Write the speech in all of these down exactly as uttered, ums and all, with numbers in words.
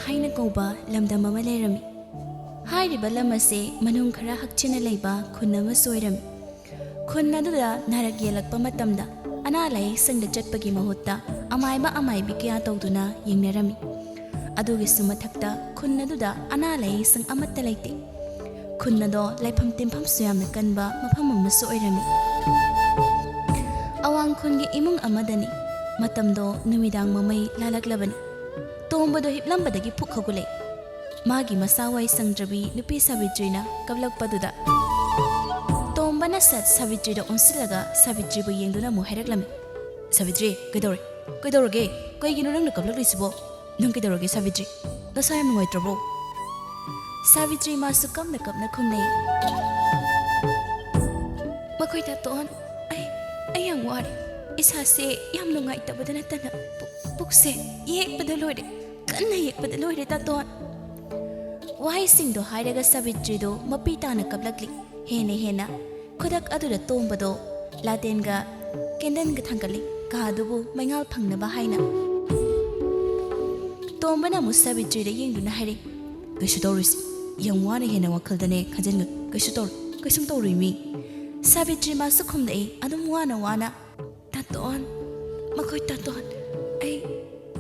ꯍꯥꯏꯅ ꯀꯧꯕ ꯂꯝꯗꯝ ꯑꯃ ꯂꯩꯔꯝꯃꯤ꯫ ꯍꯥꯏꯔꯤꯕ ꯂꯝ ꯑꯁꯤ ꯃꯅꯨꯡ ꯈꯔ ꯍꯛꯆꯤꯟꯅ ꯂꯩꯕ ꯈꯨꯟ ꯑꯃꯁꯨ ꯑꯣꯏꯔꯝꯃꯤ꯫ ꯈꯨꯟ ꯑꯗꯨꯗ ꯅꯥꯔꯛ ꯌꯦꯛꯂꯛꯄ ꯃꯇꯝꯗ ꯑꯅꯥ ꯂꯥꯌꯦꯡ ꯁꯪꯗ ꯆꯠꯄꯒꯤ ꯃꯍꯨꯠꯇ ꯑꯃꯥꯏꯕ ꯑꯃꯥꯏꯕꯤ ꯀꯌꯥ ꯇꯧꯗꯨꯅ ꯌꯦꯡꯅꯔꯝꯃꯤ꯫ ꯑꯗꯨꯒꯤꯁꯨ ꯃꯊꯛꯇ ꯈꯨꯟ ꯑꯗꯨꯗ ꯑꯅꯥ ꯂꯥꯌꯦꯡ ꯁꯪ ꯑꯃꯠꯇ ꯂꯩꯇꯦ꯫ ꯈꯨꯟ ꯑꯗꯣ ꯂꯥꯏꯐꯝ ꯇꯤꯟꯐꯝꯁꯨ ꯌꯥꯝꯅ ꯀꯟꯕ ꯃꯐꯝ ꯑꯃꯁꯨ ꯑꯣꯏꯔꯝꯃꯤ꯫ ꯑꯋꯥꯡ ꯈꯨꯟꯒꯤ ꯏꯃꯨꯡ ꯑꯃꯗꯅꯤ꯫ ꯃꯇꯝꯗꯣ ꯅꯨꯃꯤꯗꯥꯡ ꯃꯃꯩ ꯂꯥꯜꯂꯛꯂꯕꯅꯤ꯫ ꯇꯣꯝꯕꯗꯣ ꯍꯤꯞꯂꯝꯕꯗꯒꯤ ꯐꯨꯛ ꯍꯧꯒꯠꯂꯛꯏ꯫ ꯃꯥꯒꯤ ꯃꯁꯥ ꯋꯥꯏ ꯁꯪꯗ꯭ꯔꯕꯤ ꯅꯨꯄꯤ ꯁꯥꯕꯤꯇ꯭ꯔꯤꯅ ꯀꯞꯂꯛꯄꯗꯨꯗ ꯇꯣꯝꯕꯅ ꯁꯠ ꯁꯥꯕꯤꯇ꯭ꯔꯤꯗ ꯑꯣꯟꯁꯤꯜꯂꯒ ꯁꯥꯕꯤꯇ꯭ꯔꯤꯕꯨ ꯌꯦꯡꯗꯨꯅ ꯑꯃꯨꯛ ꯍꯥꯏꯔꯛꯂꯝꯃꯤ, "ꯁꯥꯕꯤꯇ꯭ꯔꯤ, ꯀꯩꯗꯧꯔꯦ? ꯀꯩꯗꯧꯔꯒꯦ? ꯀꯩꯒꯤꯅꯣ ꯅꯪꯅ ꯀꯞꯂꯛꯂꯤꯁꯤꯕꯣ? ꯅꯪ ꯀꯩꯗꯧꯔꯒꯦ ꯁꯥꯕꯤꯇ꯭ꯔꯤ? ꯅꯁꯥ ꯌꯥꯝ ꯅꯨꯡꯉꯥꯏꯇ꯭ꯔꯕꯣ?" ꯁꯥꯕꯤꯇ꯭ꯔꯤ ꯃꯥꯁꯨ ꯀꯞꯅ ꯀꯞꯅ ꯈꯨꯝꯅꯩ, "ꯃꯈꯣꯏ ꯇꯥꯇꯣꯟ, ꯑꯩ, ꯑꯩ ꯌꯥꯝ ꯋꯥꯔꯦ꯫ ꯏꯁꯥꯁꯦ ꯌꯥꯝ ꯅꯨꯡꯉꯥꯏꯇꯕꯗ ꯅꯠꯇꯅ ꯄꯨꯛ-, ꯄꯨꯛꯁꯦ ꯌꯦꯛꯄꯗ ꯂꯣꯏꯔꯦ꯫ ꯀꯟꯅ ꯌꯦꯛꯄꯗ ꯂꯣꯏꯔꯦ ꯇꯥꯇꯣꯟ꯫" ꯋꯥꯍꯩꯁꯤꯡꯗꯣ ꯍꯥꯏꯔꯒ ꯁꯥꯕꯤꯇ꯭ꯔꯤꯗꯣ ꯃꯄꯤ ꯇꯥꯅ ꯀꯞꯂꯛꯂꯤ꯫ ꯍꯦꯟꯅ ꯍꯦꯟꯅ ꯈꯨꯗꯛ ꯑꯗꯨꯗ ꯇꯣꯝꯕꯗꯣ ꯂꯥꯇꯦꯟꯒ ꯀꯦꯟꯗꯜꯒ ꯊꯥꯡꯒꯠꯂꯤ, ꯀꯥ ꯑꯗꯨꯕꯨ ꯃꯩꯉꯥꯜ ꯐꯪꯅꯕ ꯍꯥꯏꯅ꯫ ꯇꯣꯝꯕꯅ ꯑꯃꯨꯛ ꯁꯥꯕꯤꯇ꯭ꯔꯤꯗ ꯌꯦꯡꯗꯨꯅ ꯍꯥꯏꯔꯛꯏ, "ꯀꯩꯁꯨ ꯇꯧꯔꯣꯏꯁꯤ, ꯌꯥꯝ ꯋꯥꯅ ꯍꯦꯟꯅ ꯋꯥꯈꯜꯗꯅꯦ ꯈꯟꯖꯤꯟꯒꯅꯨ, ꯀꯩꯁꯨ ꯇꯧꯔꯣꯏ, ꯀꯩꯁꯨꯝ ꯇꯧꯔꯣꯏ ꯃꯤ꯫" ꯁꯥꯕꯤꯇ꯭ꯔꯤ ꯃꯥꯁꯨ ꯈꯨꯝꯂꯛꯏ ꯑꯗꯨꯝ ꯋꯥꯅ ꯋꯥꯅ, "ꯇꯥꯇꯣꯟ, ꯃꯈꯣꯏ ꯇꯥꯇꯣꯟ, ꯑꯩ,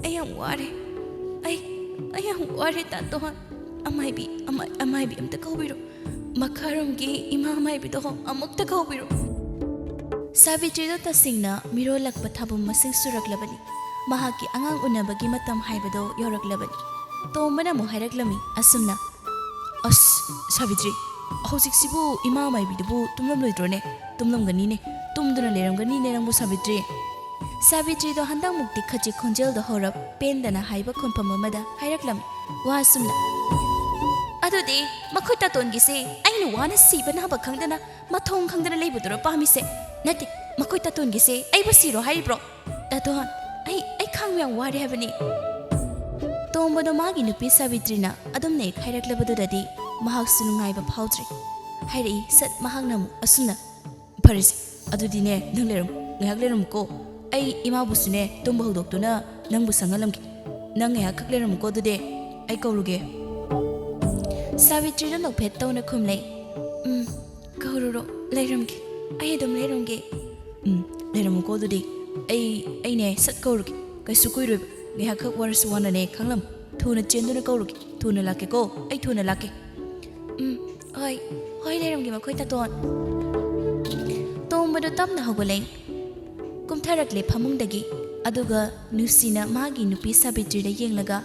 ꯑꯩ ꯌꯥꯝ ꯋꯥꯔꯦ꯫ ꯑꯩ, ꯑꯩ ꯌꯥꯝ ꯋꯥꯔꯦ ꯇꯥꯇꯣꯟ꯫ ꯑꯃꯥꯏꯕꯤ, ꯑꯃꯥꯏ-, ꯑꯃꯥꯏꯕꯤ ꯑꯝꯇ ꯀꯧꯕꯤꯔꯣ꯫ ꯃꯈꯥꯔꯣꯝꯒꯤ ꯏꯃꯥ ꯑꯃꯥꯏꯕꯤꯗꯣ ꯑꯃꯨꯛꯇ ꯀꯧꯕꯤꯔꯣ꯫" ꯁꯥꯕꯤꯇ꯭ꯔꯤꯗꯣ ꯇꯁꯦꯡꯅ ꯃꯤꯔꯣꯜꯂꯛꯄ ꯊꯥꯕꯨꯝ ꯃꯁꯤꯡ ꯁꯨꯔꯛꯂꯕꯅꯤ꯫ ꯃꯍꯥꯛꯀꯤ ꯑꯉꯥꯡ ꯎꯅꯕꯒꯤ ꯃꯇꯝ ꯍꯥꯏꯕꯗꯣ ꯌꯧꯔꯛꯂꯕꯅꯤ꯫ ꯇꯣꯝꯕꯅ ꯑꯃꯨꯛ ꯍꯥꯏꯔꯛꯂꯝꯃꯤ ꯑꯁꯨꯝꯅ, "ꯑꯁ, ꯁꯥꯕꯤꯇ꯭ꯔꯤ, ꯍꯧꯖꯤꯛꯁꯤꯕꯨ ꯏꯃꯥ ꯃꯥꯏꯕꯤꯗꯨꯕꯨ ꯇꯨꯝꯂꯝꯂꯣꯏꯗ꯭ꯔꯣꯅꯦ? ꯇꯨꯝꯂꯝꯒꯅꯤꯅꯦ, ꯇꯨꯝꯗꯨꯅ ꯂꯩꯔꯝꯒꯅꯤꯅꯦ ꯅꯪꯕꯨ ꯁꯥꯕꯤꯇ꯭ꯔꯤ꯫" ꯁꯥꯕꯤꯇ꯭ꯔꯤꯗꯣ ꯍꯟꯗꯛꯃꯨꯛꯇꯤ ꯈꯖꯤꯛ ꯈꯣꯟꯖꯦꯜꯗꯣ ꯍꯧꯔꯞ ꯄꯦꯟꯗꯅ ꯍꯥꯏꯕ ꯈꯣꯟꯐꯝ ꯑꯃꯗ ꯍꯥꯏꯔꯛꯂꯝꯃꯤ ꯋꯥ ꯑꯁꯨꯝꯅ, "ꯑꯗꯨꯗꯤ ꯃꯈꯣꯏ ꯇꯥꯇꯣꯟꯒꯤꯁꯦ ꯑꯩꯅ ꯋꯥꯅ ꯁꯤꯕ ꯅꯥꯕ ꯈꯪꯗꯅ, ꯃꯊꯣꯡ ꯈꯪꯗꯅ ꯂꯩꯕꯗꯨꯔ ꯄꯥꯝꯃꯤꯁꯦ? ꯅꯠꯇꯦ, ꯃꯈꯣꯏ ꯇꯥꯇꯣꯟꯒꯤꯁꯦ ꯑꯩꯕꯨ ꯁꯤꯔꯣ ꯍꯥꯏꯔꯤꯕ꯭ꯔꯣ? ꯇꯥꯇꯣꯟ, ꯑꯩ, ꯑꯩ ꯈꯥꯡꯕ ꯌꯥꯝ ꯋꯥꯔꯦ ꯍꯥꯏꯕꯅꯤ꯫" ꯇꯣꯝꯕꯗꯣ ꯃꯥꯒꯤ ꯅꯨꯄꯤ ꯁꯥꯕꯤꯇ꯭ꯔꯤꯅ ꯑꯗꯨꯝꯅ ꯍꯦꯛ ꯍꯥꯏꯔꯛꯂꯕꯗꯨꯗꯗꯤ ꯃꯍꯥꯛꯁꯨ ꯅꯨꯡꯉꯥꯏꯕ ꯐꯥꯎꯗ꯭ꯔꯦ꯫ ꯍꯥꯏꯔꯛꯏ ꯁꯠ ꯃꯍꯥꯛꯅ ꯑꯃꯨꯛ ꯑꯁꯨꯝꯅ, "ꯐꯔꯦꯁꯦ, ꯑꯗꯨꯗꯤꯅꯦ ꯅꯪ ꯂꯩꯔꯝꯃꯨ, ꯉꯥꯏꯍꯥꯛ ꯂꯩꯔꯝꯃꯨꯀꯣ꯫ ꯑꯩ ꯏꯃꯥꯕꯨꯁꯨꯅꯦ ꯇꯨꯝꯕ ꯍꯧꯗꯣꯛꯇꯨꯅ ꯅꯪꯕꯨ ꯁꯪꯍꯜꯂꯝꯒꯦ꯫ ꯅꯪ ꯉꯥꯏꯍꯥꯛꯈꯛ ꯂꯩꯔꯝꯃꯨꯀꯣ ꯑꯗꯨꯗꯤ꯫" ꯑꯩ ꯀꯧꯔꯨꯒꯦ꯫ ꯁꯥꯕꯤꯇ꯭ꯔꯤꯗꯣ ꯅꯣꯛꯐꯦꯠ ꯇꯧꯅ ꯈꯨꯝꯂꯦ꯫ "ꯎꯝ, ꯀꯧꯔꯨꯔꯣ, ꯂꯩꯔꯝꯒꯦ꯫ ꯑꯩ ꯑꯗꯨꯝ ꯂꯩꯔꯝꯒꯦ꯫" "ꯎꯝ, ꯂꯩꯔꯝꯃꯨꯀꯣ ꯑꯗꯨꯗꯤ꯫ ꯑꯩ, ꯑꯩꯅꯦ ꯁꯠ ꯀꯧꯔꯨꯒꯦ꯫ ꯀꯩꯁꯨ ꯀꯨꯏꯔꯣꯏꯕ꯫ ꯉꯥꯏꯍꯥꯛꯈꯛ ꯋꯥꯔꯁꯨ ꯋꯥꯅꯅꯦ ꯈꯪꯂꯝ꯫ ꯊꯨꯅ ꯆꯦꯟꯗꯨꯅ ꯀꯧꯔꯨꯒꯦ꯫ ꯊꯨꯅ ꯂꯥꯛꯀꯦꯀꯣ꯫ ꯑꯩ ꯊꯨꯅ ꯂꯥꯛꯀꯦ꯫" "ꯎꯝ, ꯍꯣꯏ, ꯍꯣꯏ, ꯂꯩꯔꯝꯒꯦ ꯃꯈꯣꯏ ꯇꯥꯇꯣꯟ꯫" ꯇꯣꯝꯕꯗꯣ ꯇꯞꯅ ꯍꯧꯒꯠꯂꯛꯏ꯫ ꯀꯨꯝꯊꯔꯛꯂꯦ ꯐꯃꯨꯡꯗꯒꯤ꯫ ꯑꯗꯨꯒ ꯅꯨꯡꯁꯤꯅ ꯃꯥꯒꯤ ꯅꯨꯄꯤ ꯁꯥꯕꯤꯇ꯭ꯔꯤꯗ ꯌꯦꯡꯂꯒ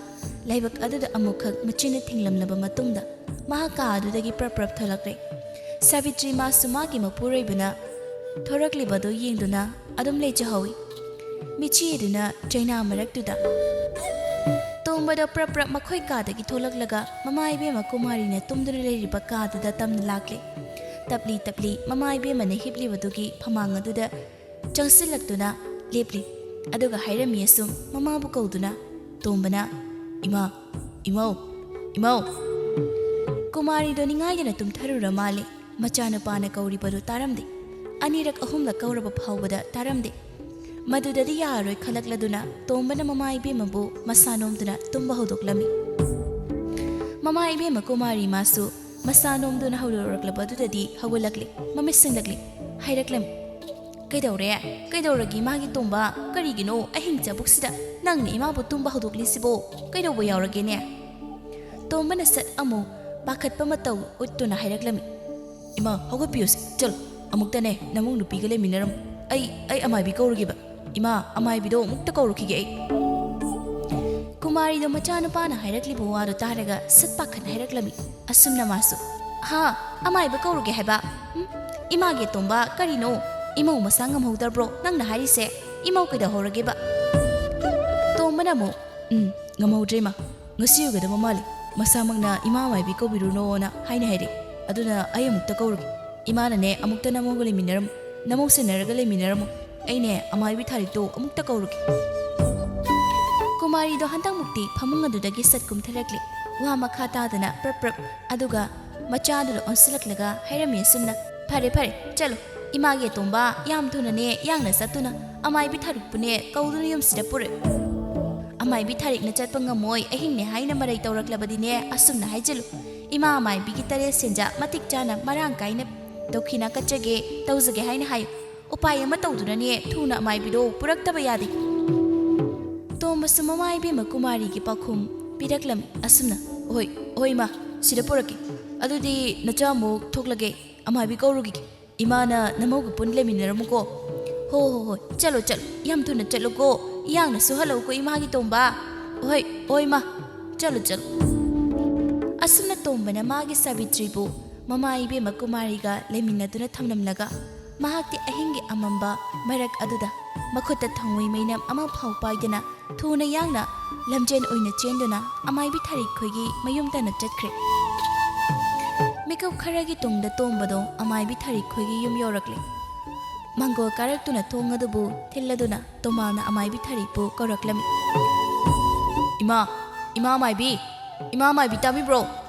ꯂꯥꯏꯕꯛ ꯑꯗꯨꯗ ꯑꯃꯨꯛꯈꯛ ꯃꯆꯤꯟꯅ ꯊꯤꯡꯂꯝꯂꯕ ꯃꯇꯨꯡꯗ ꯃꯍꯥꯛ ꯀꯥ ꯑꯗꯨꯗꯒꯤ ꯄ꯭ꯔꯞ ꯄ꯭ꯔꯞ ꯊꯣꯛꯂꯛꯂꯦ꯫ ꯁꯥꯕꯤꯇ꯭ꯔꯤ ꯃꯥꯁꯨ ꯃꯥꯒꯤ ꯃꯄꯨꯔꯣꯏꯕꯅ ꯊꯣꯔꯛꯂꯤꯕꯗꯨ ꯌꯦꯡꯗꯨꯅ ꯑꯗꯨꯝ ꯂꯩꯖꯍꯧꯏ꯫ ꯃꯤꯠꯆꯤ ꯑꯗꯨꯅ ꯆꯩꯅꯥ ꯃꯔꯛꯇꯨꯗ ꯇꯣꯝꯕꯗꯣ ꯄ꯭ꯔꯞ ꯄ꯭ꯔꯞ ꯃꯈꯣꯏ ꯀꯥꯗꯒꯤ ꯊꯣꯛꯂꯛꯂꯒ ꯃꯃꯥ ꯏꯕꯦꯝꯃ ꯀꯨꯃꯥꯔꯤꯅ ꯇꯨꯝꯗꯨꯅ ꯂꯩꯔꯤꯕ ꯀꯥꯗꯨꯗ ꯇꯝꯅ ꯂꯥꯛꯂꯦ꯫ ꯇꯞꯂꯤ ꯇꯞꯂꯤ ꯃꯃꯥ ꯏꯕꯦꯝꯃꯅ ꯍꯤꯞꯂꯤꯕꯗꯨꯒꯤ ꯐꯃꯥꯡ ꯑꯗꯨꯗ ꯆꯪꯁꯤꯜꯂꯛꯇꯨꯅ ꯂꯦꯞꯂꯤ꯫ ꯑꯗꯨꯒ ꯍꯥꯏꯔꯝꯃꯤ ꯑꯁꯨꯝ ꯃꯃꯥꯕꯨ ꯀꯧꯗꯨꯅ꯫ ꯇꯣꯝꯕꯅ, "ꯏꯃꯥ, ꯏꯃꯧ, ꯏꯃꯧ!" ꯀꯨꯃꯥꯔꯤꯗꯣ ꯅꯤꯡꯉꯥꯏꯗꯅ ꯇꯨꯝꯊꯔꯨꯔ ꯃꯥꯜꯂꯦ꯫ ꯃꯆꯥꯅꯨꯄꯥꯅ ꯀꯧꯔꯤꯕꯗꯨ ꯇꯥꯔꯝꯗꯦ꯫ ꯑꯅꯤꯔꯛ ꯑꯍꯨꯝꯂꯛ ꯀꯧꯔꯕ ꯐꯥꯎꯕꯗ ꯇꯥꯔꯝꯗꯦ꯫ ꯃꯗꯨꯗꯗꯤ ꯌꯥꯔꯔꯣꯏ ꯈꯜꯂꯛꯂꯗꯨꯅ ꯇꯣꯝꯕꯅ ꯃꯃꯥ ꯏꯕꯦꯝꯃꯕꯨ ꯃꯁꯥ ꯅꯣꯝꯗꯨꯅ ꯇꯨꯝꯕ ꯍꯧꯗꯣꯛꯂꯝꯃꯤ꯫ ꯃꯃꯥ ꯏꯕꯦꯝꯃ ꯀꯨꯃꯥꯔꯤ ꯃꯥꯁꯨ ꯃꯁꯥ ꯅꯣꯝꯗꯨꯅ ꯍꯧꯗꯣꯔꯛꯂꯕꯗꯨꯗꯗꯤ ꯍꯧꯒꯠꯂꯛꯂꯦ꯫ ꯃꯃꯤꯠ ꯁꯤꯡꯂꯛꯂꯦ꯫ ꯍꯥꯏꯔꯛꯂꯝꯃꯤ꯫ "ꯀꯩꯗꯧꯔꯦ? ꯀꯩꯗꯧꯔꯒꯦ ꯏꯃꯥꯒꯤ ꯇꯣꯝꯕ? ꯀꯔꯤꯒꯤꯅꯣ ꯑꯍꯤꯡ ꯆꯕꯨꯛꯁꯤꯗ ꯅꯪꯅ ꯏꯃꯥꯕꯨ ꯇꯨꯝꯕ ꯍꯧꯗꯣꯛꯂꯤꯁꯤꯕꯣ? ꯀꯩꯗꯧꯕ ꯌꯥꯎꯔꯒꯦꯅꯦ?" ꯇꯣꯝꯕꯅ ꯁꯠ ꯑꯃꯨꯛ ꯄꯥꯈꯠꯄ ꯃꯇꯧ ꯎꯠꯇꯨꯅ ꯍꯥꯏꯔꯛꯂꯝꯃꯤ꯫ "ꯏꯃꯥ, ꯍꯧꯒꯠꯄꯤꯌꯨꯁꯦ, ꯆꯠꯂꯣ꯫ ꯑꯃꯨꯛꯇꯅꯦ ꯅꯃꯧ ꯅꯨꯄꯤꯒ ꯂꯩꯃꯤꯟꯅꯔꯝꯃꯨ꯫ ꯑꯩ, ꯑꯩ ꯑꯃꯥꯏꯕꯤ ꯀꯧꯔꯨꯒꯦꯕ꯫ ꯏꯃꯥ, ꯑꯃꯥꯏꯕꯤꯗꯣ ꯑꯃꯨꯛꯇ ꯀꯧꯔꯨꯈꯤꯒꯦ ꯑꯩ꯫" ꯀꯨꯃꯥꯔꯤꯗꯣ ꯃꯆꯥꯅꯨꯄꯥꯅ ꯍꯥꯏꯔꯛꯂꯤꯕ ꯋꯥꯗꯣ ꯇꯥꯔꯒ ꯁꯠ ꯄꯥꯈꯠꯅ ꯍꯥꯏꯔꯛꯂꯝꯃꯤ꯫ ꯑꯁꯨꯝꯅ ꯃꯥꯁꯨ, "ꯍꯥ? ꯑꯃꯥꯏꯕ ꯀꯧꯔꯨꯒꯦ ꯍꯥꯏꯕ? ꯎꯝ? ꯏꯃꯥꯒꯤ ꯑꯇꯣꯝꯕ, ꯀꯔꯤꯅꯣ? ꯏꯃꯧ ꯃꯁꯥ ꯉꯝꯍꯧꯗꯕ꯭ꯔꯣ ꯅꯪꯅ ꯍꯥꯏꯔꯤꯁꯦ? ꯏꯃꯧ ꯀꯩꯗꯧꯍꯧꯔꯒꯦꯕ?" ꯇꯣꯝꯕꯅ ꯑꯃꯨꯛ, "ꯎꯝ, ꯉꯝꯍꯧꯗ꯭ꯔꯦ ꯏꯃꯥ꯫ ꯉꯁꯤ ꯑꯣꯏꯒꯗꯕ ꯃꯥꯜꯂꯤ꯫ ꯃꯁꯥꯃꯛꯅ ꯏꯃꯥ ꯃꯥꯏꯕꯤ ꯀꯧꯕꯤꯔꯨꯅꯣꯅ ꯍꯥꯏꯅ ꯍꯥꯏꯔꯛꯑꯦ꯫ ꯑꯗꯨꯅ ꯑꯩ ꯑꯃꯨꯛꯇ ꯀꯧꯔꯒꯦ꯫ ꯏꯃꯥꯅꯅꯦ ꯑꯃꯨꯛꯇ ꯅꯃꯧꯒ ꯂꯩꯃꯤꯟꯅꯔꯝꯃꯨ꯫ ꯅꯃꯧ ꯁꯦꯟꯅꯔꯒ ꯂꯩꯃꯤꯟꯅꯔꯝꯃꯨ꯫ ꯑꯩꯅꯦ ꯑꯃꯥꯏꯕꯤ ꯊꯥꯔꯤꯛꯇꯣ ꯑꯃꯨꯛꯇ ꯀꯧꯔꯒꯦ꯫" ꯀꯨꯃꯥꯔꯤꯗꯣ ꯍꯟꯗꯛꯃꯨꯛꯇꯤ ꯐꯃꯨꯡ ꯑꯗꯨꯗꯒꯤ ꯁꯠ ꯀꯨꯝꯊꯔꯛꯂꯦ꯫ ꯋꯥ ꯃꯈꯥ ꯇꯥꯗꯅ ꯄ꯭ꯔꯞ ꯄ꯭ꯔꯞ꯫ ꯑꯗꯨꯒ ꯃꯆꯥꯗꯨꯗ ꯑꯣꯟꯁꯤꯜꯂꯛꯂꯒ ꯍꯥꯏꯔꯝꯃꯤ ꯑꯁꯨꯝꯅ, "ꯐꯔꯦ, ꯐꯔꯦ, ꯆꯠꯂꯣ꯫ ꯏꯃꯥꯒꯤ ꯑꯇꯣꯝꯕ, ꯌꯥꯝ ꯊꯨꯅꯅꯦ ꯌꯥꯡꯅ ꯆꯠꯇꯨꯅ ꯑꯃꯥꯏꯕꯤ ꯊꯥꯔꯤꯛꯄꯨꯅꯦ ꯀꯧꯗꯨꯅ ꯌꯨꯝꯁꯤꯗ ꯄꯨꯔꯛꯑꯣ꯫" ꯑꯃꯥꯏꯕꯤ ꯊꯥꯔꯤꯛꯅ ꯆꯠꯄ ꯉꯝꯃꯣꯏ, ꯑꯍꯤꯡꯅꯦ ꯍꯥꯏꯅ ꯃꯔꯩ ꯇꯧꯔꯛꯂꯕꯗꯤꯅꯦ, ꯑꯁꯨꯝꯅ ꯍꯥꯏꯖꯤꯜꯂꯨ, "ꯏꯃꯥ ꯑꯃꯥꯏꯕꯤꯒꯤ ꯇꯔꯦꯠ ꯁꯦꯟꯖꯥ ꯃꯇꯤꯛ ꯆꯥꯅ ꯃꯔꯥꯡ ꯀꯥꯏꯅ ꯗꯈꯤꯅꯥ ꯀꯠꯆꯒꯦ, ꯇꯧꯖꯒꯦ" ꯍꯥꯏꯅ ꯍꯥꯏꯌꯨ꯫ ꯎꯄꯥꯏ ꯑꯃ ꯇꯧꯗꯨꯅꯅꯦ ꯊꯨꯅ ꯑꯃꯥꯏꯕꯤꯗꯣ ꯄꯨꯔꯛꯇꯕ ꯌꯥꯗꯦ꯫ ꯇꯣꯝꯕꯁꯨ ꯃꯃꯥ ꯏꯕꯦꯝꯃ ꯀꯨꯃꯥꯔꯤꯒꯤ ꯄꯥꯎꯈꯨꯝ ꯄꯤꯔꯛꯂꯝꯃꯤ꯫ ꯑꯁꯨꯝꯅ, "ꯍꯣꯏ, ꯍꯣꯏ ꯏꯃꯥ, ꯁꯤꯗ ꯄꯨꯔꯛꯀꯦ꯫ ꯑꯗꯨꯗꯤ ꯅꯆꯥ ꯑꯃꯨꯛ ꯊꯣꯛꯂꯒꯦ, ꯑꯃꯥꯏꯕꯤ ꯀꯧꯔꯨꯈꯤꯒꯦ꯫ ꯏꯃꯥꯅ ꯅꯃꯧꯒ ꯄꯨꯟꯅ ꯂꯩꯃꯤꯟꯅꯔꯝꯃꯨꯀꯣ꯫ ꯍꯣ, ꯍꯣ, ꯍꯣꯏ, ꯆꯠꯂꯣ, ꯆꯠꯂꯣ, ꯌꯥꯝ ꯊꯨꯅ ꯆꯠꯂꯨꯀꯣ꯫ ꯏꯌꯥꯡꯅ ꯁꯨꯍꯜꯂꯛꯎꯀꯣ ꯏꯃꯥꯒꯤ ꯇꯣꯝꯕ꯫ ꯍꯣꯏ, ꯍꯣꯏ ꯏꯃꯥ, ꯆꯠꯂꯣ, ꯆꯠꯂꯣ"꯫ ꯑꯁꯨꯝꯅ ꯇꯣꯝꯕꯅ ꯃꯥꯒꯤ ꯁꯥꯕꯤꯇ꯭ꯔꯤꯕꯨ ꯃꯃꯥ ꯏꯕꯦꯝꯃ ꯀꯨꯃꯥꯔꯤꯒ ꯂꯩꯃꯤꯟꯅꯗꯨꯅ ꯊꯝꯂꯝꯂꯒ ꯃꯍꯥꯛꯇꯤ ꯑꯍꯤꯡꯒꯤ ꯑꯃꯝꯕ ꯃꯔꯛ ꯑꯗꯨꯗ ꯃꯈꯨꯠꯇ ꯊꯥꯎꯃꯩ ꯃꯩꯅꯝ ꯑꯃ ꯐꯥꯎ ꯄꯥꯏꯗꯅ ꯊꯨꯅ ꯌꯥꯡꯅ ꯂꯝꯖꯦꯟ ꯑꯣꯏꯅ ꯆꯦꯟꯗꯨꯅ ꯑꯃꯥꯏꯕꯤ ꯊꯥꯔꯤꯛ ꯈꯣꯏꯒꯤ ꯃꯌꯨꯝ ꯇꯥꯟꯅ ꯆꯠꯈ꯭ꯔꯦ꯫ ꯃꯤꯀꯞ ꯈꯔꯒꯤ ꯇꯨꯡꯗ ꯇꯣꯝꯕꯗꯣ ꯑꯃꯥꯏꯕꯤ ꯊꯥꯔꯤꯛ ꯈꯣꯏꯒꯤ ꯌꯨꯝ ꯌꯧꯔꯛꯂꯦ꯫ ꯃꯥꯡꯒꯣꯜ ꯀꯥꯔꯛꯇꯨꯅ ꯊꯣꯡ ꯑꯗꯨꯕꯨ ꯊꯤꯜꯂꯗꯨꯅ ꯇꯣꯃꯥꯜꯅ ꯑꯃꯥꯏꯕꯤ ꯊꯥꯔꯤꯛꯄꯨ ꯀꯧꯔꯛꯂꯝꯃꯤ꯫ "ꯏꯃꯥ, ꯏꯃꯥ ꯃꯥꯏꯕꯤ, ꯏꯃꯥ ꯃꯥꯏꯕꯤ ꯇꯥꯕꯤꯕ꯭ꯔꯣ?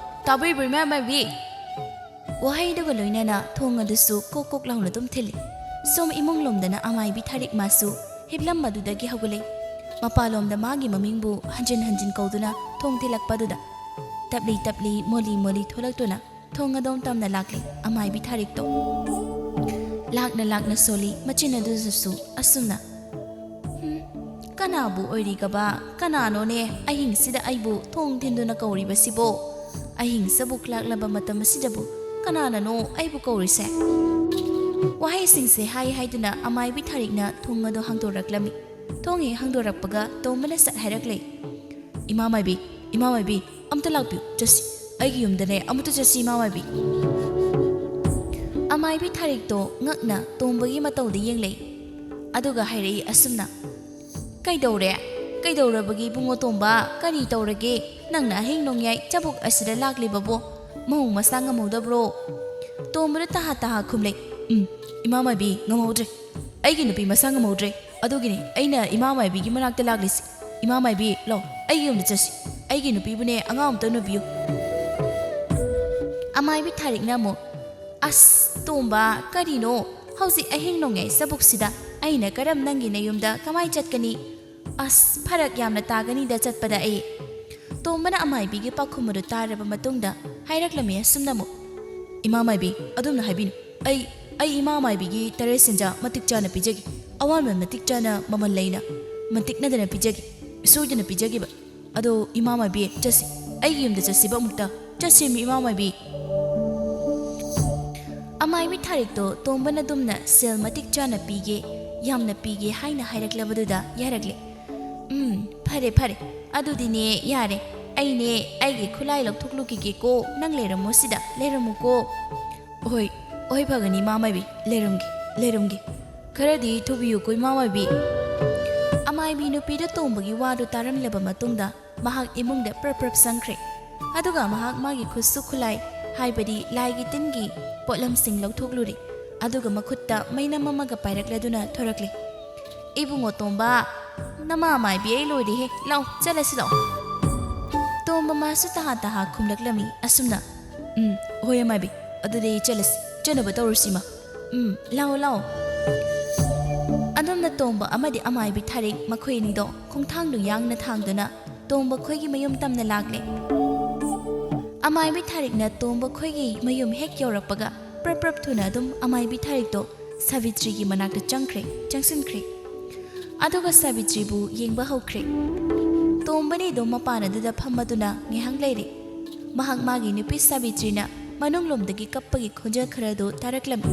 ꯇꯥꯕꯤꯕ꯭ꯔꯣ ꯏꯃꯥ ꯃꯥꯏꯕꯤ?" ꯋꯥꯍꯩꯗꯨꯒ ꯂꯣꯏꯅꯅ ꯊꯣꯡ ꯑꯗꯨꯁꯨ ꯀꯣꯛ ꯀꯣꯛ ꯂꯥꯎꯅ ꯑꯗꯨꯝ ꯊꯤꯜꯂꯤ꯫ ꯁꯣꯝ ꯏꯃꯨꯡ ꯂꯣꯝꯗꯅ ꯑꯃꯥꯏꯕꯤ ꯊꯥꯔꯤꯛ ꯃꯥꯁꯨ ꯍꯤꯞꯂꯝꯕꯗꯨꯗꯒꯤ ꯍꯧꯒꯠꯂꯛꯏ꯫ ꯃꯄꯥꯟꯂꯣꯝꯗ ꯃꯥꯒꯤ ꯃꯃꯤꯡꯕꯨ ꯍꯟꯖꯤꯟ ꯍꯟꯖꯤꯟ ꯀꯧꯗꯨꯅ ꯊꯣꯡ ꯊꯤꯜꯂꯛꯄꯗꯨꯗ ꯇꯞꯂꯤ ꯇꯞꯂꯤ ꯃꯣꯂꯤ ꯃꯣꯂꯤ ꯊꯣꯛꯂꯛꯇꯨꯅ ꯊꯣꯡ ꯑꯗꯣꯝ ꯇꯝꯅ ꯂꯥꯛꯂꯤ ꯑꯃꯥꯏꯕꯤ ꯊꯥꯔꯤꯛꯇꯣ꯫ ꯂꯥꯛꯅ ꯂꯥꯛꯅ ꯁꯣꯜꯂꯤ ꯃꯆꯤꯟ ꯑꯗꯨꯗꯁꯨ ꯑꯁꯨꯝꯅ, "ꯍꯨꯝ, ꯀꯅꯥꯕꯨ ꯑꯣꯏꯔꯤꯒꯕ? ꯀꯅꯥꯅꯣꯅꯦ ꯑꯍꯤꯡꯁꯤꯗ ꯑꯩꯕꯨ ꯊꯣꯡ ꯊꯤꯟꯗꯨꯅ ꯀꯧꯔꯤꯕꯁꯤꯕꯣ? ꯑꯍꯤꯡ ꯆꯕꯨꯛ ꯂꯥꯛꯂꯕ ꯃꯇꯝ ꯑꯁꯤꯗꯕꯨ ꯀꯅꯥꯅꯅꯣ ꯑꯩꯕꯨ ꯀꯧꯔꯤꯁꯦ?" ꯋꯥꯍꯩꯁꯤꯡꯁꯦ ꯍꯥꯏ ꯍꯥꯏꯗꯨꯅ ꯑꯃꯥꯏꯕꯤ ꯊꯥꯔꯤꯛꯅ ꯊꯣꯡ ꯑꯗꯨ ꯍꯥꯡꯗꯣꯔꯛꯂꯝꯃꯤ꯫ ꯊꯣꯡ ꯍꯦꯛ ꯍꯥꯡꯗꯣꯔꯛꯄꯒ ꯇꯣꯝꯕꯅ ꯁꯠ ꯍꯥꯏꯔꯛꯂꯦ, "ꯏꯃꯥ ꯃꯥꯏꯕꯤ, ꯏꯃꯥ ꯃꯥꯏꯕꯤ, ꯑꯝꯇ ꯂꯥꯛꯄꯤꯌꯨ, ꯆꯠꯁꯤ꯫ ꯑꯩꯒꯤ ꯌꯨꯝꯗꯅꯦ, ꯑꯃꯨꯛꯇ ꯆꯠꯁꯤ, ꯏꯃꯥ ꯃꯥꯏꯕꯤ꯫" ꯑꯃꯥꯏꯕꯤ ꯊꯥꯔꯤꯛꯇꯣ ꯉꯛꯅ ꯇꯣꯝꯕꯒꯤ ꯃꯇꯧꯗ ꯌꯦꯡꯂꯛꯏ꯫ ꯑꯗꯨꯒ ꯍꯥꯏꯔꯛꯏ ꯑꯁꯨꯝꯅ, "ꯀꯩꯗꯧꯔꯦ? ꯀꯩꯗꯧꯔꯕꯒꯦ ꯏꯕꯨꯡꯉꯣ ꯇꯣꯝꯕ? ꯀꯔꯤ ꯇꯧꯔꯒꯦ? ꯅꯪꯅ ꯑꯍꯤꯡ ꯅꯣꯡꯌꯥꯏ ꯆꯕꯨꯛ ꯑꯁꯤꯗ ꯂꯥꯛꯂꯤꯕꯕꯣ? ꯃꯍꯨ ꯃꯁꯥ ꯉꯝꯍꯧꯗꯕ꯭ꯔꯣ?" ꯇꯣꯝꯕꯗ ꯇꯍꯥ ꯇꯍꯥ ꯈꯨꯝꯂꯩ, "ꯎꯝ, ꯏꯃꯥ ꯃꯥꯏꯕꯤ, ꯉꯝꯍꯧꯗ꯭ꯔꯦ꯫ ꯑꯩꯒꯤ ꯅꯨꯄꯤ ꯃꯁꯥ ꯉꯝꯍꯧꯗ꯭ꯔꯦ꯫ ꯑꯗꯨꯒꯤꯅꯤ ꯑꯩꯅ ꯏꯃꯥ ꯃꯥꯏꯕꯤꯒꯤ ꯃꯅꯥꯛꯇ ꯂꯥꯛꯂꯤꯁꯤ꯫ ꯏꯃꯥ ꯃꯥꯏꯕꯤ, ꯂꯥꯎ, ꯑꯩꯒꯤ ꯌꯨꯝꯗ ꯆꯠꯁꯤ꯫ ꯑꯩꯒꯤ ꯅꯨꯄꯤꯕꯨꯅꯦ ꯑꯉꯥꯡ ꯑꯝꯇ ꯎꯅꯕꯤꯌꯨ꯫" ꯑꯃꯥꯏꯕꯤ ꯊꯥꯔꯤꯛꯅ ꯑꯃꯨꯛ, "ꯑꯁ, ꯇꯣꯝꯕ, ꯀꯔꯤꯅꯣ? ꯍꯧꯖꯤꯛ ꯑꯍꯤꯡ ꯅꯣꯡꯌꯥꯏ ꯆꯕꯨꯛꯁꯤꯗ ꯑꯩꯅ ꯀꯔꯝ ꯅꯪꯒꯤ ꯅꯌꯨꯝꯗ ꯀꯃꯥꯏ ꯆꯠꯀꯅꯤ? "ꯑꯁ, ꯐꯔꯛ ꯌꯥꯝꯅ ꯇꯥꯒꯅꯤꯗ ꯆꯠꯄꯗ ꯑꯩ꯫" ꯇꯣꯝꯕꯅ ꯑꯃꯥꯏꯕꯤꯒꯤ ꯄꯥꯎꯈꯨꯝ ꯑꯗꯨ ꯇꯥꯔꯕ ꯃꯇꯨꯡꯗ ꯍꯥꯏꯔꯛꯂꯝꯃꯤ ꯑꯁꯨꯝꯅ ꯑꯃꯨꯛ, "ꯏꯃꯥ ꯃꯥꯏꯕꯤ, ꯑꯗꯨꯝꯅ ꯍꯥꯏꯕꯤꯅꯨ꯫ ꯑꯩ, ꯑꯩ ꯏꯃꯥ ꯃꯥꯏꯕꯤꯒꯤ ꯇꯔꯦꯠ ꯁꯦꯟꯖꯥ ꯃꯇꯤꯛ ꯆꯥꯅ ꯄꯤꯖꯒꯦ꯫ ꯑꯋꯥꯟꯕ ꯃꯇꯤꯛ ꯆꯥꯅ ꯃꯃꯜ ꯂꯩꯅ, ꯃꯟꯇꯤꯛꯅꯗꯅ ꯄꯤꯖꯒꯦ꯫ ꯁꯣꯏꯗꯅ ꯄꯤꯖꯒꯦꯕ꯫ ꯑꯗꯣ ꯏꯃꯥ ꯃꯥꯏꯕꯤ, ꯆꯠꯁꯤ꯫ ꯑꯩꯒꯤ ꯌꯨꯝꯗ ꯆꯠꯁꯤꯕ ꯑꯃꯨꯛꯇ꯫ ꯆꯠꯁꯤꯃꯤ ꯏꯃꯥ ꯃꯥꯏꯕꯤ꯫" ꯑꯃꯥꯏꯕꯤ ꯊꯥꯔꯤꯛꯇꯣ ꯇꯣꯝꯕꯅ ꯑꯗꯨꯝꯅ ꯁꯦꯜ ꯃꯇꯤꯛ ꯆꯥꯅ ꯄꯤꯒꯦ, ꯌꯥꯝꯅ ꯄꯤꯒꯦ ꯍꯥꯏꯅ ꯍꯥꯏꯔꯛꯂꯕꯗꯨꯗ ꯌꯥꯔꯛꯂꯦ꯫ "ꯎꯝ, ꯐꯔꯦ, ꯐꯔꯦ꯫ ꯑꯗꯨꯗꯤꯅꯦ, ꯌꯥꯔꯦ꯫ ꯑꯩꯅꯦ, ꯑꯩꯒꯤ ꯈꯨꯠꯂꯥꯏ ꯂꯧꯊꯣꯛꯂꯨꯈꯤꯒꯦꯀꯣ꯫ ꯅꯪ ꯂꯩꯔꯝꯃꯣ ꯁꯤꯗ, ꯂꯩꯔꯝꯃꯨꯀꯣ꯫" "ꯍꯣꯏ, ꯍꯣꯏ, ꯐꯒꯅꯤ, ꯏꯃꯥ ꯃꯥꯏꯕꯤ꯫ ꯂꯩꯔꯝꯒꯦ, ꯂꯩꯔꯝꯒꯦ꯫ ꯈꯔꯗꯤ ꯊꯨꯕꯤꯌꯨꯀꯣ, ꯏꯃꯥ ꯃꯥꯏꯕꯤ꯫" ꯑꯃꯥꯏꯕꯤ ꯅꯨꯄꯤꯗ ꯇꯣꯝꯕꯒꯤ ꯋꯥꯗꯨ ꯇꯥꯔꯝꯂꯕ ꯃꯇꯨꯡꯗ ꯃꯍꯥꯛ ꯏꯃꯨꯡꯗ ꯄ꯭ꯔꯞ ꯄ꯭ꯔꯞ ꯆꯪꯈ꯭ꯔꯦ꯫ ꯑꯗꯨꯒ ꯃꯍꯥꯛ ꯃꯥꯒꯤ ꯈꯨꯠꯁꯨ ꯈꯨꯠꯂꯥꯏ, ꯍꯥꯏꯕꯗꯤ ꯂꯥꯏꯒꯤ ꯇꯤꯟꯒꯤ ꯄꯣꯠꯂꯝꯁꯤꯡ ꯂꯧꯊꯣꯛꯂꯨꯔꯦ꯫ ꯑꯗꯨꯒ ꯃꯈꯨꯠꯇ ꯃꯩꯅꯝ ꯑꯃꯒ ꯄꯥꯏꯔꯛꯂꯗꯨꯅ ꯊꯣꯔꯛꯂꯦ꯫ "ꯏꯕꯨꯡꯉꯣ ꯇꯣꯝꯕ, ꯅꯃꯥ ꯃꯥꯏꯕꯤ ꯑꯩ ꯂꯣꯏꯔꯦꯍꯦ꯫ ꯂꯥꯎ, ꯆꯠꯂꯁꯤ ꯂꯥꯎ꯫" ꯇꯣꯝꯕ ꯃꯥꯁꯨ ꯇꯍꯥ ꯇꯍꯥ ꯈꯨꯝꯂꯛꯂꯝꯃꯤ ꯑꯁꯨꯝꯅ, "ꯎꯝ, ꯍꯣꯏ ꯑꯃꯥꯏꯕꯤ, ꯑꯗꯨꯗꯤ ꯆꯠꯂꯁꯤ, ꯆꯠꯅꯕ ꯇꯧꯔꯁꯤ ꯏꯃꯥ꯫ ꯎꯝ, ꯂꯥꯛꯑꯣ, ꯂꯥꯛꯑꯣ꯫" ꯑꯗꯣꯝꯅ ꯇꯣꯝꯕ ꯑꯃꯗꯤ ꯑꯃꯥꯏꯕꯤ ꯊꯥꯔꯤꯛ ꯃꯈꯣꯏ ꯑꯅꯤꯗꯣ ꯈꯣꯡꯊꯥꯡꯗꯨ ꯌꯥꯡꯅ ꯊꯥꯡꯗꯨꯅ ꯇꯣꯝꯕ ꯈꯣꯏꯒꯤ ꯃꯌꯨꯝ ꯇꯝꯅ ꯂꯥꯛꯂꯦ꯫ ꯑꯃꯥꯏꯕꯤ ꯊꯥꯔꯤꯛꯅ ꯇꯣꯝꯕ ꯈꯣꯏꯒꯤ ꯃꯌꯨꯝ ꯍꯦꯛ ꯌꯧꯔꯛꯄꯒ ꯄ꯭ꯔꯞ ꯄ꯭ꯔꯞ ꯊꯨꯅ ꯑꯗꯨꯝ ꯑꯃꯥꯏꯕꯤ ꯊꯥꯔꯤꯛꯇꯣ ꯁꯥꯕꯤꯇ꯭ꯔꯤꯒꯤ ꯃꯅꯥꯛꯇ ꯆꯪꯈ꯭ꯔꯦ, ꯆꯪꯁꯤꯟꯈ꯭ꯔꯦ꯫ ꯑꯗꯨꯒ ꯁꯥꯕꯤꯇ꯭ꯔꯤꯕꯨ ꯌꯦꯡꯕ ꯍꯧꯈ꯭ꯔꯦ꯫ ꯇꯣꯝꯕꯅꯤ ꯑꯗꯨꯝ ꯃꯄꯥꯟ ꯑꯗꯨꯗ ꯐꯝꯃꯗꯨꯅ ꯉꯥꯏꯍꯥꯛ ꯂꯩꯔꯦ꯫ ꯃꯍꯥꯛ ꯃꯥꯒꯤ ꯅꯨꯄꯤ ꯁꯥꯕꯤꯇ꯭ꯔꯤꯅ ꯃꯅꯨꯡꯂꯣꯝꯗꯒꯤ ꯀꯞꯄꯒꯤ ꯈꯣꯟꯖꯦꯜ ꯈꯔꯗꯨ ꯇꯥꯔꯛꯂꯝꯃꯤ꯫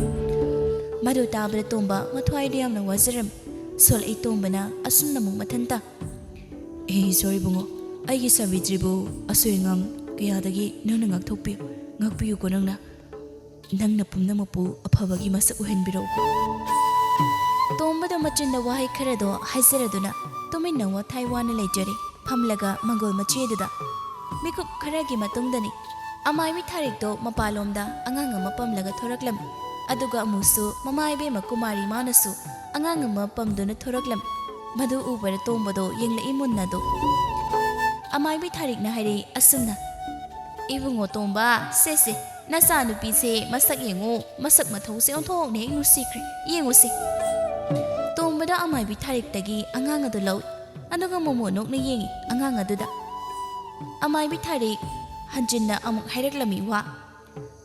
ꯃꯗꯨ ꯇꯥꯕꯗ ꯇꯣꯝꯕ ꯃꯊ꯭ꯋꯥꯏꯗ ꯌꯥꯝꯅ ꯋꯥꯖꯔꯝꯃꯤ꯫ ꯁꯣꯜꯂꯛꯏ ꯇꯣꯝꯕꯅ ꯑꯁꯨꯝꯅ ꯑꯃꯨꯛ ꯃꯊꯟꯇ, "ꯑꯦ ꯏꯁꯣꯔ ꯏꯕꯨꯡꯉꯣ, ꯑꯩꯒꯤ ꯁꯥꯕꯤꯇ꯭ꯔꯤꯕꯨ ꯑꯁꯣꯏ ꯑꯉꯥꯝ ꯀꯌꯥꯗꯒꯤ ꯅꯪꯅ ꯉꯥꯛꯊꯣꯛꯄꯤꯌꯨ, ꯉꯥꯛꯄꯤꯌꯨꯀꯣ ꯅꯪꯅ꯫ ꯅꯪꯅ ꯄꯨꯝꯅꯃꯛꯄꯨ ꯑꯐꯕꯒꯤ ꯃꯁꯛ ꯎꯍꯟꯕꯤꯔꯛꯎꯀꯣ꯫" ꯇꯣꯝꯕꯗ ꯃꯆꯤꯟꯗ ꯋꯥꯍꯩ ꯈꯔꯗꯣ ꯍꯥꯏꯖꯔꯗꯨꯅ ꯇꯨꯃꯤꯟꯅ ꯋꯥꯊꯥꯏ ꯋꯥꯅ ꯂꯩꯖꯔꯦ꯫ ꯐꯝꯂꯒ ꯃꯪꯒꯣꯜ ꯃꯆꯦꯗꯨꯗ꯫ ꯃꯤꯀꯨꯞ ꯈꯔꯒꯤ ꯃꯇꯨꯡꯗꯅꯤ꯫ ꯑꯃꯥꯏꯕꯤ ꯊꯥꯔꯤꯛꯇꯣ ꯃꯄꯥꯟꯂꯣꯝꯗ ꯑꯉꯥꯡ ꯑꯃ ꯄꯝꯂꯒ ꯊꯣꯔꯛꯂꯝꯃꯤ꯫ ꯑꯗꯨꯒ ꯑꯃꯨꯛꯁꯨ ꯃꯃꯥ ꯏꯕꯦꯝꯃ ꯀꯨꯃꯥꯔꯤ ꯃꯥꯅꯁꯨ ꯑꯉꯥꯡ ꯑꯃ ꯄꯝꯗꯨꯅ ꯊꯣꯔꯛꯂꯝꯃꯤ꯫ ꯃꯗꯨ ꯎꯕꯗ ꯇꯣꯝꯕꯗꯣ ꯌꯦꯡꯂꯛꯏ ꯃꯨꯟꯅꯗꯣ꯫ ꯑꯃꯥꯏꯕꯤ ꯊꯥꯔꯤꯛꯅ ꯍꯥꯏꯔꯛꯏ ꯑꯁꯨꯝꯅ, "ꯏꯕꯨꯡꯉꯣ ꯇꯣꯝꯕ, ꯁꯦ ꯁꯦ, ꯅꯆꯥꯅꯨꯄꯤꯁꯦ ꯃꯁꯛ ꯌꯦꯡꯉꯨ, ꯃꯁꯛ ꯃꯊꯧꯁꯦ ꯑꯣꯟꯊꯣꯛꯅ ꯍꯦꯛ ꯅꯨꯡꯁꯤꯈ꯭ꯔꯦ, ꯌꯦꯡꯉꯨꯁꯦ꯫" ꯇꯣꯝꯕꯗ ꯑꯃꯥꯏꯕꯤ ꯊꯥꯔꯤꯛꯇꯒꯤ ꯑꯉꯥꯡ ꯑꯗꯨ ꯂꯧꯏ꯫ ꯑꯗꯨꯒ ꯃꯣꯃꯣ ꯅꯣꯛꯅ ꯌꯦꯡꯉꯤ ꯑꯉꯥꯡ ꯑꯗꯨꯗ꯫ ꯑꯃꯥꯏꯕꯤ ꯊꯥꯔꯤꯛ ꯍꯟꯖꯤꯟꯅ ꯑꯃꯨꯛ ꯍꯥꯏꯔꯛꯂꯝꯃꯤ ꯋꯥ꯫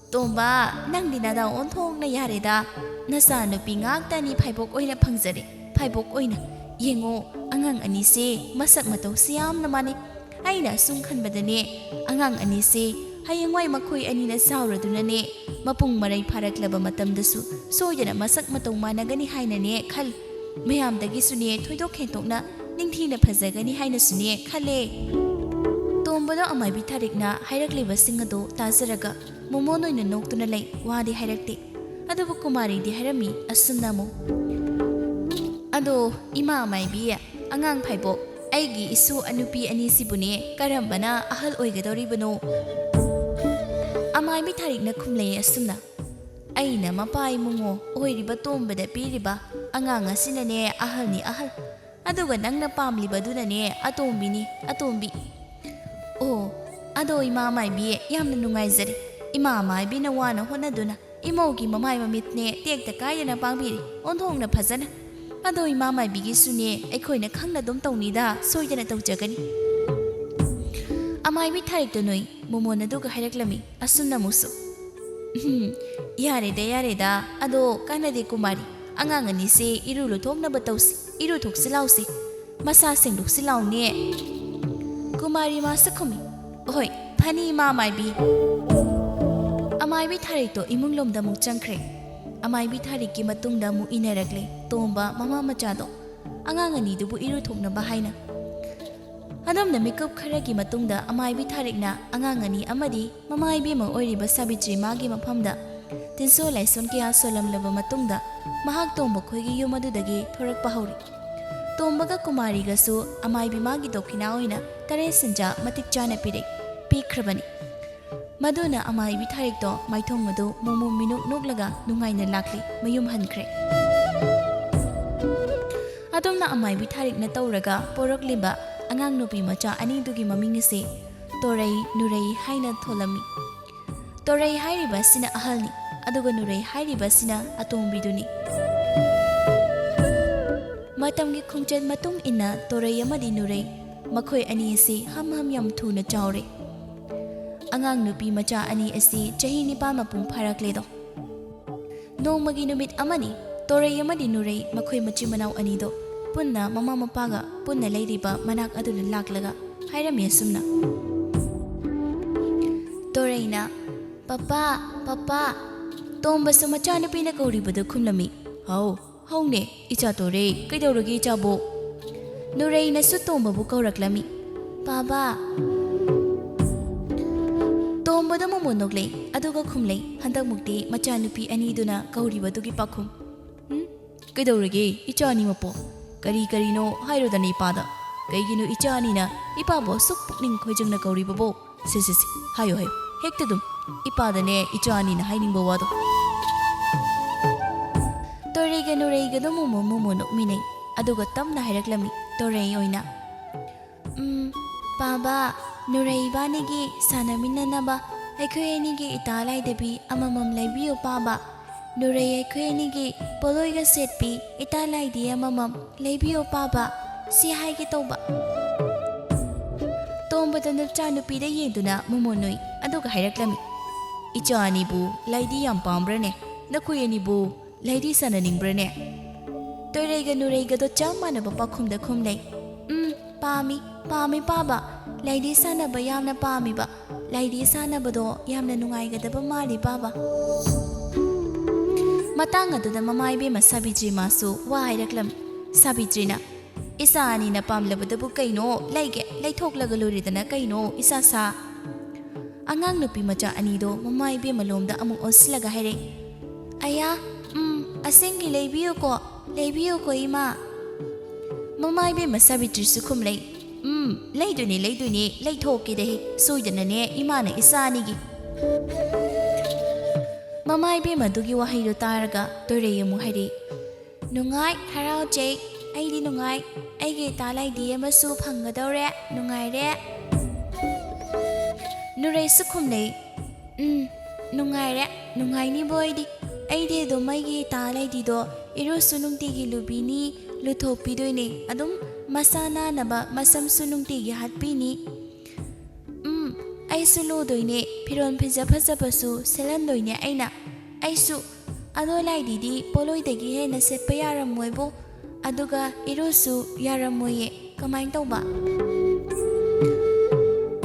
"ꯇꯣꯝꯕ, ꯅꯪꯗꯤ ꯅꯗꯥꯎ ꯑꯣꯟꯊꯣꯛꯅ ꯌꯥꯔꯦꯗ꯫ ꯅꯆꯥ ꯅꯨꯄꯤ ꯉꯥꯛꯇꯅꯤ ꯐꯥꯏꯕꯣꯛ ꯑꯣꯏꯅ ꯐꯪꯖꯔꯦ, ꯐꯥꯏꯕꯣꯛ ꯑꯣꯏꯅ꯫ ꯌꯦꯡꯉꯣ, ꯑꯉꯥꯡ ꯑꯅꯤꯁꯦ ꯃꯁꯛ ꯃꯇꯧꯁꯤ ꯌꯥꯝꯅ ꯃꯥꯟꯅꯩ꯫ ꯑꯩꯅ ꯑꯁꯨꯝ ꯈꯟꯕꯗꯅꯦ, ꯑꯉꯥꯡ ꯑꯅꯤꯁꯦ ꯍꯌꯦꯡꯋꯥꯏ ꯃꯈꯣꯏ ꯑꯅꯤꯅ ꯆꯥꯎꯔꯗꯨꯅꯅꯦ, ꯃꯄꯨꯡ ꯃꯔꯩ ꯐꯥꯔꯛꯂꯕ ꯃꯇꯝꯗꯁꯨ ꯁꯣꯏꯗꯅ ꯃꯁꯛ ꯃꯇꯧ ꯃꯥꯟꯅꯒꯅꯤ ꯍꯥꯏꯅꯅꯦ ꯈꯜꯂꯤ꯫ ꯃꯌꯥꯝꯗꯒꯤꯁꯨꯅꯦ ꯊꯣꯏꯗꯣꯛ ꯍꯦꯟꯗꯣꯛꯅ ꯅꯤꯡꯊꯤꯅ ꯐꯖꯒꯅꯤ ꯍꯥꯏꯅꯁꯨꯅꯦ ꯈꯜꯂꯦ꯫" ꯇꯣꯝꯕꯗꯣ ꯑꯃꯥꯏꯕꯤ ꯊꯥꯔꯤꯛꯅ ꯍꯥꯏꯔꯛꯂꯤꯕꯁꯤꯡ ꯑꯗꯨ ꯇꯥꯖꯔꯒ ꯃꯣꯃꯣꯟ ꯑꯣꯏꯅ ꯅꯣꯛꯇꯨꯅ ꯂꯩ, ꯋꯥꯗꯤ ꯍꯥꯏꯔꯛꯇꯦ꯫ ꯑꯗꯨꯕꯨ ꯀꯨꯃꯥꯔꯤꯗꯤ ꯍꯥꯏꯔꯝꯃꯤ ꯑꯁꯨꯝꯅ ꯑꯃꯨꯛ꯫ "ꯑꯗꯣ ꯏꯃꯥ ꯑꯃꯥꯏꯕꯤ, ꯑꯉꯥꯡ ꯐꯥꯏꯕꯣꯛ, ꯑꯩꯒꯤ ꯏꯁꯨ ꯑꯅꯨꯄꯤ ꯑꯅꯤꯁꯤꯕꯨꯅꯦ ꯀꯔꯝꯕꯅ ꯑꯍꯜ ꯑꯣꯏꯒꯗꯧꯔꯤꯕꯅꯣ?" ꯑꯃꯥꯏꯕꯤ ꯊꯥꯔꯤꯛꯅ ꯈꯨꯝꯂꯛꯏ ꯑꯁꯨꯝꯅ꯫ "ꯑꯩꯅ ꯃꯄꯥ ꯏꯃꯨꯡꯉꯣ ꯑꯣꯏꯔꯤꯕ ꯇꯣꯝꯕꯗ ꯄꯤꯔꯤꯕ ꯑꯉꯥꯡ ꯑꯁꯤꯅꯅꯦ ꯑꯍꯜꯅꯤ ꯑꯍꯜ꯫ ꯑꯗꯨꯒ ꯅꯪꯅ ꯄꯥꯝꯂꯤꯕꯗꯨꯅꯅꯦ ꯑꯇꯣꯝꯕꯤꯅꯤ, ꯑꯇꯣꯝꯕꯤ꯫" "ꯑꯣ, ꯑꯗꯣ ꯏꯃꯥ ꯃꯥꯏꯕꯤ, ꯌꯥꯝꯅ ꯅꯨꯡꯉꯥꯏꯖꯔꯦ꯫ ꯏꯃꯥ ꯃꯥꯏꯕꯤꯅ ꯋꯥꯅ ꯍꯣꯠꯅꯗꯨꯅ ꯏꯃꯧꯒꯤ ꯃꯃꯥꯏ ꯃꯃꯤꯠꯅꯦ ꯇꯦꯛꯇ ꯀꯥꯏꯗꯅ ꯄꯥꯡꯕꯤꯔꯤ, ꯑꯣꯟꯊꯣꯛꯅ ꯐꯖꯅ꯫ ꯑꯗꯣ ꯏꯃꯥ ꯃꯥꯏꯕꯤꯒꯤꯁꯨꯅꯦ ꯑꯩꯈꯣꯏꯅ ꯈꯪꯅ ꯑꯗꯨꯝ ꯇꯧꯅꯤꯗ, ꯁꯣꯏꯗꯅ ꯇꯧꯖꯒꯅꯤ꯫" ꯑꯃꯥꯏꯕꯤ ꯊꯥꯔꯤꯛꯇ ꯅꯣꯏ ꯃꯣꯃꯣꯟ ꯑꯗꯨꯒ ꯍꯥꯏꯔꯛꯂꯝꯃꯤ ꯑꯁꯨꯝꯅ ꯑꯃꯨꯛꯁꯨ꯫ "ꯎꯝ, ꯌꯥꯔꯦꯗ, ꯌꯥꯔꯦꯗ꯫ ꯑꯗꯣ ꯀꯥꯟꯅꯗꯦ ꯀꯨꯃꯥꯔꯤ, ꯑꯉꯥꯡ ꯑꯅꯤꯁꯦ ꯏꯔꯨ ꯂꯨꯊꯣꯛꯅꯕ ꯇꯧꯁꯤ, ꯏꯔꯨ ꯊꯣꯛꯁꯤ ꯂꯥꯎꯁꯤ꯫ ꯃꯁꯥ ꯁꯦꯡꯗꯣꯛꯁꯤ ꯂꯥꯎꯅꯦ꯫" ꯀꯨꯃꯥꯔꯤ ꯃꯥꯁꯨ ꯈꯨꯝꯃꯤ, "ꯍꯣꯏ, ꯐꯅꯤ ꯏꯃꯥ ꯃꯥꯏꯕꯤ꯫" ꯑꯃꯥꯏꯕꯤ ꯊꯥꯔꯤꯛꯇꯣ ꯏꯃꯨꯡ ꯂꯣꯝꯗ ꯑꯃꯨꯛ ꯆꯪꯈ꯭ꯔꯦ꯫ ꯑꯃꯥꯏꯕꯤ ꯊꯥꯔꯤꯛꯀꯤ ꯃꯇꯨꯡꯗ ꯑꯃꯨꯛ ꯏꯟꯅꯔꯛꯂꯦ ꯇꯣꯝꯕ ꯃꯃꯥ ꯃꯆꯥꯗꯣ, ꯑꯉꯥꯡ ꯑꯅꯤꯗꯨꯕꯨ ꯏꯔꯨ ꯊꯣꯛꯅꯕ ꯍꯥꯏꯅ꯫ ꯑꯗꯣꯝꯅ ꯃꯤꯀꯨꯞ ꯈꯔꯒꯤ ꯃꯇꯨꯡꯗ ꯑꯃꯥꯏꯕꯤ ꯊꯥꯔꯤꯛꯅ ꯑꯉꯥꯡ ꯑꯅꯤ ꯑꯃꯗꯤ ꯃꯃꯥ ꯏꯕꯦꯝꯃ ꯑꯣꯏꯔꯤꯕ ꯁꯥꯕꯤꯇ꯭ꯔꯤ ꯃꯥꯒꯤ ꯃꯐꯝꯗ ꯇꯤꯟꯁꯣ ꯂꯥꯏꯁꯣꯟ ꯀꯌꯥ ꯁꯣꯜꯂꯝꯂꯕ ꯃꯇꯨꯡꯗ ꯃꯍꯥꯛ ꯇꯣꯝꯕ ꯈꯣꯏꯒꯤ ꯌꯨꯝ ꯑꯗꯨꯗꯒꯤ ꯊꯣꯔꯛꯄ ꯍꯧꯔꯤ꯫ ꯇꯣꯝꯕꯒ ꯀꯨꯃꯥꯔꯤꯒꯁꯨ ꯑꯃꯥꯏꯕꯤ ꯃꯥꯒꯤ ꯗꯣꯈꯤꯅꯥ ꯑꯣꯏꯅ ꯇꯔꯦꯠ ꯁꯦꯟꯖꯥ ꯃꯇꯤꯛ ꯆꯥꯅ ꯄꯤꯔꯛ, ꯄꯤꯈ꯭ꯔꯕꯅꯤ꯫ ꯃꯗꯨꯅ ꯑꯃꯥꯏꯕꯤ ꯊꯥꯔꯤꯛꯇꯣ ꯃꯥꯏꯊꯣꯡ ꯑꯗꯨ ꯃꯣꯃꯣ ꯃꯤꯅꯣꯛ ꯅꯣꯛꯂꯒ ꯅꯨꯡꯉꯥꯏꯅ ꯂꯥꯛꯂꯤ, ꯃꯌꯨꯝ ꯍꯟꯈ꯭ꯔꯦ꯫ ꯑꯗꯣꯝꯅ ꯑꯃꯥꯏꯕꯤ ꯊꯥꯔꯤꯛꯅ ꯇꯧꯔꯒ ꯄꯣꯔꯛꯂꯤꯕ ꯑꯉꯥꯡ ꯅꯨꯄꯤ ꯃꯆꯥ ꯑꯅꯤꯗꯨꯒꯤ ꯃꯃꯤꯡ ꯑꯁꯤ ꯇꯣꯔꯩ, ꯅꯨꯔꯩ ꯍꯥꯏꯅ ꯊꯣꯜꯂꯝꯃꯤ꯫ ꯇꯣꯔꯩ ꯍꯥꯏꯔꯤꯕ ꯑꯁꯤꯅ ꯑꯍꯜꯅꯤ, ꯑꯗꯨꯒ ꯅꯨꯔꯩ ꯍꯥꯏꯔꯤꯕ ꯑꯁꯤꯅ ꯑꯇꯣꯝꯕꯤꯗꯨꯅꯤ꯫ ꯃꯇꯝꯒꯤ ꯈꯣꯡꯆꯠ ꯃꯇꯨꯡ ꯏꯟꯅ ꯇꯣꯔꯩ ꯑꯃꯗꯤ ꯅꯨꯔꯩ, ꯃꯈꯣꯏ ꯑꯅꯤ ꯑꯁꯤ ꯍꯝ ꯍꯝ ꯌꯥꯝ ꯊꯨꯅ ꯆꯥꯎꯔꯦ꯫ ꯑꯉꯥꯡ ꯅꯨꯄꯤ ꯃꯆꯥ ꯑꯅꯤ ꯑꯁꯤ ꯆꯍꯤ ꯅꯤꯄꯥꯟ ꯃꯄꯨꯡ ꯐꯥꯔꯛꯂꯦꯗꯣ꯫ ꯅꯣꯡꯃꯒꯤ ꯅꯨꯃꯤꯠ ꯑꯃꯅꯤ, ꯇꯣꯔꯩ ꯑꯃꯗꯤ ꯅꯨꯔꯩ, ꯃꯈꯣꯏ ꯃꯆꯤꯟ ꯃꯅꯥꯎ ꯑꯅꯤꯗꯣ ꯄꯨꯟꯅ ꯃꯃꯥ ꯃꯄꯥꯒ ꯄꯨꯟꯅ ꯂꯩꯔꯤꯕ ꯃꯅꯥꯛ ꯑꯗꯨꯗ ꯂꯥꯛꯂꯒ ꯍꯥꯏꯔꯝꯃꯤ ꯑꯁꯨꯝꯅ꯫ ꯇꯣꯔꯩꯅ, "ꯄꯄꯥ, ꯄꯄꯥ!" ꯇꯣꯝꯕꯁꯨ ꯃꯆꯥꯅꯨꯄꯤꯅ ꯀꯧꯔꯤꯕꯗꯨ ꯈꯨꯝꯂꯝꯃꯤ꯫ "ꯍꯥꯎ, ꯍꯧꯅꯦ, ꯏꯆꯥ ꯇꯣꯔꯩ, ꯀꯩꯗꯧꯔꯒꯦ ꯏꯆꯥꯕꯣ?" ꯅꯨꯔꯩꯅꯁꯨ ꯇꯣꯝꯕꯕꯨ ꯀꯧꯔꯛꯂꯝꯃꯤ꯫ "ꯄꯥꯕꯥ!" ꯇꯣꯝꯕꯗ ꯃꯣꯃꯣꯟ ꯅꯣꯛꯂꯦ, ꯑꯗꯨꯒ ꯈꯨꯝꯂꯦ, ꯍꯟꯗꯛꯃꯨꯛꯇꯤ ꯃꯆꯥꯅꯨꯄꯤ ꯑꯅꯤꯗꯨꯅ ꯀꯧꯔꯤꯕꯗꯨꯒꯤ ꯄꯥꯈꯨꯝ꯫ "ꯎꯝ? ꯀꯩꯗꯧꯔꯒꯦ, ꯏꯆꯥ ꯑꯅꯤꯃꯛꯄꯣ? ꯀꯔꯤ ꯀꯔꯤꯅꯣ ꯍꯥꯏꯔꯣꯗꯅ ꯏꯄꯥꯗ꯫ ꯀꯩꯒꯤꯅꯣ ꯏꯆꯥ ꯑꯅꯤꯅ ꯏꯄꯥꯕꯨ ꯑꯁꯨꯛ ꯄꯨꯛꯅꯤꯡ ꯈꯣꯏꯖꯪꯅ ꯀꯧꯔꯤꯕꯕꯣ? ꯁꯦ, ꯁꯦ, ꯁꯦ, ꯍꯥꯏꯌꯣ, ꯍꯥꯏꯌꯣ꯫ ꯍꯦꯛꯇ ꯑꯗꯨꯝ ꯏꯄꯥꯗꯅꯦ ꯏꯆꯥ ꯑꯅꯤꯅ ꯍꯥꯏꯅꯤꯡꯕ ꯋꯥꯗꯣ꯫" ꯇꯣꯔꯩꯒ ꯅꯨꯔꯩꯒꯗꯣ ꯃꯣꯃꯣ ꯃꯣꯃꯣ ꯅꯣꯛꯃꯤꯟꯅꯩ꯫ ꯑꯗꯨꯒ ꯇꯞꯅ ꯍꯥꯏꯔꯛꯂꯝꯃꯤ ꯇꯣꯔꯩ ꯑꯣꯏꯅ꯫ "ꯎꯝ, ꯄꯥꯕꯥ, ꯅꯨꯔꯩ ꯏꯕꯥꯅꯤꯒꯤ ꯁꯥꯟꯅꯃꯤꯟꯅꯅꯕ ꯑꯩꯈꯣꯏ ꯑꯅꯤꯒꯤ ꯏꯇꯥ ꯂꯥꯏꯙꯕꯤ ꯑꯃꯃꯝ ꯂꯩꯕꯤꯌꯨ ꯄꯥꯕꯥ꯫ ꯅꯨꯔꯩ ꯑꯩꯈꯣꯏ ꯑꯅꯤꯒꯤ ꯄꯣꯠꯂꯣꯏꯒ ꯁꯦꯠꯄꯤ ꯏꯇꯥ ꯂꯥꯏꯙꯤ ꯑꯃꯃꯝ ꯂꯩꯕꯤꯌꯨ ꯄꯥꯕꯥ꯫ ꯁꯤ ꯍꯥꯏꯒꯦ ꯇꯧꯕ꯫" ꯇꯣꯝꯕꯗ ꯅꯆꯥꯅꯨꯄꯤꯗ ꯌꯦꯡꯗꯨꯅ ꯃꯣꯃꯣꯟ ꯅꯣꯛꯏ, ꯑꯗꯨꯒ ꯍꯥꯏꯔꯛꯂꯝꯃꯤ, "ꯏꯆꯥ ꯑꯅꯤꯕꯨ ꯂꯥꯏꯙꯤ ꯌꯥꯝ ꯄꯥꯝꯕ꯭ꯔꯅꯦ? ꯅꯈꯣꯏ ꯑꯅꯤꯕꯨ ꯂꯥꯏꯙꯤ ꯁꯥꯟꯅꯅꯤꯡꯕ꯭ꯔꯅꯦ?" ꯇꯣꯔꯩꯒ ꯅꯨꯔꯩꯒꯗꯣ ꯆꯞ ꯃꯥꯟꯅꯕ ꯄꯥꯈꯨꯝꯗ ꯈꯨꯝꯂꯩ꯫ "ꯎꯝ, ꯄꯥꯝꯃꯤ, ꯄꯥꯝꯃꯤ ꯄꯥꯕ꯫ ꯂꯥꯏꯙꯤ ꯁꯥꯟꯅꯕ ꯌꯥꯝꯅ ꯄꯥꯝꯃꯤꯕ꯫ ꯂꯥꯏꯙꯤ ꯁꯥꯟꯅꯕꯗꯣ ꯌꯥꯝꯅ ꯅꯨꯡꯉꯥꯏꯒꯗꯕ ꯃꯥꯜꯂꯤ ꯄꯥꯕ꯫" ꯃꯇꯥꯡ ꯑꯗꯨꯗ ꯃꯃꯥ ꯏꯕꯦꯝꯃ ꯁꯥꯕꯤꯇ꯭ꯔꯤ ꯃꯥꯁꯨ ꯋꯥ ꯍꯥꯏꯔꯛꯂꯝꯃꯤ꯫ ꯁꯥꯕꯤꯇ꯭ꯔꯤꯅ, "ꯏꯆꯥ ꯑꯅꯤꯅ ꯄꯥꯝꯂꯕꯗꯕꯨ ꯀꯩꯅꯣ ꯂꯩꯒꯦ? ꯂꯩꯊꯣꯛꯂꯒ ꯂꯣꯏꯔꯦꯗꯅ ꯀꯩꯅꯣ, ꯏꯆꯥ ꯁꯥ?" ꯑꯉꯥꯡ ꯅꯨꯄꯤ ꯃꯆꯥ ꯑꯅꯤꯗꯣ ꯃꯃꯥ ꯏꯕꯦꯝꯃ ꯂꯣꯝꯗ ꯑꯃꯨꯛ ꯑꯣꯟꯁꯤꯜꯂꯒ ꯍꯥꯏꯔꯛꯏ, "ꯑꯌꯥ, ꯎꯝ, ꯑꯁꯦꯡꯒꯤ ꯂꯩꯕꯤꯌꯨꯀꯣ, ꯂꯩꯕꯤꯌꯨꯀꯣ ꯏꯃꯥ꯫ ꯃꯃꯥ ꯏꯕꯦꯝꯃ ꯁꯥꯕꯤꯇ꯭ꯔꯤꯁꯨ ꯈꯨꯝꯂꯩ, "ꯎꯝ, ꯂꯩꯗꯣꯏꯅꯦ, ꯂꯩꯗꯣꯏꯅꯦ, ꯂꯩꯊꯣꯛꯀꯦꯗ ꯍꯦ, ꯁꯣꯏꯗꯅꯅꯦ ꯏꯃꯥꯅ ꯏꯆꯥ ꯑꯅꯤꯒꯤ꯫" ꯃꯃꯥ ꯏꯕꯦꯝꯃ ꯑꯗꯨꯒꯤ ꯋꯥꯍꯩꯗꯣ ꯇꯥꯔꯒ ꯇꯣꯏꯔꯩ ꯑꯃꯨꯛ ꯍꯥꯏꯔꯛꯏ, "ꯅꯨꯡꯉꯥꯏ, ꯍꯔꯥꯎꯖꯩ, ꯑꯩꯗꯤ ꯅꯨꯡꯉꯥꯏ, ꯑꯩꯒꯤ ꯏꯇꯥ ꯂꯥꯏꯗꯤ ꯑꯃꯁꯨ ꯐꯪꯒꯗꯧꯔꯦ, ꯅꯨꯡꯉꯥꯏꯔꯦ꯫" ꯅꯨꯔꯩꯁꯨ ꯈꯨꯝꯂꯩ, "ꯎꯝ, ꯅꯨꯡꯉꯥꯏꯔꯦ, ꯅꯨꯡꯉꯥꯏꯅꯤꯕꯣ ꯑꯩꯗꯤ, ꯑꯩꯗꯤ ꯑꯗꯨꯝ ꯑꯩꯒꯤ ꯏꯇꯥ ꯂꯥꯏꯗꯤꯗꯣ ꯏꯔꯨꯁꯨ ꯅꯨꯡꯇꯤꯒꯤ ꯂꯨꯕꯤꯅꯤ, ꯂꯨꯊꯣꯛꯄꯤꯗꯣꯏꯅꯦ꯫ ꯑꯗꯨꯝ ꯃꯁꯥ ꯅꯥꯟꯅꯕ ꯃꯁꯝꯁꯨ ꯅꯨꯡꯇꯤꯒꯤ ꯍꯥꯠꯄꯤꯅꯤ꯫ ꯎꯝ, ꯑꯩꯁꯨ ꯂꯨꯗꯣꯏꯅꯦ꯫ ꯐꯤꯔꯣꯜ ꯐꯖ ꯐꯖꯕꯁꯨ ꯁꯦꯠꯍꯟꯗꯣꯏꯅꯦ ꯑꯩꯅ꯫ ꯑꯩꯁꯨ꯫ ꯑꯗꯣ ꯂꯥꯏꯗꯤꯗꯤ ꯄꯣꯠꯂꯣꯏꯗꯒꯤ ꯍꯦꯟꯅ ꯁꯦꯠꯄ ꯌꯥꯔꯝꯃꯣꯏꯕꯨ꯫ ꯑꯗꯨꯒ ꯏꯔꯨꯁꯨ ꯌꯥꯔꯝꯃꯣꯏꯌꯦ꯫ ꯀꯃꯥꯏꯅ ꯇꯧꯕ?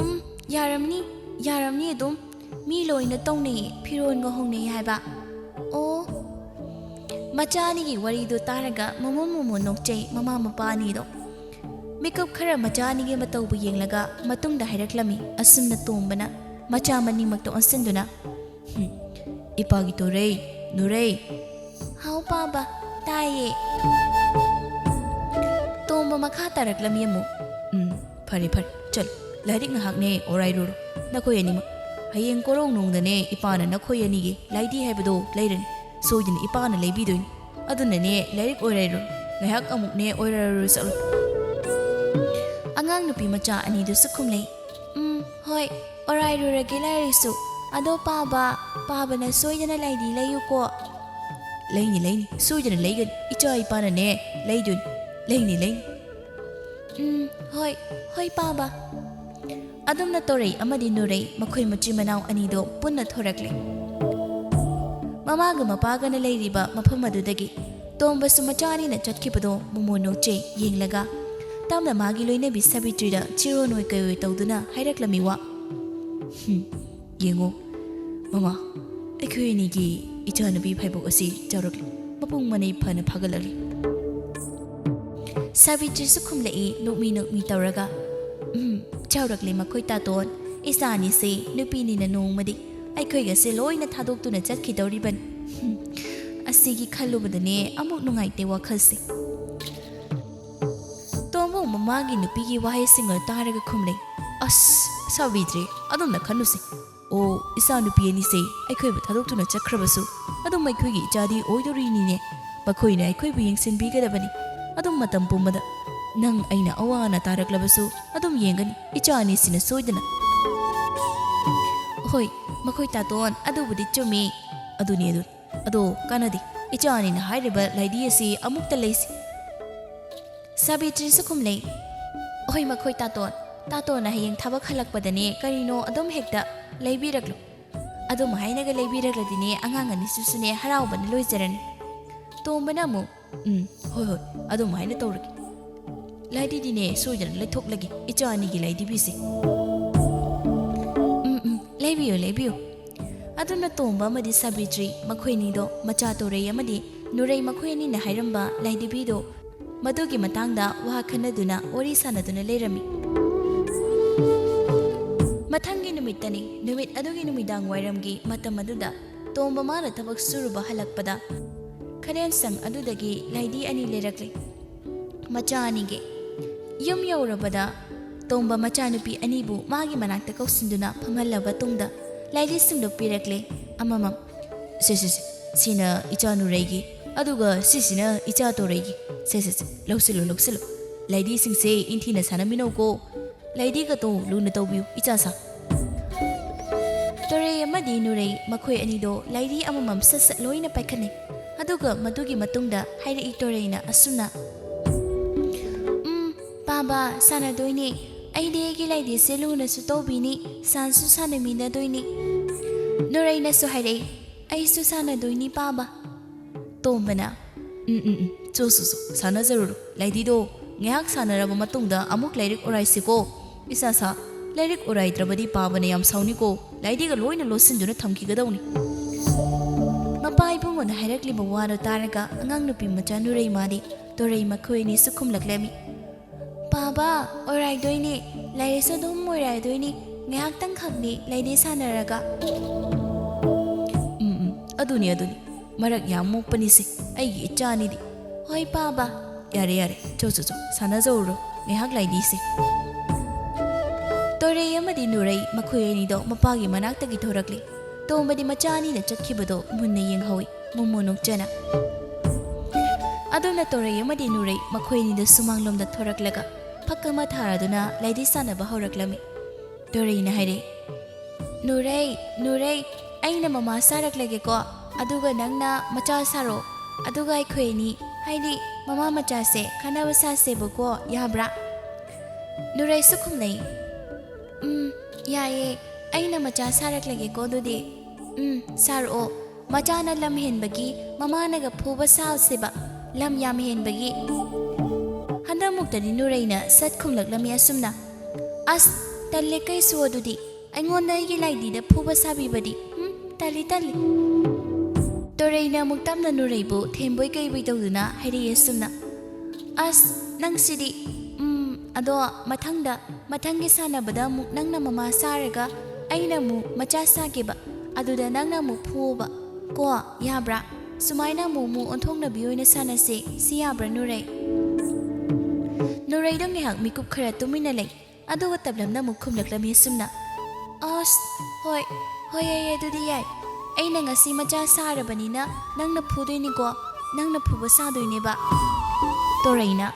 ꯎꯝ, ꯌꯥꯔꯝꯅꯤ, ꯌꯥꯔꯝꯅꯤ ꯑꯗꯨꯝ꯫ ꯃꯤ ꯂꯣꯏꯅ ꯇꯧꯅꯩꯌꯦ, ꯐꯤꯔꯣꯟꯒ ꯍꯣꯡꯅꯩ ꯍꯥꯏꯕ꯫ ꯑꯣ꯫ ꯃꯆꯥ ꯑꯅꯤꯒꯤ ꯋꯥꯔꯤꯗꯣ ꯇꯥꯔꯒ ꯃꯃꯣꯟ ꯃꯃꯣꯟ ꯅꯣꯛꯆꯩ ꯃꯃꯥ ꯃꯄꯥ ꯑꯅꯤꯗꯣ꯫ ꯃꯤꯀꯞ ꯈꯔ ꯃꯆꯥ ꯑꯅꯤꯒꯤ ꯃꯇꯧꯕꯨ ꯌꯦꯡꯂꯒ ꯃꯇꯨꯡꯗ ꯍꯥꯏꯔꯛꯂꯝꯃꯤ ꯑꯁꯨꯝꯅ ꯇꯣꯝꯕꯅ ꯃꯆꯥ ꯃꯅꯤꯃꯛꯇ ꯑꯣꯟꯁꯤꯟꯗꯨꯅ꯫ "ꯍꯨꯝ, ꯏꯄꯥꯒꯤ ꯇꯣꯔꯩ, ꯅꯨꯔꯩ꯫" "ꯍꯥꯎ ꯄꯥꯕ, ꯇꯥꯏꯌꯦ꯫" ꯇꯣꯝꯕ ꯃꯈꯥ ꯇꯥꯔꯛꯂꯝꯃꯤ ꯑꯃꯨꯛ꯫ "ꯎꯝ, ꯐꯔꯦ ꯐꯔꯦ, ꯆꯠꯂꯣ, ꯂꯥꯏꯔꯤꯛ ꯉꯥꯏꯍꯥꯛꯅꯦ ꯑꯣꯔꯥꯏꯔꯨꯔꯣ, ꯅꯈꯣꯏ ꯑꯅꯤꯃꯛ꯫ ꯍꯌꯦꯡ ꯀꯣꯔꯧ ꯅꯣꯡꯗꯅꯦ ꯏꯄꯥꯅ ꯅꯈꯣꯏ ꯑꯅꯤꯒꯤ ꯂꯥꯏꯗꯤ ꯍꯥꯏꯕꯗꯣ ꯂꯩꯔꯅꯤ, ꯁꯣꯏꯗꯅ ꯏꯄꯥꯅ ꯂꯩꯕꯤꯗꯣꯏꯅꯤ꯫ ꯑꯗꯨꯅꯅꯦ ꯂꯥꯏꯔꯤꯛ ꯑꯣꯏꯔꯥꯏꯔꯨꯔꯣ, ꯉꯥꯏꯍꯥꯛ ꯑꯃꯨꯛꯅꯦ ꯑꯣꯏꯔꯥꯏꯔꯨꯔꯣ ꯆꯠꯂꯣ꯫" ꯑꯉꯥꯡ ꯅꯨꯄꯤ ꯃꯆꯥ ꯑꯅꯤꯗꯨꯁꯨ ꯈꯨꯝꯂꯩ꯫ "ꯎꯝ, ꯍꯣꯏ, ꯑꯣꯔꯥꯏꯔꯨꯔꯒꯦ ꯂꯥꯏꯔꯤꯛꯁꯨ꯫ ꯑꯗꯣ ꯄꯥꯕ, ꯄꯥꯕꯅ ꯁꯣꯏꯗꯅ ꯂꯥꯏꯗꯤ ꯂꯩꯌꯨꯀꯣ꯫" "ꯂꯩꯅꯤ, ꯂꯩꯅꯤ, ꯁꯣꯏꯗꯅ ꯂꯩꯒꯅꯤ꯫ ꯏꯆꯥ ꯏꯄꯥꯅꯅꯦ ꯂꯩꯗꯣꯏꯅꯤ, ꯂꯩꯅꯤ, ꯂꯩꯅꯤ꯫" "ꯎꯝ, ꯍꯣꯏ, ꯍꯣꯏ ꯄꯥꯕ꯫" ꯑꯗꯨꯝꯅ ꯇꯣꯔꯩ ꯑꯃꯗꯤ ꯅꯨꯔꯩ ꯃꯈꯣꯏ ꯃꯆꯤꯟ ꯃꯅꯥꯎ ꯑꯅꯤꯗꯣ ꯄꯨꯟꯅ ꯊꯣꯔꯛꯂꯦ꯫ ꯃꯃꯥꯒ ꯃꯄꯥꯒꯅ ꯂꯩꯔꯤꯕ ꯃꯐꯝ ꯑꯗꯨꯗꯒꯤ ꯇꯣꯝꯕꯁꯨ ꯃꯆꯥ ꯑꯅꯤꯅ ꯆꯠꯈꯤꯕꯗꯣ ꯃꯣꯃꯣꯟ ꯅꯣꯛꯆꯩ ꯌꯦꯡꯂꯒ꯫ ꯇꯞꯅ ꯃꯥꯒꯤ ꯂꯣꯏꯅꯕꯤ ꯁꯥꯕꯤꯇ꯭ꯔꯤꯗ ꯆꯤꯔꯣꯟ ꯑꯣꯏ ꯀꯩ ꯑꯣꯏ ꯇꯧꯗꯨꯅ ꯍꯥꯏꯔꯛꯂꯝꯃꯤ ꯋꯥ꯫ "ꯍꯨꯝ, ꯌꯦꯡꯉꯣ ꯃꯃꯥ, ꯑꯩꯈꯣꯏ ꯑꯅꯤꯒꯤ ꯏꯆꯥꯅꯨꯄꯤ ꯐꯥꯏꯕꯣꯛ ꯑꯁꯤ ꯆꯥꯎꯔꯛꯂꯤ, ꯃꯄꯨꯡ ꯃꯅꯩ ꯐꯅ ꯐꯥꯒꯠꯂꯛꯂꯤ꯫" ꯁꯥꯕꯤꯇ꯭ꯔꯤꯁꯨ ꯈꯨꯝꯂꯛꯏ ꯅꯣꯛꯃꯤ ꯅꯣꯛꯃꯤ ꯇꯧꯔꯒ꯫ "ꯎꯝ, ꯆꯥꯎꯔꯛꯂꯦ ꯃꯈꯣꯏ ꯇꯥꯇꯣꯟ꯫ ꯏꯆꯥ ꯑꯅꯤꯁꯦ ꯅꯨꯄꯤꯅꯤꯅ ꯅꯣꯡꯃꯗꯤ ꯑꯩꯈꯣꯏꯒꯁꯦ ꯂꯣꯏꯅ ꯊꯥꯗꯣꯛꯇꯨꯅ ꯆꯠꯈꯤꯗꯧꯔꯤꯕꯅꯤ꯫" "ꯍꯨꯝ, ꯑꯁꯤꯒꯤ ꯈꯜꯂꯨꯕꯗꯅꯦ ꯑꯃꯨꯛ ꯅꯨꯡꯉꯥꯏꯇꯦ ꯋꯥꯈꯜꯁꯦ꯫" ꯇꯣꯝꯕ ꯃꯃꯥꯒꯤ ꯅꯨꯄꯤꯒꯤ ꯋꯥꯍꯩꯁꯤꯡ ꯑꯗꯨ ꯇꯥꯔꯒ ꯈꯨꯝꯂꯦ꯫ "ꯑꯁ, ꯁꯥꯕꯤꯇ꯭ꯔꯤ, ꯑꯗꯨꯝꯅ ꯈꯟꯅꯨꯁꯦ꯫ ꯑꯣ, ꯏꯆꯥ ꯅꯨꯄꯤ ꯑꯅꯤꯁꯦ ꯑꯩꯈꯣꯏꯕꯨ ꯊꯥꯗꯣꯛꯇꯨꯅ ꯆꯠꯈ꯭ꯔꯕꯁꯨ ꯑꯗꯨꯝ ꯑꯩꯈꯣꯏꯒꯤ ꯏꯆꯥꯗꯤ ꯑꯣꯏꯗꯣꯔꯤꯅꯤꯅꯦ꯫ ꯃꯈꯣꯏꯅ ꯑꯩꯈꯣꯏꯕꯨ ꯌꯦꯡꯁꯤꯟꯕꯤꯒꯗꯕꯅꯤ꯫ ꯑꯗꯨꯝ ꯃꯇꯝ ꯄꯨꯝꯕꯗ ꯅꯪ ꯑꯩꯅ ꯑꯋꯥ ꯑꯅꯥ ꯇꯥꯔꯛꯂꯕꯁꯨ ꯑꯗꯨꯝ ꯌꯦꯡꯒꯅꯤ ꯏꯆꯥ ꯑꯅꯤꯁꯤꯅ ꯁꯣꯏꯗꯅ꯫" "ꯍꯣꯏ, ꯃꯈꯣꯏ ꯇꯥꯇꯣꯟ, ꯑꯗꯨꯕꯨꯗꯤ ꯆꯨꯝꯃꯤ꯫ ꯑꯗꯨꯅꯤ, ꯑꯗꯨꯅꯤ꯫ ꯑꯗꯣ ꯀꯥꯟꯅꯗꯦ꯫ ꯏꯆꯥ ꯑꯅꯤꯅ ꯍꯥꯏꯔꯤꯕ ꯂꯥꯏꯗꯤ ꯑꯁꯤ ꯑꯃꯨꯛꯇ ꯂꯩꯁꯤ꯫ ꯁꯥꯕꯤꯇ꯭ꯔꯤꯁꯨ ꯈꯨꯝꯂꯩ꯫ ꯍꯣꯏ, ꯃꯈꯣꯏ ꯇꯥꯇꯣꯟ꯫ ꯇꯥꯇꯣꯟꯅ ꯍꯌꯦꯡ ꯊꯕꯛ ꯍꯜꯂꯛꯄꯗꯅꯦ ꯀꯔꯤꯅꯣ ꯑꯗꯨꯝ ꯍꯦꯛꯇ ꯂꯩꯕꯤꯔꯛꯂꯣ꯫ ꯑꯗꯨꯝ ꯍꯥꯏꯅꯒ ꯂꯩꯕꯤꯔꯛꯂꯗꯤꯅꯦ ꯑꯉꯥꯡ ꯑꯅꯤꯁꯤꯁꯨꯅꯦ ꯍꯔꯥꯎꯕꯅ ꯂꯣꯏꯖꯔꯅꯤ꯫ ꯇꯣꯝꯕꯅ ꯑꯃꯨꯛ, "ꯎꯝ, ꯍꯣꯏ, ꯍꯣꯏ, ꯑꯗꯨꯝ ꯍꯥꯏꯅ ꯇꯧꯔꯒꯦ꯫ ꯂꯥꯏꯗꯤꯗꯤꯅꯦ ꯁꯣꯏꯗꯅ ꯂꯩꯊꯣꯛꯂꯒꯦ, ꯏꯆꯥ ꯑꯅꯤꯒꯤ ꯂꯥꯏꯗꯤꯕꯤꯁꯦ꯫ ꯎꯝ, ꯎꯝ, ꯂꯩꯕꯤꯌꯨ, ꯂꯩꯕꯤꯌꯨ꯫" ꯑꯗꯨꯅ ꯇꯣꯝꯕ ꯑꯃꯗꯤ ꯁꯥꯕꯤꯇ꯭ꯔꯤ ꯃꯈꯣꯏ ꯑꯅꯤꯗꯣ ꯃꯆꯥ ꯇꯣꯔꯩ ꯑꯃꯗꯤ ꯅꯨꯔꯩ ꯃꯈꯣꯏ ꯑꯅꯤꯅ ꯍꯥꯏꯔꯝꯕ ꯂꯥꯏꯗꯤꯕꯤꯗꯣ ꯃꯗꯨꯒꯤ ꯃꯇꯥꯡꯗ ꯋꯥ ꯈꯟꯅꯗꯨꯅ ꯋꯥꯔꯤ ꯁꯥꯟꯅꯗꯨꯅ ꯂꯩꯔꯝꯃꯤ꯫ ꯃꯊꯪꯒꯤ ꯅꯨꯃꯤꯠꯇꯅꯤ꯫ ꯅꯨꯃꯤꯠ ꯑꯗꯨꯒꯤ ꯅꯨꯃꯤꯗꯥꯡ ꯋꯥꯏꯔꯝꯒꯤ ꯃꯇꯝ ꯑꯗꯨꯗ ꯇꯣꯝꯕ ꯃꯥꯅ ꯊꯕꯛ ꯁꯨꯔꯨꯕ ꯍꯜꯂꯛꯄꯗ ꯈꯔꯦꯟꯁꯪ ꯑꯗꯨꯗꯒꯤ ꯂꯥꯏꯗꯤ ꯑꯅꯤ ꯂꯩꯔꯛꯂꯦ꯫ ꯃꯆꯥ ꯑꯅꯤꯒꯤ ꯌꯨꯝ ꯌꯧꯔꯕꯗ ꯇꯣꯝꯕ ꯃꯆꯥꯅꯨꯄꯤ ꯑꯅꯤꯕꯨ ꯃꯥꯒꯤ ꯃꯅꯥꯛꯇ ꯀꯧꯁꯤꯟꯗꯨꯅ ꯐꯝꯍꯜꯂꯕ ꯇꯨꯡꯗ ꯂꯥꯏꯗꯤꯁꯤꯡꯗꯨ ꯄꯤꯔꯛꯂꯦ ꯑꯃꯃꯝ꯫ "ꯁꯦ, ꯁꯦ, ꯁꯦ, ꯁꯤꯅ ꯏꯆꯥ ꯅꯨꯔꯩꯒꯤ, ꯑꯗꯨꯒ ꯁꯤꯁꯤꯅ ꯏꯆꯥ ꯇꯣꯔꯩꯒꯤ꯫ ꯁꯦ, ꯁꯦ, ꯁꯦ, ꯂꯧꯁꯤꯜꯂꯨ, ꯂꯧꯁꯤꯜꯂꯨ꯫ ꯂꯥꯏꯗꯤꯁꯤꯡꯁꯦ ꯏꯟꯊꯤꯅ ꯁꯥꯟꯅꯃꯤꯟꯅꯧꯀꯣ꯫ ꯂꯥꯏꯗꯤꯒꯗꯣ ꯂꯨꯅ ꯇꯧꯕꯤꯌꯨ, ꯏꯆꯥ ꯁꯥ꯫" ꯇꯣꯔꯩ ꯑꯃꯗꯤ ꯅꯨꯔꯩ ꯃꯈꯣꯏ ꯑꯅꯤꯗꯣ ꯂꯥꯏꯗꯤ ꯑꯃꯃꯝ ꯁꯠ ꯁꯠ ꯂꯣꯏꯅ ꯄꯥꯏꯈꯠꯅꯩ꯫ ꯑꯗꯨꯒ ꯃꯗꯨꯒꯤ ꯃꯇꯨꯡꯗ ꯍꯥꯏꯔꯛꯏ ꯇꯣꯔꯩꯅ ꯑꯁꯨꯝꯅ, "ꯎꯝ, ꯄꯥꯕ, ꯁꯥꯟꯅꯗꯣꯏꯅꯦ꯫ ꯑꯩꯗꯤ ꯑꯩꯒꯤ ꯂꯥꯏꯗꯤꯁꯦ ꯂꯨꯅꯁꯨ ꯇꯧꯕꯤꯅꯤ, ꯁꯥꯟꯁꯨ ꯁꯥꯟꯅꯃꯤꯟꯅꯗꯣꯏꯅꯤ꯫" ꯅꯨꯔꯩꯅꯁꯨ ꯍꯥꯏꯔꯛꯏ, "ꯑꯩꯁꯨ ꯁꯥꯟꯅꯗꯣꯏꯅꯤ, ꯄꯥꯕ꯫" ꯇꯣꯝꯕꯅ, "ꯎꯝ, ꯎꯝ, ꯎꯝ, ꯆꯣ, ꯆꯣ, ꯆꯣ, ꯁꯥꯟꯅꯖꯔꯨꯔꯣ꯫ ꯂꯥꯏꯗꯤꯗꯣ ꯉꯥꯏꯍꯥꯛ ꯁꯥꯟꯅꯔꯕ ꯃꯇꯨꯡꯗ ꯑꯃꯨꯛ ꯂꯥꯏꯔꯤꯛ ꯑꯣꯔꯥꯏꯁꯤꯀꯣ꯫ ꯏꯆꯥ ꯁꯥ, ꯂꯥꯏꯔꯤꯛ ꯑꯣꯔꯥꯏꯗ꯭ꯔꯕꯗꯤ ꯄꯥꯕꯅ ꯌꯥꯝ ꯁꯥꯎꯅꯤꯀꯣ꯫ ꯂꯥꯏꯗꯤꯒ ꯂꯣꯏꯅ ꯂꯣꯠꯁꯤꯟꯗꯨꯅ ꯊꯝꯈꯤꯒꯗꯧꯅꯤ꯫" ꯃꯄꯥ ꯏꯕꯨꯡꯉꯣꯅ ꯍꯥꯏꯔꯛꯂꯤꯕ ꯋꯥꯗꯣ ꯇꯥꯔꯒ ꯑꯉꯥꯡ ꯅꯨꯄꯤ ꯃꯆꯥ ꯅꯨꯔꯩ ꯃꯥꯗꯤ ꯇꯣꯔꯩ ꯃꯈꯣꯏ ꯑꯅꯤꯁꯨ ꯈꯨꯝꯂꯛꯂꯝꯃꯤ꯫ "ꯄꯥꯕ, ꯑꯣꯏꯔꯥꯏꯗꯣꯏꯅꯦ꯫ ꯂꯥꯏꯔꯤꯛꯁꯨ ꯑꯗꯨꯝ ꯑꯣꯏꯔꯥꯏꯗꯣꯏꯅꯤ꯫ ꯉꯥꯏꯍꯥꯛꯇꯪ ꯈꯛꯅꯤ ꯂꯩꯗꯤ ꯁꯥꯟꯅꯔꯒ꯫" "ꯎꯝ, ꯎꯝ, ꯑꯗꯨꯅꯤ, ꯑꯗꯨꯅꯤ꯫ ꯃꯔꯛ ꯌꯥꯝ ꯃꯣꯛꯄꯅꯤꯁꯦ, ꯑꯩꯒꯤ ꯏꯆꯥꯅꯤꯗꯤ꯫" "ꯍꯣꯏ, ꯄꯥꯕ꯫" "ꯌꯥꯔꯦ, ꯌꯥꯔꯦ꯫ ꯆꯣ, ꯆꯣ, ꯆꯣ꯫ ꯁꯥꯟꯅꯖꯧꯔꯣ꯫ ꯉꯥꯏꯍꯥꯛ ꯂꯩꯗꯤꯁꯦ꯫" ꯇꯣꯔꯩ ꯑꯃꯗꯤ ꯅꯨꯔꯩ ꯃꯈꯣꯏ ꯑꯅꯤꯗꯣ ꯃꯄꯥꯒꯤ ꯃꯅꯥꯛꯇꯒꯤ ꯊꯣꯔꯛꯂꯤ꯫ ꯇꯣꯝꯕꯗꯤ ꯃꯆꯥ ꯑꯅꯤꯅ ꯆꯠꯈꯤꯕꯗꯣ ꯃꯨꯟꯅ ꯌꯦꯡꯍꯧꯏ, ꯃꯨꯃꯨ ꯅꯣꯛꯆꯅ꯫ ꯑꯗꯨꯅ ꯇꯣꯔꯩ ꯑꯃꯗꯤ ꯅꯨꯔꯩ ꯃꯈꯣꯏ ꯑꯅꯤꯗꯨ ꯁꯨꯃꯥꯡꯂꯣꯝꯗ ꯊꯣꯔꯛꯂꯒ ꯐꯛ ꯑꯃ ꯊꯥꯔꯗꯨꯅ ꯂꯥꯏꯗꯤ ꯁꯥꯟꯅꯕ ꯍꯧꯔꯛꯂꯝꯃꯤ꯫ ꯇꯣꯔꯩꯅ ꯍꯥꯏꯔꯛꯏ, "ꯅꯨꯔꯩ, ꯅꯨꯔꯩ, ꯑꯩꯅ ꯃꯃꯥ ꯁꯥꯔꯛꯂꯒꯦꯀꯣ꯫ ꯑꯗꯨꯒ ꯅꯪꯅ ꯃꯆꯥ ꯁꯥꯔꯣ꯫ ꯑꯗꯨꯒ ꯑꯩꯈꯣꯏ ꯑꯅꯤ, ꯍꯥꯏꯗꯤ ꯃꯃꯥ ꯃꯆꯥꯁꯦ, ꯈꯟꯅꯕ ꯁꯥꯁꯦꯕꯀꯣ, ꯌꯥꯕ꯭ꯔꯥ? ꯅꯨꯔꯩꯁꯨ ꯈꯨꯝꯂꯛꯏ, "ꯎꯝ, ꯌꯥꯏꯌꯦ, ꯑꯩꯅ ꯃꯆꯥ ꯁꯥꯔꯛꯂꯒꯦꯀꯣ ꯑꯗꯨꯗꯤ꯫ ꯎꯝ, ꯁꯥꯔꯛꯑꯣ꯫ ꯃꯆꯥꯅ ꯂꯝ ꯍꯦꯟꯕꯒꯤ, ꯃꯃꯥꯅꯒ ꯐꯨꯕ ꯁꯥꯁꯦꯕ, ꯂꯝ ꯌꯥꯝ ꯍꯦꯟꯕꯒꯤ꯫" ꯍꯟꯗꯛꯃꯨꯛꯇꯗꯤ ꯅꯨꯔꯩꯅ ꯁꯠ ꯈꯨꯝꯂꯛꯂꯝꯃꯤ ꯑꯁꯨꯝꯅ, "ꯑꯁ, ꯇꯜꯂꯦ ꯀꯩꯁꯨ ꯑꯗꯨꯗꯤ꯫ ꯑꯩꯉꯣꯟꯗ ꯑꯩꯒꯤ ꯂꯥꯏꯗꯤꯗ ꯐꯨꯕ ꯁꯥꯕꯤꯕꯗꯤ, ꯍꯨꯝ, ꯇꯜꯂꯤ, ꯇꯜꯂꯤ꯫" ꯇꯣꯔꯩꯅ ꯑꯃꯨꯛ ꯇꯞꯅ ꯅꯨꯔꯩꯕꯨ ꯊꯦꯝꯕꯣꯏ ꯀꯩꯕꯣꯏ ꯇꯧꯗꯨꯅ ꯍꯥꯏꯔꯛꯏ ꯑꯁꯨꯝꯅ, "ꯑꯁ, ꯅꯪꯁꯤꯗꯤ, ꯎꯝ, ꯑꯗꯣ ꯃꯊꯪꯗ, ꯃꯊꯪꯒꯤ ꯁꯥꯟꯅꯕꯗ ꯑꯃꯨꯛ ꯅꯪꯅ ꯃꯃꯥ ꯁꯥꯔꯒ ꯑꯩꯅ ꯑꯃꯨꯛ ꯃꯆꯥ ꯁꯥꯒꯦꯕ, ꯑꯗꯨꯗ ꯅꯪꯅ ꯑꯃꯨꯛ ꯐꯨꯑꯣꯕ꯫ ꯀꯣ, ꯌꯥꯕ꯭ꯔꯥ? ꯁꯨꯃꯥꯏꯅ ꯑꯃꯨꯛ ꯑꯃꯨꯛ ꯑꯣꯟꯊꯣꯛꯅꯕꯤ ꯑꯣꯏꯅ ꯁꯥꯟꯅꯁꯦ, ꯁꯤ ꯌꯥꯕ꯭ꯔꯥ ꯅꯨꯔꯩ?" ꯅꯨꯔꯩꯗꯣ ꯉꯥꯏꯍꯥꯛ ꯃꯤꯀꯨꯞ ꯈꯔ ꯇꯨꯃꯤꯟꯅ ꯂꯩ꯫ ꯑꯗꯨꯒ ꯇꯞꯂꯞꯅ ꯑꯃꯨꯛ ꯈꯨꯝꯂꯛꯂꯝꯃꯤ ꯑꯁꯨꯝꯅ, "ꯑꯁ, ꯍꯣꯏ, ꯍꯣꯏ, ꯌꯥꯏ, ꯑꯗꯨꯗꯤ ꯌꯥꯏ꯫ ꯑꯩꯅ ꯉꯁꯤ ꯃꯆꯥ ꯁꯥꯔꯕꯅꯤꯅ ꯅꯪꯅ ꯐꯨꯗꯣꯏꯅꯤꯀꯣ, ꯅꯪꯅ ꯐꯨꯕ ꯁꯥꯗꯣꯏꯅꯦꯕ꯫" ꯇꯣꯔꯩꯅ,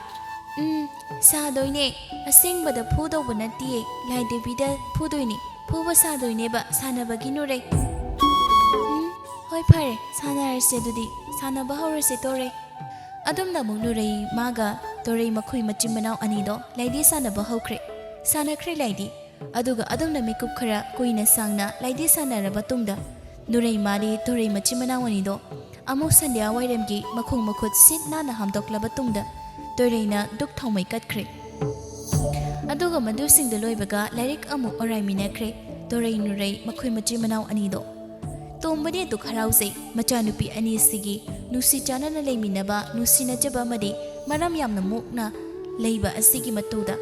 "ꯎꯝ, ꯁꯥꯗꯣꯏꯅꯦ꯫ ꯑꯁꯦꯡꯕꯗ ꯐꯨꯗꯧꯕ ꯅꯠꯇꯤꯌꯦ, ꯂꯥꯏꯗꯦꯕꯤꯗ ꯐꯨꯗꯣꯏꯅꯦ, ꯐꯨꯕ ꯁꯥꯗꯣꯏꯅꯦꯕ, ꯁꯥꯟꯅꯕꯒꯤ ꯅꯨꯔꯩ꯫" "ꯎꯝ, ꯍꯣꯏ, ꯐꯔꯦ, ꯁꯥꯟꯅꯔꯁꯦ ꯑꯗꯨꯗꯤ, ꯁꯥꯟꯅꯕ ꯍꯧꯔꯁꯦ ꯇꯣꯔꯩ꯫" ꯑꯗꯨꯝꯅ ꯑꯃꯨꯛ ꯅꯨꯔꯩ ꯃꯥꯒ ꯇꯣꯔꯩ ꯃꯈꯣꯏ ꯃꯆꯤꯟ ꯃꯅꯥꯎ ꯑꯅꯤꯗꯣ ꯂꯥꯏꯗꯤ ꯁꯥꯟꯅꯕ ꯍꯧꯈ꯭ꯔꯦ꯫ ꯁꯥꯟꯅꯈ꯭ꯔꯦ ꯂꯥꯏꯗꯤ꯫ ꯑꯗꯨꯒ ꯑꯗꯨꯝꯅ ꯃꯤꯀꯨꯞ ꯈꯔ ꯀꯨꯏꯅ ꯁꯥꯡꯅ ꯂꯥꯏꯗꯤ ꯁꯥꯟꯅꯔꯕ ꯇꯨꯡꯗ ꯅꯨꯔꯩ ꯃꯥꯗꯤ ꯇꯣꯔꯩ ꯃꯆꯤꯟ ꯃꯅꯥꯎ ꯑꯅꯤꯗꯣ ꯑꯃꯨꯛ ꯁꯟꯙ꯭ꯌꯥ ꯋꯥꯏꯔꯝꯒꯤ ꯃꯈꯣꯡ ꯃꯈꯨꯠ ꯁꯤꯠ ꯅꯥꯟꯅ ꯍꯥꯝꯗꯣꯛꯂꯕ ꯇꯨꯡꯗ ꯇꯣꯔꯩꯅ ꯗꯨꯛ ꯊꯥꯎꯃꯩ ꯀꯠꯈ꯭ꯔꯦ꯫ ꯑꯗꯨꯒ ꯃꯗꯨꯁꯤꯡꯗꯨ ꯂꯣꯏꯕꯒ ꯂꯥꯏꯔꯤꯛ ꯑꯃꯨꯛ ꯑꯣꯔꯥꯏꯃꯤꯟꯅꯈ꯭ꯔꯦ ꯇꯣꯔꯩ ꯅꯨꯔꯩ ꯃꯈꯣꯏ ꯃꯆꯤꯟ ꯃꯅꯥꯎ ꯑꯅꯤꯗꯣ꯫ ꯇꯣꯝꯕꯗꯤ ꯑꯗꯨꯛ ꯍꯔꯥꯎꯖꯩ, ꯃꯆꯥꯅꯨꯄꯤ ꯑꯅꯤꯁꯤꯒꯤ ꯅꯨꯡꯁꯤ ꯆꯥꯟꯅꯅ ꯂꯩꯃꯤꯟꯅꯕ, ꯅꯨꯡꯁꯤꯅꯖꯕ ꯑꯃꯗꯤ ꯃꯔꯝ ꯌꯥꯝꯅ ꯃꯣꯛꯅ ꯂꯩꯕ ꯑꯁꯤꯒꯤ ꯃꯇꯨꯡꯗ꯫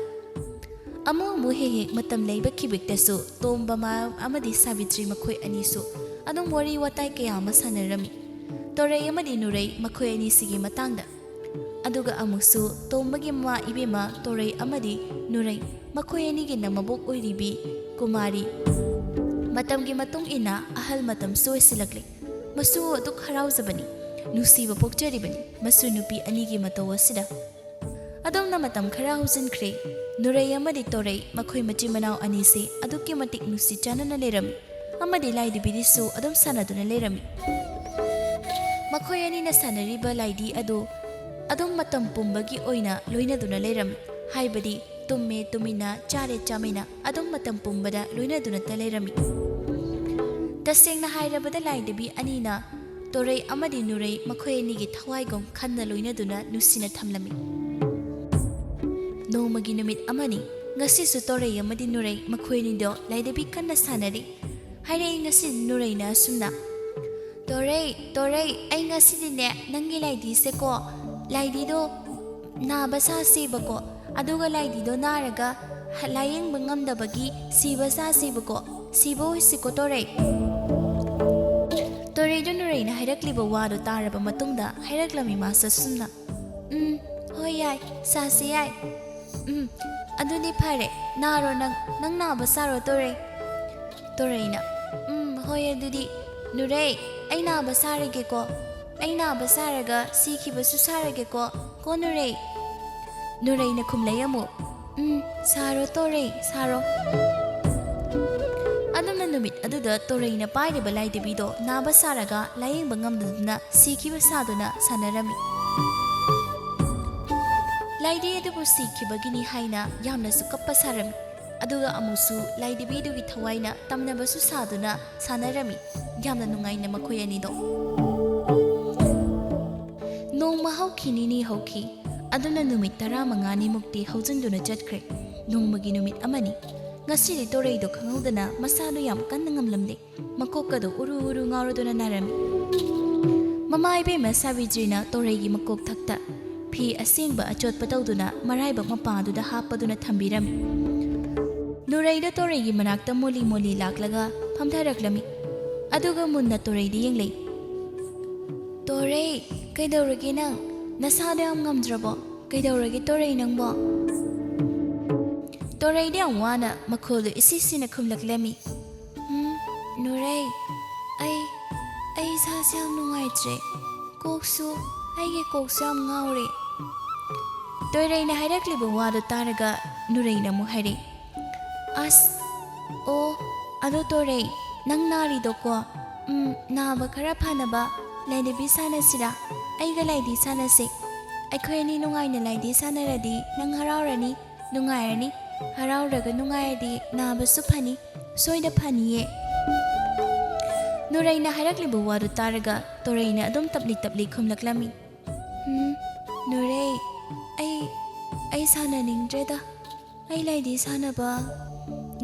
ꯑꯃꯨꯛ ꯑꯃꯨꯛ ꯍꯦꯛ ꯍꯦꯛ ꯃꯇꯝ ꯂꯩꯕ ꯈꯤꯕꯤꯛꯇꯁꯨ ꯇꯣꯝꯕ ꯃꯥ-, ꯑꯃꯗꯤ ꯁꯥꯕꯤꯇ꯭ꯔꯤ ꯃꯈꯣꯏ ꯑꯅꯤꯁꯨ ꯑꯗꯨꯝ ꯋꯥꯔꯤ ꯋꯥꯇꯥꯏ ꯀꯌꯥ ꯑꯃ ꯁꯥꯟꯅꯔꯝꯃꯤ, ꯇꯣꯔꯩ ꯑꯃꯗꯤ ꯅꯨꯔꯩ ꯃꯈꯣꯏ ꯑꯅꯤꯁꯤꯒꯤ ꯃꯇꯥꯡꯗ꯫ ꯑꯗꯨꯒ ꯑꯃꯨꯛꯁꯨ ꯇꯣꯝꯕꯒꯤ ꯃꯃꯥ ꯏꯕꯦꯝꯃ ꯇꯣꯔꯩ ꯑꯃꯗꯤ ꯅꯨꯔꯩ ꯃꯈꯣꯏ ꯑꯅꯤꯒꯤꯅ ꯃꯕꯣꯛ ꯑꯣꯏꯔꯤꯕꯤ ꯀꯨꯃꯥꯔꯤ꯫ ꯃꯇꯝꯒꯤ ꯃꯇꯨꯡ ꯏꯟꯅ ꯑꯍꯜ ꯃꯇꯝꯁꯨ ꯑꯣꯏꯁꯤꯜꯂꯛꯂꯦ꯫ ꯃꯁꯨ ꯑꯗꯨꯛ ꯍꯔꯥꯎꯖꯕꯅꯤ, ꯅꯨꯡꯁꯤꯕ ꯄꯣꯛꯆꯔꯤꯕꯅꯤ ꯃꯁꯨ ꯅꯨꯄꯤ ꯑꯅꯤꯒꯤ ꯃꯇꯧ ꯑꯁꯤꯗ꯫ ꯑꯗꯨꯝꯅ ꯃꯇꯝ ꯈꯔ ꯍꯧꯖꯤꯟꯈ꯭ꯔꯦ꯫ ꯅꯨꯔꯩ ꯑꯃꯗꯤ ꯇꯣꯔꯩ ꯃꯈꯣꯏ ꯃꯆꯤꯟ ꯃꯅꯥꯎ ꯑꯅꯤꯁꯦ ꯑꯗꯨꯛꯀꯤ ꯃꯇꯤꯛ ꯅꯨꯡꯁꯤ ꯆꯥꯟꯅꯅ ꯂꯩꯔꯝꯃꯤ ꯑꯃꯗꯤ ꯂꯥꯏꯗꯤꯕꯤꯔꯤꯁꯨ ꯑꯗꯨꯝ ꯁꯥꯟꯅꯗꯨꯅ ꯂꯩꯔꯝꯃꯤ꯫ ꯃꯈꯣꯏ ꯑꯅꯤꯅ ꯁꯥꯟꯅꯔꯤꯕ ꯂꯥꯏꯙꯤ ꯑꯗꯨ ꯑꯗꯨꯝ ꯃꯇꯝ ꯄꯨꯝꯕꯒꯤ ꯑꯣꯏꯅ ꯂꯣꯏꯅꯗꯨꯅ ꯂꯩꯔꯝꯃꯤ꯫ ꯍꯥꯏꯕꯗꯤ ꯇꯨꯝꯃꯦ ꯇꯨꯝꯃꯤꯟꯅ, ꯆꯥꯔꯦ ꯆꯥꯃꯤꯟꯅ, ꯑꯗꯨꯝ ꯃꯇꯝ ꯄꯨꯝꯕꯗ ꯂꯣꯏꯅꯗꯨꯅꯇ ꯂꯩꯔꯝꯃꯤ꯫ ꯇꯁꯦꯡꯅ ꯍꯥꯏꯔꯕꯗ ꯂꯥꯏꯙꯤꯕꯤ ꯑꯅꯤꯅ ꯇꯣꯔꯩ ꯑꯃꯗꯤ ꯅꯨꯔꯩ ꯃꯈꯣꯏ ꯑꯅꯤꯒꯤ ꯊꯋꯥꯏꯒꯨꯝ ꯈꯟꯅ ꯂꯣꯏꯅꯗꯨꯅ ꯅꯨꯡꯁꯤꯅ ꯊꯝꯂꯝꯃꯤ꯫ ꯅꯣꯡꯃꯒꯤ ꯅꯨꯃꯤꯠ ꯑꯃꯅꯤ꯫ ꯉꯁꯤꯁꯨ ꯇꯣꯔꯩ ꯑꯃꯗꯤ ꯅꯨꯔꯩ ꯃꯈꯣꯏ ꯑꯅꯤꯗꯣ ꯂꯥꯏꯙꯤꯕꯤ ꯀꯟꯅ ꯁꯥꯟꯅꯔꯤ꯫ ꯍꯥꯏꯔꯛꯏ ꯉꯁꯤ ꯅꯨꯔꯩꯅ ꯑꯁꯨꯝꯅ, "ꯇꯣꯔꯩ, ꯇꯣꯔꯩ, ꯑꯩ ꯉꯁꯤꯗꯤꯅꯦ ꯅꯪꯒꯤ ꯂꯥꯏꯙꯤꯁꯦꯀꯣ, ꯂꯥꯏꯙꯤꯗꯣ ꯅꯥꯕ ꯁꯥꯁꯦꯕꯀꯣ, ꯑꯗꯨꯒ ꯂꯥꯏꯙꯤꯗꯣ ꯅꯥꯔꯒ ꯂꯥꯏꯌꯦꯡꯕ ꯉꯝꯗꯕꯒꯤ ꯁꯤꯕ ꯁꯥꯁꯦꯕꯀꯣ, ꯁꯤꯕ ꯑꯣꯏꯁꯤꯀꯣ ꯇꯣꯔꯩ?" ꯇꯣꯔꯩꯗꯣ ꯅꯨꯔꯩꯅ ꯍꯥꯏꯔꯛꯂꯤꯕ ꯋꯥꯗꯣ ꯇꯥꯔꯕ ꯃꯇꯨꯡꯗ ꯍꯥꯏꯔꯛꯂꯝꯃꯤ ꯃꯥꯁꯨ ꯑꯁꯨꯝꯅ, "ꯎꯝ, ꯍꯣꯏ ꯌꯥꯏ, ꯁꯥꯁꯤ ꯌꯥꯏ꯫ ꯎꯝ, ꯑꯗꯨꯗꯤ ꯐꯔꯦ, ꯅꯥꯔꯣ ꯅꯪ, ꯅꯪ ꯅꯥꯕ ꯁꯥꯔꯣ ꯇꯣꯔꯩ?" ꯇꯣꯔꯩꯅ, "ꯎꯝ, ꯍꯣꯏ ꯑꯗꯨꯗꯤ ꯅꯨꯔꯩ, ꯑꯩ ꯅꯥꯕ ꯁꯥꯔꯒꯦꯀꯣ, ꯑꯩ ꯅꯥꯕ ꯁꯥꯔꯒ ꯁꯤꯈꯤꯕꯁꯨ ꯁꯥꯔꯒꯦꯀꯣ, ꯀꯣ ꯅꯨꯔꯩ?" ꯅꯨꯔꯩꯅ ꯈꯨꯝꯂꯛꯏ ꯑꯃꯨꯛ, "ꯎꯝ, ꯁꯥꯔꯣ ꯇꯣꯔꯩ, ꯁꯥꯔꯣ꯫" ꯑꯗꯨꯝꯅ ꯅꯨꯃꯤꯠ ꯑꯗꯨꯗ ꯇꯣꯔꯩꯅ ꯄꯥꯏꯔꯤꯕ ꯂꯥꯏꯙꯤꯕꯤꯗꯣ ꯅꯥꯕ ꯁꯥꯔꯒ ꯂꯥꯏꯌꯦꯡꯕ ꯉꯝꯗꯗꯨꯅ ꯁꯤꯈꯤꯕ ꯁꯥꯗꯨꯅ ꯁꯥꯟꯅꯔꯝꯃꯤ꯫ ꯂꯥꯏꯙꯤ ꯑꯗꯨꯕꯨ ꯁꯤꯈꯤꯕꯒꯤꯅꯤ ꯍꯥꯏꯅ ꯌꯥꯝꯅꯁꯨ ꯀꯞꯄ ꯁꯥꯔꯝꯃꯤ꯫ ꯑꯗꯨꯒ ꯑꯃꯨꯛꯁꯨ ꯂꯥꯏꯙꯤꯕꯤꯗꯨꯒꯤ ꯊꯋꯥꯏꯅ ꯇꯝꯅꯕꯁꯨ ꯁꯥꯗꯨꯅ ꯁꯥꯟꯅꯔꯝꯃꯤ꯫ ꯌꯥꯝꯅ ꯅꯨꯡꯉꯥꯏꯅ ꯃꯈꯣꯏ ꯑꯅꯤꯗꯣ꯫ ꯅꯣꯡꯃ ꯍꯧꯈꯤ, ꯅꯤꯅꯤ ꯍꯧꯈꯤ꯫ ꯑꯗꯨꯅ ꯅꯨꯃꯤꯠ ꯇꯔꯥꯃꯉꯥꯅꯤꯃꯨꯛꯇꯤ ꯍꯧꯖꯤꯟꯗꯨꯅ ꯆꯠꯈ꯭ꯔꯦ꯫ ꯅꯣꯡꯃꯒꯤ ꯅꯨꯃꯤꯠ ꯑꯃꯅꯤ꯫ ꯉꯁꯤꯗꯤ ꯇꯣꯔꯩꯗꯣ ꯈꯪꯍꯧꯗꯅ ꯃꯁꯥꯗꯣ ꯌꯥꯝ ꯀꯟꯅ ꯉꯝꯂꯝꯗꯦ꯫ ꯃꯀꯣꯛꯀꯗꯣ ꯎꯔꯨ ꯎꯔꯨ ꯉꯥꯎꯔꯗꯨꯅ ꯅꯥꯔꯝꯃꯤ꯫ ꯃꯃꯥ ꯏꯕꯦꯝꯃ ꯁꯥꯕꯤꯗ꯭ꯔꯤꯅ ꯇꯣꯔꯩꯒꯤ ꯃꯀꯣꯛ ꯊꯛꯇ ꯐꯤ ꯑꯁꯦꯡꯕ ꯑꯆꯣꯠꯄ ꯇꯧꯗꯨꯅ ꯃꯔꯥꯏꯕꯛ ꯃꯄꯥꯗꯨꯗ ꯍꯥꯞꯄꯗꯨꯅ ꯊꯝꯕꯤꯔꯝꯃꯤ꯫ ꯅꯨꯔꯩꯗꯣ ꯇꯣꯔꯩꯒꯤ ꯃꯅꯥꯛꯇ ꯃꯣꯂꯤ ꯃꯣꯂꯤ ꯂꯥꯛꯂꯒ ꯐꯝꯊꯔꯛꯂꯝꯃꯤ꯫ ꯑꯗꯨꯒ ꯃꯨꯟꯅ ꯇꯣꯔꯩꯗ ꯌꯦꯡꯂꯛꯏ꯫ "ꯇꯣꯔꯩ, ꯀꯩꯗꯧꯔꯒꯦ ꯅꯪ? ꯅꯁꯥꯗꯣ ꯌꯥꯝ ꯉꯝꯗ꯭ꯔꯕꯣ? ꯀꯩꯗꯧꯔꯒꯦ ꯇꯣꯔꯩ ꯅꯪꯕꯣ?" ꯇꯣꯔꯩꯗꯤ ꯌꯥꯝ ꯋꯥꯅ ꯃꯈꯣꯜꯗꯣ ꯏꯁꯤ ꯁꯤꯅ ꯈꯨꯝꯂꯛꯂꯝꯃꯤ꯫ "ꯎꯝ, ꯅꯨꯔꯩ, ꯑꯩ, ꯑꯩ ꯏꯁꯥꯁꯦ ꯌꯥꯝ ꯅꯨꯡꯉꯥꯏꯇ꯭ꯔꯦ꯫ ꯀꯣꯛꯁꯨ, ꯑꯩꯒꯤ ꯀꯣꯛꯁꯨ ꯌꯥꯝ ꯉꯥꯎꯔꯦ꯫" ꯇꯣꯏꯔꯩꯅ ꯍꯥꯏꯔꯛꯂꯤꯕ ꯋꯥꯗꯣ ꯇꯥꯔꯒ ꯅꯨꯔꯩꯅ ꯑꯃꯨꯛ ꯍꯥꯏꯔꯛꯏ, "ꯑꯁ, ꯑꯣ, ꯑꯗꯣ ꯇꯣꯔꯩ, ꯅꯪ ꯅꯥꯔꯤꯗꯣꯀꯣ, ꯎꯝ, ꯅꯥꯕ ꯈꯔ ꯐꯅꯕ ꯂꯥꯏꯙꯤꯕꯤ ꯁꯥꯟꯅꯁꯤꯔꯥ? ꯑꯩꯒ ꯂꯥꯏꯙꯤ ꯁꯥꯟꯅꯁꯤ꯫ ꯑꯩꯈꯣꯏ ꯑꯅꯤ ꯅꯨꯡꯉꯥꯏꯅ ꯂꯥꯏꯙꯤ ꯁꯥꯟꯅꯔꯗꯤ ꯅꯪ ꯍꯔꯥꯎꯔꯅꯤ, ꯅꯨꯡꯉꯥꯏꯔꯅꯤ꯫ ꯍꯔꯥꯎꯔꯒ ꯅꯨꯡꯉꯥꯏꯔꯗꯤ ꯅꯥꯕꯁꯨ ꯐꯅꯤ, ꯁꯣꯏꯗ ꯐꯅꯤꯌꯦ꯫ ꯅꯨꯔꯩꯅ ꯍꯥꯏꯔꯛꯂꯤꯕ ꯋꯥꯗꯨ ꯇꯥꯔꯒ ꯇꯣꯔꯩꯅ ꯑꯗꯨꯝ ꯇꯞꯂꯤ ꯇꯞꯂꯤ ꯈꯨꯝꯂꯛꯂꯝꯃꯤ꯫ "ꯎꯝ, ꯅꯨꯔꯩ, ꯑꯩ, ꯑꯩ ꯁꯥꯟꯅꯅꯤꯡꯗ꯭ꯔꯦꯗ꯫ ꯑꯩ ꯂꯥꯏꯙꯤ ꯁꯥꯟꯅꯕ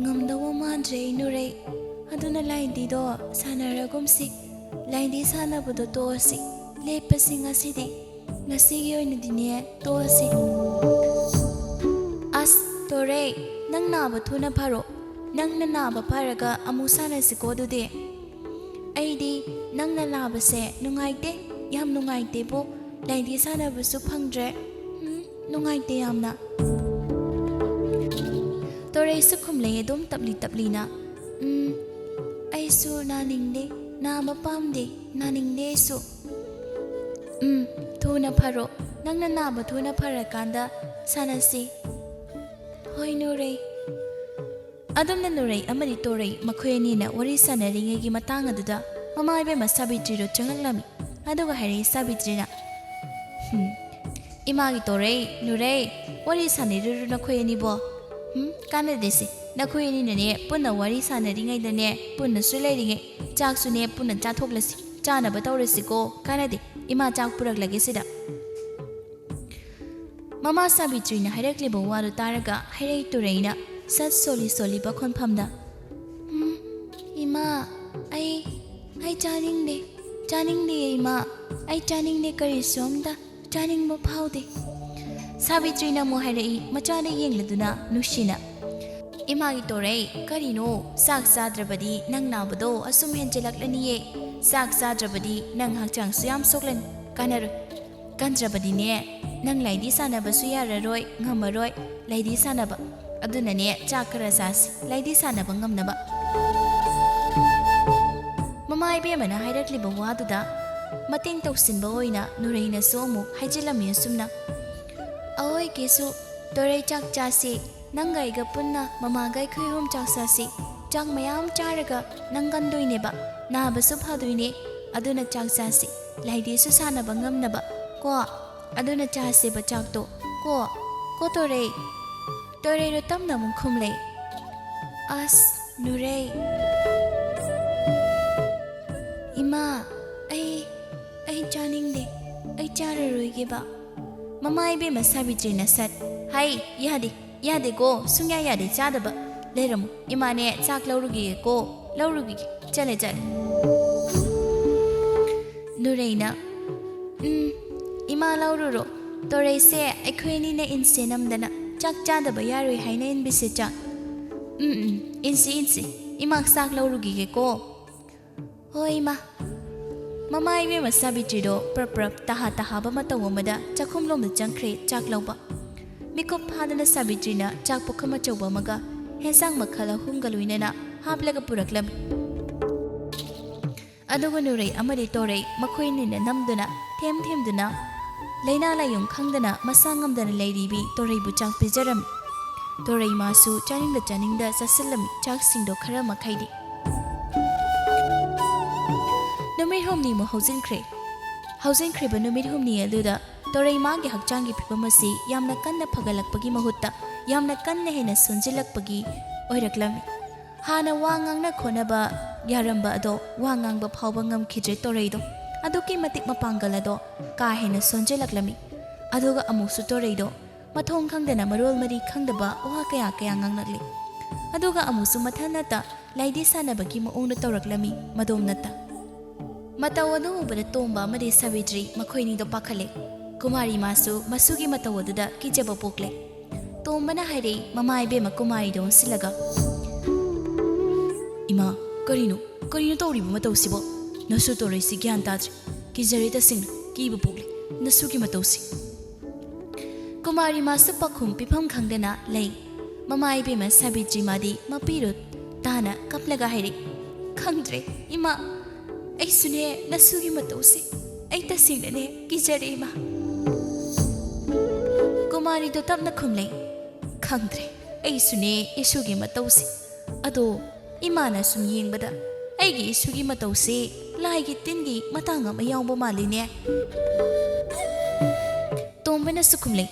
ꯉꯝꯗꯧꯕ ꯃꯥꯟꯗ꯭ꯔꯦ, ꯅꯨꯔꯩ꯫ ꯑꯗꯨꯅ ꯂꯥꯏꯙꯤꯗꯣ ꯁꯥꯟꯅꯔꯒꯨꯝꯁꯤ꯫ ꯂꯥꯏꯙꯤ ꯁꯥꯟꯅꯕꯗꯣ ꯇꯣꯛꯑꯁꯤ꯫ ꯂꯦꯞꯄꯁꯤ ꯉꯁꯤꯗꯤ꯫ ꯉꯁꯤꯒꯤ ꯑꯣꯏꯅꯗꯤꯅꯦ, ꯇꯣꯛꯑꯁꯤ꯫" "ꯑꯁ, ꯇꯣꯔꯩ, ꯅꯪ ꯅꯥꯕ ꯊꯨꯅ ꯐꯔꯣ꯫ ꯅꯪꯅ ꯅꯥꯕ ꯐꯔꯒ ꯑꯃꯨꯛ ꯁꯥꯟꯅꯁꯤꯀꯣ ꯑꯗꯨꯗꯤ꯫" "ꯑꯩꯗꯤ ꯅꯪꯅ ꯅꯥꯕꯁꯦ ꯅꯨꯡꯉꯥꯏꯇꯦ, ꯌꯥꯝ ꯅꯨꯡꯉꯥꯏꯇꯦꯕꯣ꯫ ꯂꯥꯏꯙꯤ ꯁꯥꯟꯅꯕꯁꯨ ꯐꯪꯗ꯭ꯔꯦ꯫ ꯎꯝ, ꯅꯨꯡꯉꯥꯏꯇꯦ ꯌꯥꯝꯅ꯫" ꯇꯣꯔꯩꯁꯨ ꯈꯨꯝꯂꯛꯑꯦ ꯑꯗꯨꯝ ꯇꯞꯂꯤ ꯇꯞꯂꯤꯅ꯫ "ꯎꯝ, ꯑꯩꯁꯨ ꯅꯥꯅꯤꯡꯗꯦ, ꯅꯥꯕ ꯄꯥꯝꯗꯦ, ꯅꯥꯅꯤꯡꯗꯦ ꯑꯩꯁꯨ꯫" "ꯎꯝ, ꯊꯨꯅ ꯐꯔꯣ꯫ ꯅꯪꯅ ꯅꯥꯕ ꯊꯨꯅ ꯐꯔꯀꯥꯟꯗ ꯁꯥꯟꯅꯁꯤ꯫" "ꯍꯣꯏ, ꯅꯨꯔꯩ꯫" ꯑꯗꯨꯝꯅ ꯅꯨꯔꯩ ꯑꯃꯗꯤ ꯇꯣꯔꯩ ꯃꯈꯣꯏ ꯑꯅꯤꯅ ꯋꯥꯔꯤ ꯁꯥꯟꯅꯔꯤꯉꯩꯒꯤ ꯃꯇꯥꯡ ꯑꯗꯨꯗ ꯃꯃꯥ ꯏꯕꯦꯝꯃ ꯁꯥꯕꯤꯇ꯭ꯔꯤꯗꯣ ꯆꯪꯂꯛꯂꯝꯃꯤ꯫ ꯑꯗꯨꯒ ꯍꯥꯏꯔꯛꯏ ꯁꯥꯕꯤꯇ꯭ꯔꯤꯅ, "ꯍꯨꯝ, ꯏꯃꯥꯒꯤ ꯇꯣꯔꯩ, ꯅꯨꯔꯩ, ꯋꯥꯔꯤ ꯁꯥꯟꯅꯔꯤꯔꯣ ꯅꯈꯣꯏ ꯑꯅꯤꯕꯣ? ꯍꯨꯝ, ꯀꯥꯟꯅꯗꯦꯁꯦ꯫ ꯅꯈꯣꯏ ꯑꯅꯤꯅꯅꯦ ꯄꯨꯟꯅ ꯋꯥꯔꯤ ꯁꯥꯟꯅꯔꯤꯉꯩꯗꯅꯦ, ꯄꯨꯟꯅꯁꯨ ꯂꯩꯔꯤꯉꯩ, ꯆꯥꯛꯁꯨꯅꯦ ꯄꯨꯟꯅ ꯆꯥꯊꯣꯛꯂꯁꯤ, ꯆꯥꯅꯕ ꯇꯧꯔꯁꯤꯀꯣ꯫ ꯀꯥꯟꯅꯗꯦ, ꯏꯃꯥ ꯆꯥꯛ ꯄꯨꯔꯛꯂꯒꯦ ꯁꯤꯗ꯫" ꯃꯃꯥ ꯁꯥꯕꯤꯇ꯭ꯔꯤꯅ ꯍꯥꯏꯔꯛꯂꯤꯕ ꯋꯥꯗꯨ ꯇꯥꯔꯒ ꯍꯩꯔꯩ ꯇꯨꯔꯩꯅ ꯁꯠ ꯁꯣꯜꯂꯤ ꯁꯣꯜꯂꯤꯕ ꯈꯣꯟꯐꯝꯗ, "ꯎꯝ, ꯏꯃꯥ, ꯑꯩ, ꯑꯩ ꯆꯥꯅꯤꯡꯗꯦ, ꯆꯥꯅꯤꯡꯗꯦ ꯏꯃꯥ, ꯑꯩ ꯆꯥꯅꯤꯡꯗꯦ, ꯀꯔꯤꯁꯨ ꯑꯝꯇ ꯆꯥꯅꯤꯡꯕ ꯐꯥꯎꯗꯦ꯫" ꯁꯥꯕꯤꯇ꯭ꯔꯤꯅ ꯑꯃꯨꯛ ꯍꯥꯏꯔꯛꯏ ꯃꯆꯥꯗ ꯌꯦꯡꯂꯗꯨꯅ ꯅꯨꯡꯁꯤꯅ, "ꯏꯃꯥꯒꯤ ꯇꯣꯔꯩ, ꯀꯔꯤꯅꯣ? ꯆꯥꯛ ꯆꯥꯗ꯭ꯔꯕꯗꯤ ꯅꯪ ꯅꯥꯕꯗꯣ ꯑꯁꯨꯝ ꯍꯦꯟꯖꯤꯜꯂꯛꯂꯅꯤꯌꯦ꯫ ꯆꯥꯛ ꯆꯥꯗ꯭ꯔꯕꯗꯤ ꯅꯪ ꯍꯛꯆꯥꯡꯁꯨ ꯌꯥꯝ ꯁꯣꯛꯂꯅꯤ, ꯀꯥꯟꯅꯔꯣꯏ꯫ ꯀꯟꯗ꯭ꯔꯕꯗꯤꯅꯦ, ꯅꯪ ꯂꯥꯏꯙꯤ ꯁꯥꯟꯅꯕꯁꯨ ꯌꯥꯔꯔꯣꯏ, ꯉꯝꯃꯔꯣꯏ ꯂꯥꯏꯙꯤ ꯁꯥꯟꯅꯕ꯫ ꯑꯗꯨꯅꯅꯦ, ꯆꯥꯛ ꯈꯔ ꯆꯥꯁꯤ, ꯂꯥꯏꯙꯤ ꯁꯥꯟꯅꯕ ꯉꯝꯅꯕ꯫" ꯃꯃꯥ ꯏꯕꯦꯝꯃꯅ ꯍꯥꯏꯔꯛꯂꯤꯕ ꯋꯥꯗꯨꯗ ꯃꯇꯦꯡ ꯇꯧꯁꯤꯟꯕ ꯑꯣꯏꯅ ꯅꯨꯔꯩꯅꯁꯨ ꯑꯃꯨꯛ ꯍꯥꯏꯖꯤꯜꯂꯝꯃꯤ ꯑꯁꯨꯝꯅ, "ꯑꯑꯣꯏꯒꯦꯁꯨ, ꯇꯣꯔꯩ, ꯆꯥꯛ ꯆꯥꯁꯤ, ꯅꯪꯒ ꯑꯩꯒ ꯄꯨꯟꯅ ꯃꯃꯥꯒ ꯑꯩꯈꯣꯏ ꯑꯍꯨꯝ ꯆꯥꯛ ꯆꯥꯁꯤ꯫ ꯆꯥꯛ ꯃꯌꯥꯝ ꯆꯥꯔꯒ ꯅꯪ ꯀꯟꯗꯣꯏꯅꯦꯕ, ꯅꯥꯕꯁꯨ ꯐꯗꯣꯏꯅꯦ꯫ ꯑꯗꯨꯅ ꯆꯥꯛ ꯆꯥꯁꯤ꯫ ꯂꯥꯏꯗꯤꯁꯨ ꯁꯥꯟꯅꯕ ꯉꯝꯅꯕ ꯀꯣ꯫ ꯑꯗꯨꯅ ꯆꯥꯁꯦꯕ ꯆꯥꯛꯇꯣ ꯀꯣ꯫ ꯀꯣ ꯇꯣꯔꯩ꯫ ꯇꯣꯔꯩꯗꯣ ꯇꯞꯅ ꯑꯃꯨꯛ ꯈꯨꯝꯂꯦ꯫ ꯑꯁ, ꯅꯨꯔꯩ꯫ ꯏꯃꯥ, ꯑꯩ, ꯑꯩ ꯆꯥꯅꯤꯡꯗꯦ꯫ ꯑꯩ ꯆꯥꯔꯔꯣꯏꯒꯦꯕ꯫ ꯃꯃꯥ ꯏꯕꯦꯝꯃ ꯁꯥꯕꯤꯇ꯭ꯔꯤꯅ ꯁꯠ꯫ ꯍꯥꯏ, ꯌꯥꯗꯦ, ꯌꯥꯗꯦꯀꯣ, ꯁꯨꯡꯌꯥ ꯌꯥꯗꯦ ꯆꯥꯗꯕ꯫ ꯂꯩꯔꯝꯃꯨ, ꯏꯃꯥꯅꯦ ꯆꯥꯛ ꯂꯧꯔꯨꯈꯤꯒꯦꯀꯣ, ꯂꯧꯔꯨꯈꯤꯒꯦ꯫ ꯆꯠꯂꯦ, ꯆꯠꯂꯦ꯫ ꯅꯨꯔꯩꯅ, ꯎꯝ, ꯏꯃꯥ ꯂꯧꯔꯨꯔꯣ꯫ ꯇꯣꯔꯩꯁꯦ ꯑꯩꯈꯣꯏ ꯑꯅꯤꯅ ꯏꯟꯁꯦ ꯅꯝꯗꯅ ꯆꯥꯛ ꯆꯥꯗꯕ ꯌꯥꯔꯣꯏ ꯍꯥꯏꯅ ꯏꯟꯕꯤꯁꯦ ꯆꯥꯛ꯫ ꯎꯝ, ꯎꯝ, ꯏꯟꯁꯤ, ꯏꯟꯁꯤ꯫ ꯏꯃꯥ ꯆꯥꯛ ꯂꯧꯔꯨꯈꯤꯒꯦꯀꯣ꯫ ꯍꯣꯏ, ꯏꯃꯥ꯫ ꯃꯃꯥ ꯏꯕꯦꯝꯃ ꯁꯥꯕꯤꯇ꯭ꯔꯤꯗꯣ ꯄ꯭ꯔꯞ ꯄ꯭ꯔꯞ ꯇꯍꯥ ꯇꯍꯥꯕ ꯃꯇꯧ ꯑꯃꯗ ꯆꯥꯛꯈꯨꯝꯂꯣꯝꯗ ꯆꯪꯈ꯭ꯔꯦ ꯆꯥꯛ ꯂꯧꯕ꯫ ꯃꯤꯀꯨꯞ ꯐꯥꯗꯅ ꯁꯥꯕꯤꯇ꯭ꯔꯤꯅ ꯆꯥꯛ ꯄꯨꯈꯝ ꯑꯆꯧꯕ ꯑꯃꯒ ꯍꯦꯟꯁꯥꯡ ꯃꯈꯜ ꯑꯍꯨꯝꯒ ꯂꯣꯏꯅꯅ ꯍꯥꯞꯂꯒ ꯄꯨꯔꯛꯂꯝꯃꯤ꯫ ꯑꯗꯨꯒ ꯅꯨꯔꯩ ꯑꯃꯗꯤ ꯇꯣꯔꯩ ꯃꯈꯣꯏ ꯑꯅꯤꯅ ꯅꯝꯗꯨꯅ, ꯊꯦꯝ ꯊꯦꯝꯗꯨꯅ, ꯂꯥꯏꯅꯥ ꯂꯥꯏꯌꯣꯡ ꯈꯪꯗꯅ ꯃꯁꯥ ꯉꯝꯗꯅ ꯂꯩꯔꯤꯕꯤ ꯇꯣꯔꯩꯕꯨ ꯆꯥꯛ ꯄꯤꯖꯔꯝꯃꯤ꯫ ꯇꯣꯔꯩ ꯃꯥꯁꯨ ꯆꯥꯅꯤꯡꯗ ꯆꯥꯅꯤꯡꯗ ꯆꯥꯁꯤꯜꯂꯝꯃꯤ ꯆꯥꯛꯁꯤꯡꯗꯣ ꯈꯔ ꯃꯈꯩꯗꯤ꯫ ꯅꯨꯃꯤꯠ ꯍꯨꯝꯅꯤꯃꯨꯛ ꯍꯧꯖꯤꯟꯈ꯭ꯔꯦ꯫ ꯍꯧꯖꯤꯟꯈ꯭ꯔꯤꯕ ꯅꯨꯃꯤꯠ ꯍꯨꯝꯅꯤ ꯑꯗꯨꯗ ꯇꯣꯔꯩ ꯃꯥꯒꯤ ꯍꯛꯆꯥꯡꯒꯤ ꯐꯤꯕꯝ ꯑꯁꯤ ꯌꯥꯝꯅ ꯀꯟꯅ ꯐꯒꯠꯂꯛꯄꯒꯤ ꯃꯍꯨꯠꯇ ꯌꯥꯝꯅ ꯀꯟꯅ ꯍꯦꯟꯅ ꯁꯣꯟꯖꯤꯜꯂꯛꯄꯒꯤ ꯑꯣꯏꯔꯛꯂꯝꯃꯤ꯫ ꯍꯥꯟꯅ ꯋꯥ ꯉꯥꯡꯅ ꯈꯣꯠꯅꯕ ꯌꯥꯔꯝꯕ ꯑꯗꯣ ꯋꯥ ꯉꯥꯡꯕ ꯐꯥꯎꯕ ꯉꯝꯈꯤꯗ꯭ꯔꯦ ꯇꯣꯔꯩꯗꯣ꯫ ꯑꯗꯨꯛꯀꯤ ꯃꯇꯤꯛ ꯃꯄꯥꯡꯒꯜ ꯑꯗꯣ ꯀꯥ ꯍꯦꯟꯅ ꯁꯣꯟꯖꯤꯜꯂꯛꯂꯝꯃꯤ꯫ ꯑꯗꯨꯒ ꯑꯃꯨꯛꯁꯨ ꯇꯣꯔꯩꯗꯣ ꯃꯊꯣꯡ ꯈꯪꯗꯅ ꯃꯔꯣꯜ ꯃꯔꯤ ꯈꯪꯗꯕ ꯋꯥ ꯀꯌꯥ ꯀꯌꯥ ꯉꯥꯡꯂꯛꯂꯤ꯫ ꯑꯗꯨꯒ ꯑꯃꯨꯛꯁꯨ ꯃꯊꯟ ꯅꯠꯇ ꯂꯥꯏꯗꯤ ꯁꯥꯟꯅꯕꯒꯤ ꯃꯑꯣꯡꯗ ꯇꯧꯔꯛꯂꯝꯃꯤ ꯃꯗꯣꯝ ꯅꯠꯇ꯫ ꯃꯇꯧ ꯑꯗꯨ ꯎꯕꯗ ꯇꯣꯝꯕ ꯑꯃꯗꯤ ꯁꯥꯕꯤꯇ꯭ꯔꯤ ꯃꯈꯣꯏꯅꯤꯗꯣ ꯄꯥꯈꯠꯂꯦ꯫ ꯀꯨꯃꯥꯔꯤ ꯃꯥꯁꯨ ꯃꯁꯨꯒꯤ ꯃꯇꯧ ꯑꯗꯨꯗ ꯀꯤꯖꯕ ꯄꯣꯛꯂꯦ꯫ ꯇꯣꯝꯕꯅ ꯍꯥꯏꯔꯛꯏ, ꯃꯃꯥ ꯏꯕꯦꯝꯃ ꯀꯨꯃꯥꯔꯤꯗ ꯑꯣꯟꯁꯤꯜꯂꯒ, "ꯏꯃꯥ, ꯀꯔꯤꯅꯣ, ꯀꯔꯤꯅꯣ ꯇꯧꯔꯤꯕ ꯃꯇꯧꯁꯤꯕꯣ? ꯅꯁꯨ ꯇꯣꯔꯩꯁꯤ ꯒ꯭ꯌꯥꯟ ꯇꯥꯗ꯭ꯔꯦ꯫ ꯀꯤꯖꯔꯦ ꯇꯁꯦꯡꯅ, ꯀꯤꯕ ꯄꯣꯛꯂꯦ ꯅꯁꯨꯒꯤ ꯃꯇꯧꯁꯤ꯫" ꯀꯨꯃꯥꯔꯤ ꯃꯥꯁꯨ ꯄꯥꯎꯈꯨꯝ ꯄꯤꯐꯝ ꯈꯪꯗꯅ ꯂꯩ꯫ ꯃꯃꯥ ꯏꯕꯦꯝꯃ ꯁꯥꯕꯤꯇ꯭ꯔꯤ ꯃꯥꯗꯤ ꯃꯄꯤꯔꯣ ꯇꯥꯅ ꯀꯞꯂꯒ ꯍꯥꯏꯔꯛꯏ, "ꯈꯪꯗ꯭ꯔꯦ ꯏꯃꯥ, ꯑꯩꯁꯨꯅꯦ ꯅꯁꯨꯒꯤ ꯃꯇꯧꯁꯦ ꯑꯩ ꯇꯁꯦꯡꯅꯅꯦ ꯀꯤꯖꯔꯦ ꯏꯃꯥ꯫" ꯀꯨꯃꯥꯔꯤꯗꯣ ꯇꯞꯅ ꯈꯨꯝꯂꯩ, "ꯈꯪꯗ꯭ꯔꯦ ꯑꯩꯁꯨꯅꯦ ꯏꯁꯨꯒꯤ ꯃꯇꯧꯁꯦ꯫ ꯑꯗꯣ ꯏꯃꯥꯅ ꯁꯨꯝ ꯌꯦꯡꯕꯗ ꯑꯩꯒꯤ ꯏꯁꯨꯒꯤ ꯃꯇꯧꯁꯦ ꯂꯥꯏꯒꯤ ꯇꯤꯟꯒꯤ ꯃꯇꯥꯡ ꯑꯃ ꯌꯥꯎꯕ ꯃꯥꯜꯂꯤꯅꯦ꯫ ꯇꯣꯝꯕꯅꯁꯨ ꯈꯨꯝꯂꯩ,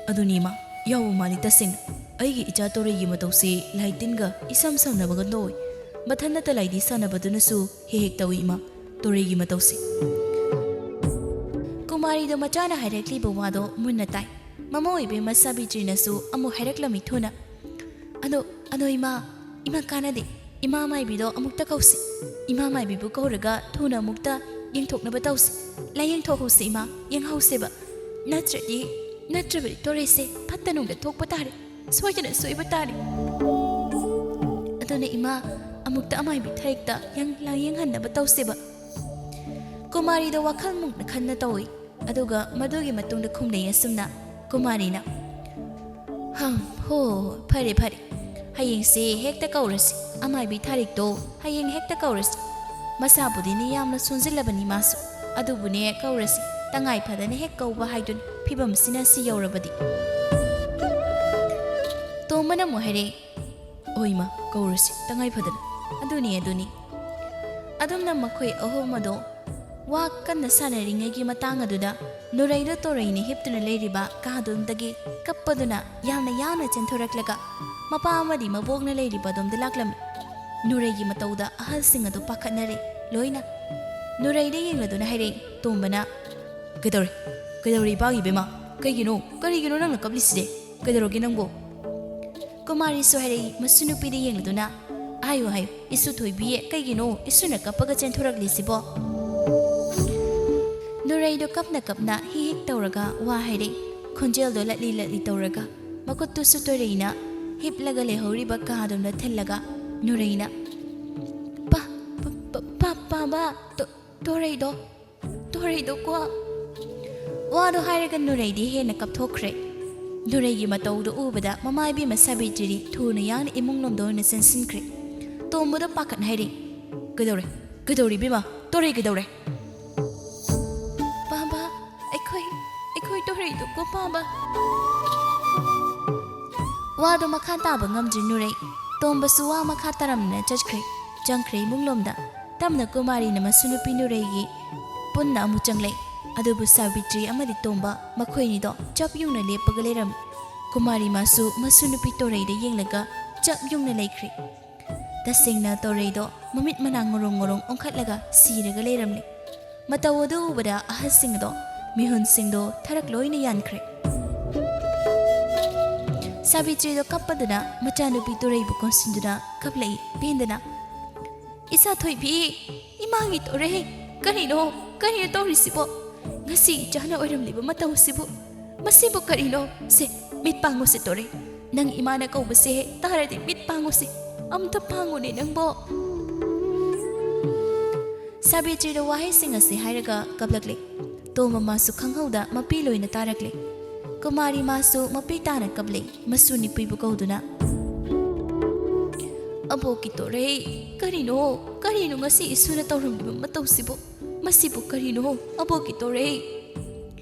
"ꯑꯗꯨꯅꯤ ꯏꯃꯥ, ꯌꯥꯎꯕ ꯃꯥꯜꯂꯤ ꯇꯁꯦꯡꯅ꯫ ꯑꯩꯒꯤ ꯏꯆꯥ ꯇꯣꯔꯩꯒꯤ ꯃꯇꯧꯁꯤ ꯂꯥꯏ ꯇꯤꯟꯒ ꯏꯁꯝ ꯁꯝꯅꯕꯒ ꯇꯧꯏ꯫ ꯃꯊꯟ ꯅꯠꯇ ꯂꯥꯏꯗꯤ ꯁꯥꯟꯅꯕꯗꯨꯅꯁꯨ ꯍꯦꯛ ꯍꯦꯛ ꯇꯧꯏ ꯏꯃꯥ, ꯇꯣꯔꯩꯒꯤ ꯃꯇꯧꯁꯤ꯫" ꯀꯨꯃꯥꯔꯤꯗꯣ ꯃꯆꯥꯅ ꯍꯥꯏꯔꯛꯂꯤꯕ ꯋꯥꯗꯣ ꯃꯨꯟꯅ ꯇꯥꯏ꯫ ꯃꯃꯥ ꯑꯣꯏꯕꯤ ꯃꯁꯥꯕꯤꯇ꯭ꯔꯤꯅꯁꯨ ꯑꯃꯨꯛ ꯍꯥꯏꯔꯛꯂꯝꯃꯤ ꯊꯨꯅ, "ꯑꯗꯣ, ꯑꯗꯣ ꯏꯃꯥ, ꯏꯃꯥ ꯀꯥꯟꯅꯗꯦ꯫ ꯏꯃꯥ ꯃꯥꯏꯕꯤꯗꯣ ꯑꯃꯨꯛꯇ ꯀꯧꯁꯤ꯫ ꯏꯃꯥ ꯃꯥꯏꯕꯤꯕꯨ ꯀꯧꯔꯒ ꯊꯨꯅ ꯑꯃꯨꯛꯇ ꯌꯦꯡꯊꯣꯛꯅꯕ ꯇꯧꯁꯤ꯫ ꯂꯥꯏꯌꯦꯡꯊꯣꯛꯍꯧꯁꯤ ꯏꯃꯥ, ꯌꯦꯡꯍꯧꯁꯦꯕ꯫ ꯅꯠꯇ꯭ꯔꯗꯤ, ꯅꯠꯇ꯭ꯔꯕꯗꯤ ꯇꯣꯔꯩꯁꯦ ꯐꯠꯇ ꯅꯨꯡꯗ ꯊꯣꯛꯄ ꯇꯥꯔꯦ꯫ ꯁꯣꯏꯗꯅ ꯁꯣꯏꯕ ꯇꯥꯔꯦ꯫" "ꯑꯗꯨꯅ ꯏꯃꯥ, ꯑꯃꯨꯛꯇ ꯑꯃꯥꯏꯕꯤ ꯊꯔꯤꯛꯇ ꯌꯦꯡ-, ꯂꯥꯏꯌꯦꯡꯍꯟꯅꯕ ꯇꯧꯁꯦꯕ꯫" ꯀꯨꯃꯥꯔꯤꯗ ꯋꯥꯈꯜ ꯃꯨꯟꯅ ꯈꯟꯅ ꯇꯧꯏ꯫ ꯑꯗꯨꯒ ꯃꯗꯨꯒꯤ ꯃꯇꯨꯡꯗ ꯈꯨꯝꯅꯩ ꯑꯁꯨꯝꯅ, ꯀꯨꯃꯥꯔꯤꯅ, "ꯍꯝ, ꯍꯣ, ꯍꯣ, ꯍꯣ, ꯐꯔꯦ, ꯐꯔꯦ꯫ ꯍꯌꯦꯡꯁꯦ ꯍꯦꯛꯇ ꯀꯧꯔꯁꯤ꯫ ꯑꯃꯥꯏꯕꯤ ꯊꯥꯔꯤꯛꯇꯣ ꯍꯌꯦꯡ ꯍꯦꯛꯇ ꯀꯧꯔꯁꯤ꯫ ꯃꯁꯥꯕꯨꯗꯤꯅꯦ ꯌꯥꯝꯅ ꯁꯣꯟꯖꯤꯜꯂꯕꯅꯤ ꯃꯥꯁꯨ꯫ ꯑꯗꯨꯕꯨꯅꯦ ꯀꯧꯔꯁꯤ꯫ ꯇꯉꯥꯏ ꯐꯗꯅ ꯍꯦꯛ ꯀꯧꯕ ꯍꯥꯏꯗꯨꯅꯤ ꯐꯤꯕꯝꯁꯤꯅ ꯁꯤ ꯌꯧꯔꯕꯗꯤ꯫" ꯇꯣꯝꯕꯅ ꯑꯃꯨꯛ ꯍꯥꯏꯔꯛꯏ, "ꯍꯣꯏ ꯏꯃꯥ, ꯀꯧꯔꯁꯤ, ꯇꯉꯥꯏ ꯐꯗꯅ꯫" "ꯑꯗꯨꯅꯤ, ꯑꯗꯨꯅꯤ꯫" ꯑꯗꯨꯝꯅ ꯃꯈꯣꯏ ꯑꯍꯨꯝ ꯑꯗꯣ ꯋꯥ ꯀꯟꯅ ꯁꯥꯟꯅꯔꯤꯉꯩꯒꯤ ꯃꯇꯥꯡ ꯑꯗꯨꯗ ꯅꯨꯔꯩꯗꯣ ꯇꯣꯔꯩꯅ ꯍꯤꯞꯇꯨꯅ ꯂꯩꯔꯤꯕ ꯀꯥꯗꯨꯝꯗꯒꯤ ꯀꯞꯄꯗꯨꯅ ꯌꯥꯝꯅ ꯌꯥꯡꯅ ꯆꯦꯟꯊꯣꯔꯛꯂꯒ ꯃꯄꯥ ꯑꯃꯗꯤ ꯃꯕꯣꯛꯅ ꯂꯩꯔꯤꯕ ꯑꯗꯣꯝꯗ ꯂꯥꯛꯂꯝꯃꯤ꯫ ꯅꯨꯔꯩꯒꯤ ꯃꯇꯧꯗ ꯑꯍꯜꯁꯤꯡ ꯑꯗꯨ ꯄꯥꯈꯠꯅꯔꯦ ꯂꯣꯏꯅ꯫ ꯅꯨꯔꯩꯗ ꯌꯦꯡꯂꯗꯨꯅ ꯍꯥꯏꯔꯛꯏ ꯇꯣꯝꯕꯅ, "ꯀꯩꯗꯧꯔꯦ? ꯀꯩꯗꯧꯔꯦ ꯏꯄꯥꯒꯤ ꯏꯕꯦꯝꯃ? ꯀꯩꯒꯤꯅꯣ? ꯀꯔꯤꯒꯤꯅꯣ ꯅꯪꯅ ꯀꯞꯂꯤꯁꯤꯗꯤ? ꯀꯩꯗꯧꯔꯒꯦ ꯅꯪꯕꯨ?" ꯀꯨꯃꯥꯔꯤꯁꯨ ꯍꯥꯏꯔꯛꯏ ꯃꯁꯨ ꯅꯨꯄꯤꯗ ꯌꯦꯡꯂꯗꯨꯅ, "ꯍꯥꯏꯌꯨ, ꯍꯥꯏꯌꯨ, ꯏꯁꯨ ꯊꯣꯏꯕꯤ, ꯀꯩꯒꯤꯅꯣ ꯏꯁꯨꯅ ꯀꯞꯄꯒ ꯆꯦꯟꯊꯣꯔꯛꯂꯤꯁꯤꯕꯣ?" ꯅꯨꯔꯩꯗꯣ ꯀꯞꯅ ꯀꯞꯅ ꯍꯤ ꯍꯤꯛ ꯇꯧꯔꯒ ꯋꯥ ꯍꯥꯏꯔꯛꯏ, ꯈꯣꯟꯖꯦꯜꯗꯣ ꯂꯠꯂꯤ ꯂꯠꯂꯤ ꯇꯧꯔꯒ꯫ ꯃꯈꯨꯠꯇꯨꯁꯨ ꯇꯣꯔꯩꯅ ꯍꯤꯞꯂꯒ ꯂꯩꯍꯧꯔꯤꯕ ꯀꯥꯗꯣꯝꯗ ꯊꯤꯜꯂꯒ ꯅꯨꯔꯩꯅ, "ꯄꯥ-, ꯄꯥ-, ꯄꯥ-, ꯄꯥ-, ꯄꯥꯕ, ꯇꯣ-, ꯇꯣꯔꯩꯗꯣ, ꯇꯣꯔꯩꯗꯣ ꯀꯣ꯫" ꯋꯥꯗꯣ ꯍꯥꯏꯔꯒ ꯅꯨꯔꯩꯗꯤ ꯍꯦꯟꯅ ꯀꯞꯊꯣꯛꯈ꯭ꯔꯦ꯫ ꯅꯨꯔꯩꯒꯤ ꯃꯇꯧꯗꯣ ꯎꯕꯗ ꯃꯃꯥ ꯏꯕꯦꯝꯃ ꯁꯥꯕꯤꯇ꯭ꯔꯤꯗꯤ ꯊꯨꯅ ꯌꯥꯡꯅ ꯏꯃꯨꯡ ꯂꯣꯝꯗ ꯑꯣꯏꯅ ꯆꯦꯟꯁꯤꯟꯈ꯭ꯔꯦ꯫ ꯇꯣꯝꯕꯗꯣ ꯄꯥꯈꯠ ꯍꯥꯏꯔꯦ, "ꯀꯩꯗꯧꯔꯦ? ꯀꯩꯗꯧꯔꯦ ꯏꯕꯦꯝꯃ? ꯇꯣꯔꯩ ꯀꯩꯗꯧꯔꯦ?" "ꯄꯥꯕ, ꯑꯩꯈꯣꯏ, ꯑꯩꯈꯣꯏ ꯇꯣꯔꯩꯗꯨꯀꯣ ꯄꯥꯕ꯫" ꯋꯥꯗꯣ ꯃꯈꯥ ꯇꯥꯕ ꯉꯝꯗ꯭ꯔꯦ ꯅꯨꯔꯩ꯫ ꯇꯣꯝꯕꯁꯨ ꯋꯥ ꯃꯈꯥ ꯇꯥꯔꯝꯅ ꯆꯠꯈ꯭ꯔꯦ, ꯆꯪꯈ꯭ꯔꯦ ꯏꯃꯨꯡ ꯂꯣꯝꯗ꯫ ꯇꯞꯅ ꯀꯨꯃꯥꯔꯤꯅ ꯃꯁꯨ ꯅꯨꯄꯤ ꯅꯨꯔꯩꯒꯤ ꯄꯨꯟꯅ ꯑꯃꯨꯛ ꯆꯪꯂꯛꯏ꯫ ꯑꯗꯨꯕꯨ ꯁꯥꯕꯤꯇ꯭ꯔꯤ ꯑꯃꯗꯤ ꯇꯣꯝꯕ ꯃꯈꯣꯏꯅꯤꯗꯣ ꯆꯞ ꯌꯨꯡꯅ ꯂꯦꯞꯄꯒ ꯂꯩꯔꯝꯃꯤ꯫ ꯀꯨꯃꯥꯔꯤ ꯃꯥꯁꯨ ꯃꯁꯨ ꯅꯨꯄꯤ ꯇꯣꯔꯩꯗ ꯌꯦꯡꯂꯒ ꯆꯞ ꯌꯨꯡꯅ ꯂꯩꯈ꯭ꯔꯦ꯫ ꯇꯁꯦꯡꯅ ꯇꯣꯔꯩꯗꯣ ꯃꯃꯤꯠ ꯃꯅꯥ ꯉꯣꯔꯣꯡ ꯉꯣꯔꯣꯡ ꯑꯣꯟꯈꯠꯂꯒ ꯁꯤꯔꯒ ꯂꯩꯔꯝꯂꯦ꯫ ꯃꯇꯧ ꯑꯗꯨ ꯎꯕꯗ ꯑꯍꯜꯁꯤꯡꯗꯣ, ꯃꯤꯍꯨꯟꯁꯤꯡꯗꯣ ꯊꯔꯛ ꯂꯣꯏꯅ ꯌꯥꯟꯈ꯭ꯔꯦ꯫ ꯁꯥꯕꯤꯇ꯭ꯔꯤꯗꯣ ꯀꯞꯄꯗꯨꯅ ꯃꯆꯥꯅꯨꯄꯤ ꯇꯣꯔꯩꯕꯨ ꯀꯣꯟꯁꯤꯟꯗꯨꯅ ꯀꯞꯂꯛꯏ ꯄꯦꯟꯗꯅ꯫ "ꯏꯆꯥ ꯊꯣꯏꯕꯤ, ꯏꯃꯥꯒꯤ ꯇꯣꯔꯩ, ꯀꯔꯤꯅꯣ, ꯀꯔꯤꯅꯣ ꯇꯧꯔꯤꯁꯤꯕꯣ? ꯉꯁꯤ ꯏꯆꯥꯅ ꯑꯣꯏꯔꯝꯂꯤꯕ ꯃꯇꯧꯁꯤꯕꯨ, ꯃꯁꯤꯕꯨ ꯀꯔꯤꯅꯣ? ꯁꯦ, ꯃꯤꯠ ꯄꯥꯡꯉꯨꯁꯦ ꯇꯣꯔꯩ꯫ ꯅꯪ ꯏꯃꯥꯅ ꯀꯧꯕꯁꯦ ꯇꯥꯔꯗꯤ ꯃꯤꯠ ꯄꯥꯡꯉꯨꯁꯦ꯫ ꯑꯝꯇ ꯄꯥꯡꯉꯨꯅꯦ ꯅꯪꯕꯣ꯫" ꯁꯥꯕꯤꯇ꯭ꯔꯤꯗ ꯋꯥꯍꯩꯁꯤꯡ ꯑꯁꯤ ꯍꯥꯏꯔꯒ ꯀꯞꯂꯛꯂꯦ꯫ ꯇꯣꯝꯕ ꯃꯥꯁꯨ ꯈꯪꯍꯧꯗ ꯃꯄꯤ ꯂꯣꯏꯅ ꯇꯥꯔꯛꯂꯦ꯫ ꯀꯨꯃꯥꯔꯤ ꯃꯥꯁꯨ ꯃꯄꯤ ꯇꯥꯅ ꯀꯞꯂꯦ, ꯃꯁꯨ ꯅꯨꯄꯤꯕꯨ ꯀꯧꯗꯨꯅ꯫ "ꯑꯕꯣꯛꯀꯤ ꯇꯣꯔꯩ, ꯀꯔꯤꯅꯣ, ꯀꯔꯤꯅꯣ ꯉꯁꯤ ꯏꯁꯨꯅ ꯇꯧꯔꯝꯂꯤꯕ ꯃꯇꯧꯁꯤꯕꯨ? ꯃꯁꯤꯕꯨ ꯀꯔꯤꯅꯣ, ꯑꯕꯣꯛꯀꯤ ꯇꯣꯔꯩ?"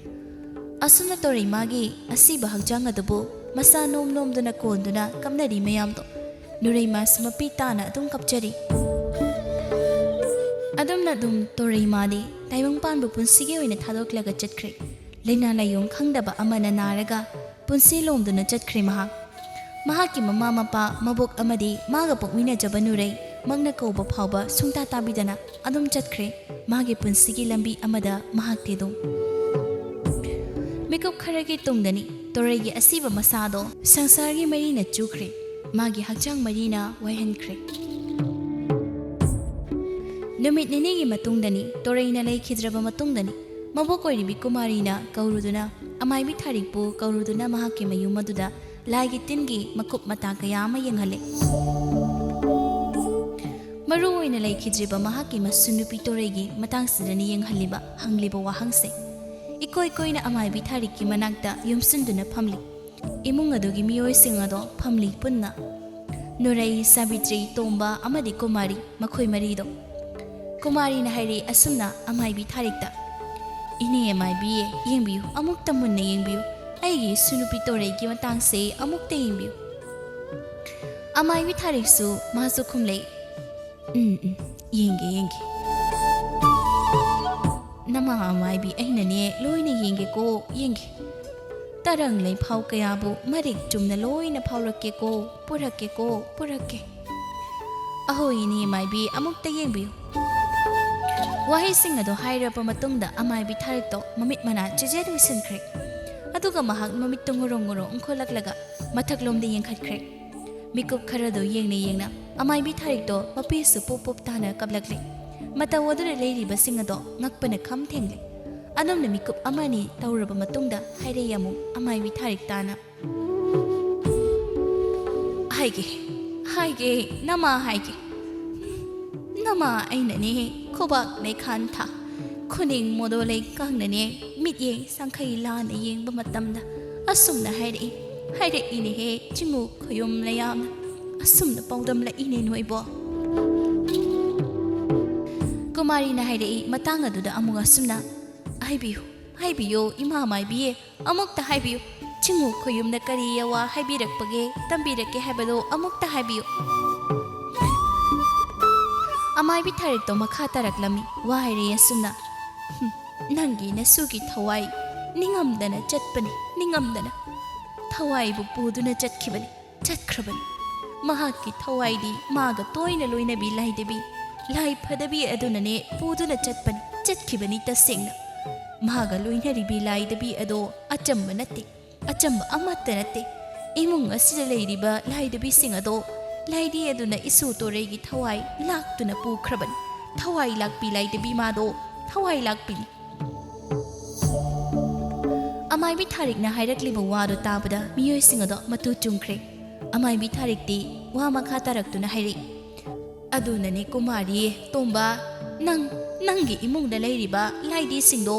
ꯑꯁꯨꯝꯅ ꯇꯣꯔꯩ ꯃꯥꯒꯤ ꯑꯁꯤꯕ ꯍꯛꯆꯥꯡ ꯑꯗꯨꯕꯨ ꯃꯁꯥ ꯅꯣꯝ ꯅꯣꯝꯗꯨꯅ ꯀꯣꯟꯗꯨꯅ ꯀꯞꯅꯔꯤ ꯃꯌꯥꯝꯗꯣ ꯅꯨꯔꯩꯃꯥꯁꯨ ꯃꯄꯤ ꯇꯥꯅ ꯑꯗꯨꯝ ꯀꯞꯆꯔꯤ꯫ ꯑꯗꯨꯝꯅ ꯑꯗꯨꯝ ꯇꯣꯔꯩꯃꯥꯗꯤ ꯇꯥꯏꯕꯪꯄꯥꯟꯕ ꯄꯨꯟꯁꯤꯒꯤ ꯑꯣꯏꯅ ꯊꯥꯗꯣꯛꯂꯒ ꯆꯠꯈ꯭ꯔꯦ꯫ ꯂꯥꯏꯅꯥ ꯂꯥꯏꯌꯣꯡ ꯈꯪꯗꯕ ꯑꯃꯅ ꯅꯥꯔꯒ ꯄꯨꯟꯁꯤ ꯂꯣꯝꯗꯨꯅ ꯆꯠꯈ꯭ꯔꯦ ꯃꯍꯥꯛ꯫ ꯃꯍꯥꯛꯀꯤ ꯃꯃꯥ ꯃꯄꯥ, ꯃꯕꯣꯛ ꯑꯃꯗꯤ ꯃꯥꯒ ꯄꯣꯛꯃꯤꯟꯅꯖꯕ ꯅꯨꯔꯩ ꯃꯛꯅ ꯀꯧꯕ ꯐꯥꯎꯕ ꯁꯨꯡꯇꯥ ꯇꯥꯕꯤꯗꯅ ꯑꯗꯨꯝ ꯆꯠꯈ꯭ꯔꯦ꯫ ꯃꯥꯒꯤ ꯄꯨꯟꯁꯤꯒꯤ ꯂꯝꯕꯤ ꯑꯃꯗ ꯃꯍꯥꯛꯇꯤ ꯑꯗꯨꯝ꯫ ꯃꯤꯀꯨꯞ ꯈꯔꯒꯤ ꯇꯨꯡꯗꯅꯤ ꯇꯣꯔꯩꯒꯤ ꯑꯁꯤꯕ ꯃꯁꯥꯗꯣ ꯁꯪꯁꯥꯔꯒꯤ ꯃꯩꯅ ꯆꯨꯈ꯭ꯔꯦ꯫ ꯃꯥꯒꯤ ꯍꯛꯆꯥꯡ ꯃꯔꯤꯅ ꯋꯥꯏꯍꯟꯈ꯭ꯔꯦ꯫ ꯅꯨꯃꯤꯠ ꯅꯤꯅꯤꯒꯤ ꯃꯇꯨꯡꯗꯅꯤ, ꯇꯣꯔꯩꯅ ꯂꯩꯈꯤꯗ꯭ꯔꯕ ꯃꯇꯨꯡꯗꯅꯤ, ꯃꯕꯣꯛ ꯑꯣꯏꯔꯤꯕꯤ ꯀꯨꯃꯥꯔꯤꯅ ꯀꯧꯔꯨꯗꯨꯅ, ꯑꯃꯥꯏꯕꯤ ꯊꯥꯔꯤꯛꯄꯨ ꯀꯧꯔꯨꯗꯨꯅ ꯃꯍꯥꯛꯀꯤ ꯃꯌꯨꯝ ꯑꯗꯨꯗ ꯂꯥꯏꯒꯤ ꯇꯤꯟꯒꯤ ꯃꯀꯨꯞ ꯃꯇꯥ ꯀꯌꯥ ꯑꯃ ꯌꯦꯡꯍꯜꯂꯦ꯫ ꯃꯔꯨ ꯑꯣꯏꯅ ꯂꯩꯈꯤꯗ꯭ꯔꯤꯕ ꯃꯍꯥꯛꯀꯤ ꯃꯁꯨ ꯅꯨꯄꯤ ꯇꯣꯔꯩꯒꯤ ꯃꯇꯥꯡꯁꯤꯗꯅꯤ ꯌꯦꯡꯍꯜꯂꯤꯕ ꯍꯪꯂꯤꯕ ꯋꯥꯍꯪꯁꯦ꯫ ꯏꯀꯣꯏ ꯀꯣꯏꯅ ꯑꯃꯥꯏꯕꯤ ꯊꯥꯔꯤꯛꯀꯤ ꯃꯅꯥꯛꯇ ꯌꯣꯝꯁꯤꯟꯗꯨꯅ ꯐꯝꯂꯤ꯫ ꯏꯃꯨꯡ ꯑꯗꯨꯒꯤ ꯃꯤꯑꯣꯏꯁꯤꯡ ꯑꯗꯣ ꯐꯝꯂꯤ ꯄꯨꯟꯅ꯫ ꯅꯨꯔꯩ, ꯁꯥꯕꯤꯇ꯭ꯔꯤ, ꯇꯣꯝꯕ ꯑꯃꯗꯤ ꯀꯨꯃꯥꯔꯤ, ꯃꯈꯣꯏ ꯃꯔꯤꯗꯣ꯫ ꯀꯨꯃꯥꯔꯤꯅ ꯍꯥꯏꯔꯤ ꯑꯁꯨꯝꯅ ꯑꯃꯥꯏꯕꯤ ꯊꯥꯔꯤꯛꯇ, "ꯏꯅꯦ ꯑꯃꯥꯏꯕꯤ, ꯌꯦꯡꯕꯤꯌꯨ, ꯑꯃꯨꯛꯇ ꯃꯨꯟꯅ ꯌꯦꯡꯕꯤꯌꯨ꯫ ꯑꯩꯒꯤ ꯏꯁꯨ ꯅꯨꯄꯤ ꯇꯣꯔꯩꯒꯤ ꯃꯇꯥꯡꯁꯦ ꯑꯃꯨꯛꯇ ꯌꯦꯡꯕꯤꯌꯨ꯫" ꯑꯃꯥꯏꯕꯤ ꯊꯥꯔꯤꯛꯁꯨ ꯃꯥꯁꯨ ꯈꯨꯝꯂꯛꯏ, "ꯎꯝ, ꯎꯝ, ꯌꯦꯡꯒꯦ, ꯌꯦꯡꯒꯦ꯫ ꯅꯃꯥ ꯑꯃꯥꯏꯕꯤ ꯑꯩꯅꯅꯦ ꯂꯣꯏꯅ ꯌꯦꯡꯒꯦꯀꯣ, ꯌꯦꯡꯒꯦ꯫ ꯇꯔꯪ ꯂꯩꯐꯥꯎ ꯀꯌꯥꯕꯨ ꯃꯔꯤꯛ ꯆꯨꯝꯅ ꯂꯣꯏꯅ ꯐꯥꯎꯔꯛꯀꯦꯀꯣ, ꯄꯨꯔꯛꯀꯦꯀꯣ, ꯄꯨꯔꯛꯀꯦ꯫ ꯑꯍꯣꯏ, ꯏꯅꯦ ꯃꯥꯏꯕꯤ, ꯑꯃꯨꯛꯇ ꯌꯦꯡꯕꯤꯌꯨ꯫ ꯋꯥꯍꯩꯁꯤꯡ ꯑꯗꯨ ꯍꯥꯏꯔꯕ ꯃꯇꯨꯡꯗ ꯑꯃꯥꯏꯕꯤ ꯊꯥꯔꯤꯛꯇꯣ ꯃꯃꯤꯠ ꯃꯅꯥ ꯆꯤꯖꯦꯠ ꯎꯏꯁꯤꯟꯈ꯭ꯔꯦ꯫ ꯑꯗꯨꯒ ꯃꯍꯥꯛ ꯃꯃꯤꯠꯇꯨ ꯉꯨꯔꯣꯡ ꯉꯨꯔꯣꯡ ꯎꯪꯈꯠꯂꯛꯂꯒ ꯃꯊꯛꯂꯣꯝꯗ ꯌꯦꯡꯈꯠꯈ꯭ꯔꯦ꯫ ꯃꯤꯀꯨꯞ ꯈꯔꯗꯨ ꯌꯦꯡꯅ ꯌꯦꯡꯅ ꯑꯃꯥꯏꯕꯤ ꯊꯥꯔꯤꯛꯇꯣ ꯃꯄꯤꯁꯨ ꯄꯨꯞ ꯄꯨꯞ ꯇꯥꯅ ꯀꯞꯂꯛꯂꯦ꯫ ꯃꯇꯧ ꯑꯗꯨꯗ ꯂꯩꯔꯤꯕꯁꯤꯡ ꯑꯗꯣ ꯉꯛꯄꯅ ꯈꯝ ꯊꯦꯡꯂꯦ꯫ ꯑꯗꯨꯝꯅ ꯃꯤꯀꯨꯞ ꯑꯃ ꯑꯅꯤ ꯇꯧꯔꯕ ꯃꯇꯨꯡꯗ ꯍꯥꯏꯔꯛꯏ ꯑꯃꯨꯛ ꯑꯃꯥꯏꯕꯤ ꯊꯥꯔꯤꯛ ꯇꯥꯅ, "ꯍꯥꯏꯒꯦ, ꯍꯥꯏꯒꯦ, ꯅꯃꯥ ꯍꯥꯏꯒꯦ꯫ ꯅꯃꯥ ꯑꯩꯅꯅꯦ ꯈꯨꯕꯥꯛ ꯂꯩꯈꯥꯟ ꯊꯥ, ꯈꯨꯅꯤꯡ ꯃꯣꯗꯣ ꯂꯩꯀꯥꯡꯅꯅꯦ ꯃꯤꯠꯌꯦꯡ ꯁꯪꯈꯩ ꯂꯥꯟꯅ ꯌꯦꯡꯕ ꯃꯇꯝꯗ ꯑꯁꯨꯝꯅ ꯍꯥꯏꯔꯛꯏ, ꯍꯥꯏꯔꯛꯏꯅꯦꯍꯦ ꯆꯤꯡꯉꯨ ꯈꯣꯌꯨꯝ ꯂꯩꯌꯥꯝꯅ, ꯑꯁꯨꯝꯅ ꯄꯥꯎꯗꯝꯂꯛꯏꯅꯦ ꯅꯣꯏꯕꯣ꯫" ꯀꯨꯃꯥꯔꯤꯅ ꯍꯥꯏꯔꯛꯏ ꯃꯇꯥꯡ ꯑꯗꯨꯗ ꯑꯃꯨꯛ ꯑꯁꯨꯝꯅ, "ꯍꯥꯏꯕꯤꯌꯨ, ꯍꯥꯏꯕꯤꯌꯨ ꯏꯃꯥ ꯃꯥꯏꯕꯤ, ꯑꯃꯨꯛꯇ ꯍꯥꯏꯕꯤꯌꯨ, ꯆꯤꯡꯉꯨ ꯈꯣꯌꯨꯝꯅ ꯀꯔꯤ ꯑꯋꯥ ꯍꯥꯏꯕꯤꯔꯛꯄꯒꯦ, ꯇꯝꯕꯤꯔꯛꯀꯦ ꯍꯥꯏꯕꯗꯣ ꯑꯃꯨꯛꯇ ꯍꯥꯏꯕꯤꯌꯨ꯫" ꯑꯃꯥꯏꯕꯤ ꯊꯥꯔꯤꯛꯇꯣ ꯃꯈꯥ ꯇꯥꯔꯛꯂꯝꯃꯤ꯫ ꯋꯥ ꯍꯥꯏꯔꯦ ꯑꯁꯨꯝꯅ, "ꯍꯨꯝ, ꯅꯪꯒꯤ ꯅꯁꯨꯒꯤ ꯊꯋꯥꯏ ꯅꯤꯡꯉꯝꯗꯅ ꯆꯠꯄꯅꯤ, ꯅꯤꯡꯉꯝꯗꯅ ꯊꯋꯥꯏꯕꯨ ꯄꯨꯗꯨꯅ ꯆꯠꯈꯤꯕꯅꯤ, ꯆꯠꯈ꯭ꯔꯕꯅꯤ꯫ ꯃꯍꯥꯛꯀꯤ ꯊꯋꯥꯏꯗꯤ ꯃꯥꯒ ꯇꯣꯏꯅ ꯂꯣꯏꯅꯕꯤ ꯂꯥꯏꯗꯕꯤ, ꯂꯥꯏ ꯐꯗꯕꯤ ꯑꯗꯨꯅꯅꯦ ꯄꯨꯗꯨꯅ ꯆꯠꯄꯅꯤ, ꯆꯠꯈꯤꯕꯅꯤ ꯇꯁꯦꯡꯅ꯫ ꯃꯥꯒ ꯂꯣꯏꯅꯔꯤꯕꯤ ꯂꯥꯏꯗꯕꯤ ꯑꯗꯣ ꯑꯆꯝꯕ ꯅꯠꯇꯦ, ꯑꯆꯝꯕ ꯑꯃꯠꯇ ꯅꯠꯇꯦ꯫ ꯏꯃꯨꯡ ꯑꯁꯤꯗ ꯂꯩꯔꯤꯕ ꯂꯥꯏꯗꯕꯤꯁꯤꯡ ꯑꯗꯣ ꯂꯥꯏꯗꯤ ꯑꯗꯨꯅ ꯏꯁꯨ ꯇꯣꯔꯩꯒꯤ ꯊꯋꯥꯏ ꯂꯥꯛꯇꯨꯅ ꯄꯨꯈ꯭ꯔꯕꯅꯤ꯫ ꯊꯋꯥꯏ ꯂꯥꯛꯄꯤ ꯂꯥꯏꯗꯕꯤ ꯃꯥꯗꯣ ꯊꯋꯥꯏ ꯂꯥꯛꯄꯤꯅꯤ꯫" ꯑꯃꯥꯏꯕꯤ ꯊꯥꯔꯤꯛꯅ ꯍꯥꯏꯔꯛꯂꯤꯕ ꯋꯥꯗꯨ ꯇꯥꯕꯗ ꯃꯤꯑꯣꯏꯁꯤꯡ ꯑꯗꯣ ꯃꯇꯨ ꯆꯨꯝꯈ꯭ꯔꯦ꯫ ꯑꯃꯥꯏꯕꯤ ꯊꯥꯔꯤꯛꯇꯤ ꯋꯥ ꯃꯈꯥ ꯇꯥꯔꯛꯇꯨꯅ ꯍꯥꯏꯔꯛꯏ, "ꯑꯗꯨꯅꯅꯤ ꯀꯨꯃꯥꯔꯤ ꯇꯣꯝꯕ, ꯅꯪ, ꯅꯪꯒꯤ ꯏꯃꯨꯡꯗ ꯂꯩꯔꯤꯕ ꯂꯥꯏꯗꯤꯁꯤꯡꯗꯣ,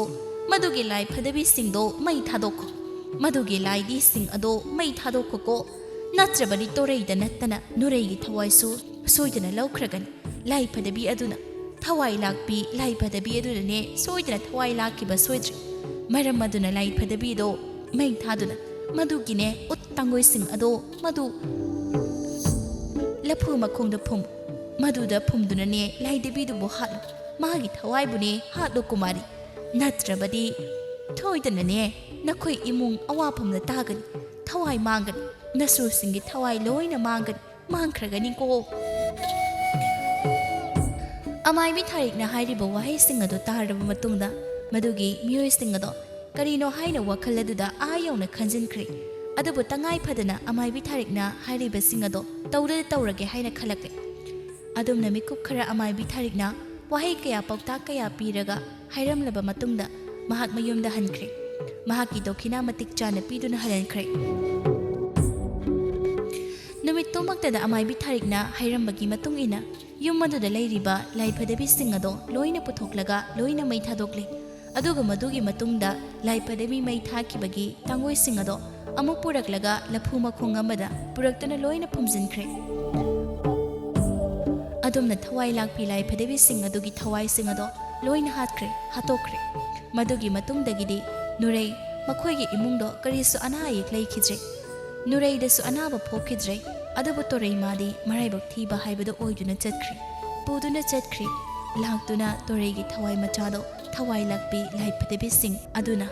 ꯃꯗꯨꯒꯤ ꯂꯥꯏ ꯐꯗꯕꯤꯁꯤꯡꯗꯣ ꯃꯩ ꯊꯥꯗꯣꯛꯈꯣ꯫ ꯃꯗꯨꯒꯤ ꯂꯥꯏꯗꯤꯁꯤꯡ ꯑꯗꯣ ꯃꯩ ꯊꯥꯗꯣꯛꯈꯣꯀꯣ꯫ ꯅꯠꯇ꯭ꯔꯕꯗꯤ ꯇꯣꯔꯩꯗ ꯅꯠꯇꯅ ꯅꯨꯔꯩꯒꯤ ꯊꯋꯥꯏꯁꯨ ꯁꯣꯏꯗꯅ ꯂꯧꯈ꯭ꯔꯒꯅꯤ꯫ ꯂꯥꯏ ꯐꯗꯕꯤ ꯑꯗꯨꯅ, ꯊꯋꯥꯏ ꯂꯥꯛꯄꯤ ꯂꯥꯏ ꯐꯗꯕꯤ ꯑꯗꯨꯅꯅꯦ ꯁꯣꯏꯗꯅ ꯊꯋꯥꯏ ꯂꯥꯛꯈꯤꯕ ꯁꯣꯏꯗ꯭ꯔꯦ꯫ ꯃꯔꯝ ꯑꯗꯨꯅ ꯂꯥꯏ ꯐꯗꯕꯤꯗꯣ ꯃꯩ ꯊꯥꯗꯨꯅ ꯃꯗꯨꯒꯤꯅꯦ ꯎꯠ ꯇꯥꯡꯒꯣꯏꯁꯤꯡ ꯑꯗꯣ ꯃꯗꯨ ꯂꯐꯨ ꯃꯈꯣꯡꯗ ꯐꯨꯝ꯫ ꯃꯗꯨꯗ ꯐꯨꯝꯗꯨꯅꯅꯦ ꯂꯥꯏꯙꯤꯕꯤꯗꯨꯕꯨ ꯍꯥꯠꯂꯨ꯫ ꯃꯥꯒꯤ ꯊꯋꯥꯏꯕꯨꯅꯦ ꯍꯥꯠꯂꯨ ꯀꯨꯃꯥꯔꯤ꯫ ꯅꯠꯇ꯭ꯔꯕꯗꯤ ꯊꯣꯏꯗꯅꯅꯦ ꯅꯈꯣꯏ ꯏꯃꯨꯡ ꯑꯋꯥꯐꯝꯗ ꯇꯥꯒꯅꯤ꯫ ꯊꯋꯥꯏ ꯃꯥꯡꯒꯅꯤ꯫ ꯅꯁꯨꯁꯤꯡꯒꯤ ꯊꯋꯥꯏ ꯂꯣꯏꯅ ꯃꯥꯡꯒꯅꯤ꯫ ꯃꯥꯡꯈ꯭ꯔꯒꯅꯤꯀꯣ꯫ ꯑꯃꯥꯏꯕꯤ ꯊꯥꯔꯤꯛꯅ ꯍꯥꯏꯔꯤꯕ ꯋꯥꯍꯩꯁꯤꯡ ꯑꯗꯨ ꯇꯥꯔꯕ ꯃꯇꯨꯡꯗ ꯃꯗꯨꯒꯤ ꯃꯤꯑꯣꯏꯁꯤꯡ ꯑꯗꯣ ꯀꯔꯤꯅꯣ ꯍꯥꯏꯅ ꯋꯥꯈꯜ ꯑꯗꯨꯗ ꯑꯥ ꯌꯧꯅ ꯈꯟꯖꯤꯟꯈ꯭ꯔꯦ꯫ ꯑꯗꯨꯕꯨ ꯇꯉꯥꯏ ꯐꯗꯅ ꯑꯃꯥꯏꯕꯤ ꯊꯥꯔꯤꯛꯅ ꯍꯥꯏꯔꯤꯕꯁꯤꯡ ꯑꯗꯣ ꯇꯧꯔ ꯇꯧꯔꯒꯦ ꯍꯥꯏꯅ ꯈꯜꯂꯛꯂꯦ꯫ ꯑꯗꯨꯝꯅ ꯃꯤꯀꯨꯞ ꯈꯔ ꯑꯃꯥꯏꯕꯤ ꯊꯥꯔꯤꯛꯅ ꯋꯥꯍꯩ ꯀꯌꯥ ꯄꯥꯎꯇꯥꯛ ꯀꯌꯥ ꯄꯤꯔꯒ ꯍꯥꯏꯔꯝꯂꯕ ꯃꯇꯨꯡꯗ ꯃꯍꯥꯛ ꯃꯌꯨꯝꯗ ꯍꯟꯈ꯭ꯔꯦ꯫ ꯃꯍꯥꯛꯀꯤ ꯗꯣꯈꯤꯅꯥ ꯃꯇꯤꯛ ꯆꯥꯅ ꯄꯤꯗꯨꯅ ꯍꯜꯍꯟꯈ꯭ꯔꯦ꯫ ꯅꯨꯃꯤꯠꯇꯨꯃꯛꯇꯗ ꯑꯃꯥꯏꯕꯤ ꯊꯥꯔꯤꯛꯅ ꯍꯥꯏꯔꯝꯕꯒꯤ ꯃꯇꯨꯡ ꯏꯟꯅ ꯌꯨꯝ ꯑꯗꯨꯗ ꯂꯩꯔꯤꯕ ꯂꯥꯏ ꯐꯗꯕꯤꯁꯤꯡ ꯑꯗꯣ ꯂꯣꯏꯅ ꯄꯨꯊꯣꯛꯂꯒ ꯂꯣꯏꯅ ꯃꯩ ꯊꯥꯗꯣꯛꯂꯦ꯫ ꯑꯗꯨꯒ ꯃꯗꯨꯒꯤ ꯃꯇꯨꯡꯗ ꯂꯥꯏ ꯐꯗꯕꯤ ꯃꯩ ꯊꯥꯈꯤꯕꯒꯤ ꯇꯥꯡꯒꯣꯏꯁꯤꯡ ꯑꯗꯣ ꯑꯃꯨꯛ ꯄꯨꯔꯛꯂꯒ ꯂꯐꯨ ꯃꯈꯣꯡ ꯑꯃꯗ ꯄꯨꯔꯛꯇꯨꯅ ꯂꯣꯏꯅ ꯐꯨꯝꯖꯤꯟꯈ꯭ꯔꯦ꯫ ꯑꯗꯨꯝꯅ ꯊꯋꯥꯏ ꯂꯥꯛꯄꯤ ꯂꯥꯏ ꯐꯗꯕꯤꯁꯤꯡ ꯑꯗꯨꯒꯤ ꯊꯋꯥꯏꯁꯤꯡ ꯑꯗꯣ ꯂꯣꯏꯅ ꯍꯥꯠꯈ꯭ꯔꯦ, ꯍꯥꯠꯇꯣꯛꯈ꯭ꯔꯦ꯫ ꯃꯗꯨꯒꯤ ꯃꯇꯨꯡꯗꯒꯤꯗꯤ ꯅꯨꯔꯩ ꯃꯈꯣꯏꯒꯤ ꯏꯃꯨꯡꯗꯣ ꯀꯔꯤꯁꯨ ꯑꯅꯥ ꯑꯌꯦꯛ ꯂꯩꯈꯤꯗ꯭ꯔꯦ꯫ ꯅꯨꯔꯩꯗꯁꯨ ꯑꯅꯥꯕ ꯄꯣꯛꯈꯤꯗ꯭ꯔꯦ꯫ ꯑꯗꯨꯕꯨ ꯇꯣꯔꯩ ꯃꯥꯗꯤ ꯃꯔꯥꯏꯕꯛ ꯊꯤꯕ ꯍꯥꯏꯕꯗꯨ ꯑꯣꯏꯗꯨꯅ ꯆꯠꯈ꯭ꯔꯦ꯫ ꯄꯨꯗꯨꯅ ꯆꯠꯈ꯭ꯔꯦ꯫ ꯂꯥꯛꯇꯨꯅ ꯇꯣꯔꯩꯒꯤ ꯊꯋꯥꯏ ꯃꯆꯥꯗꯣ ꯊꯋꯥꯏ ꯂꯥꯛꯄꯤ ꯂꯥꯏ ꯐꯗꯕꯤꯁꯤꯡ ꯑꯗꯨꯅ꯫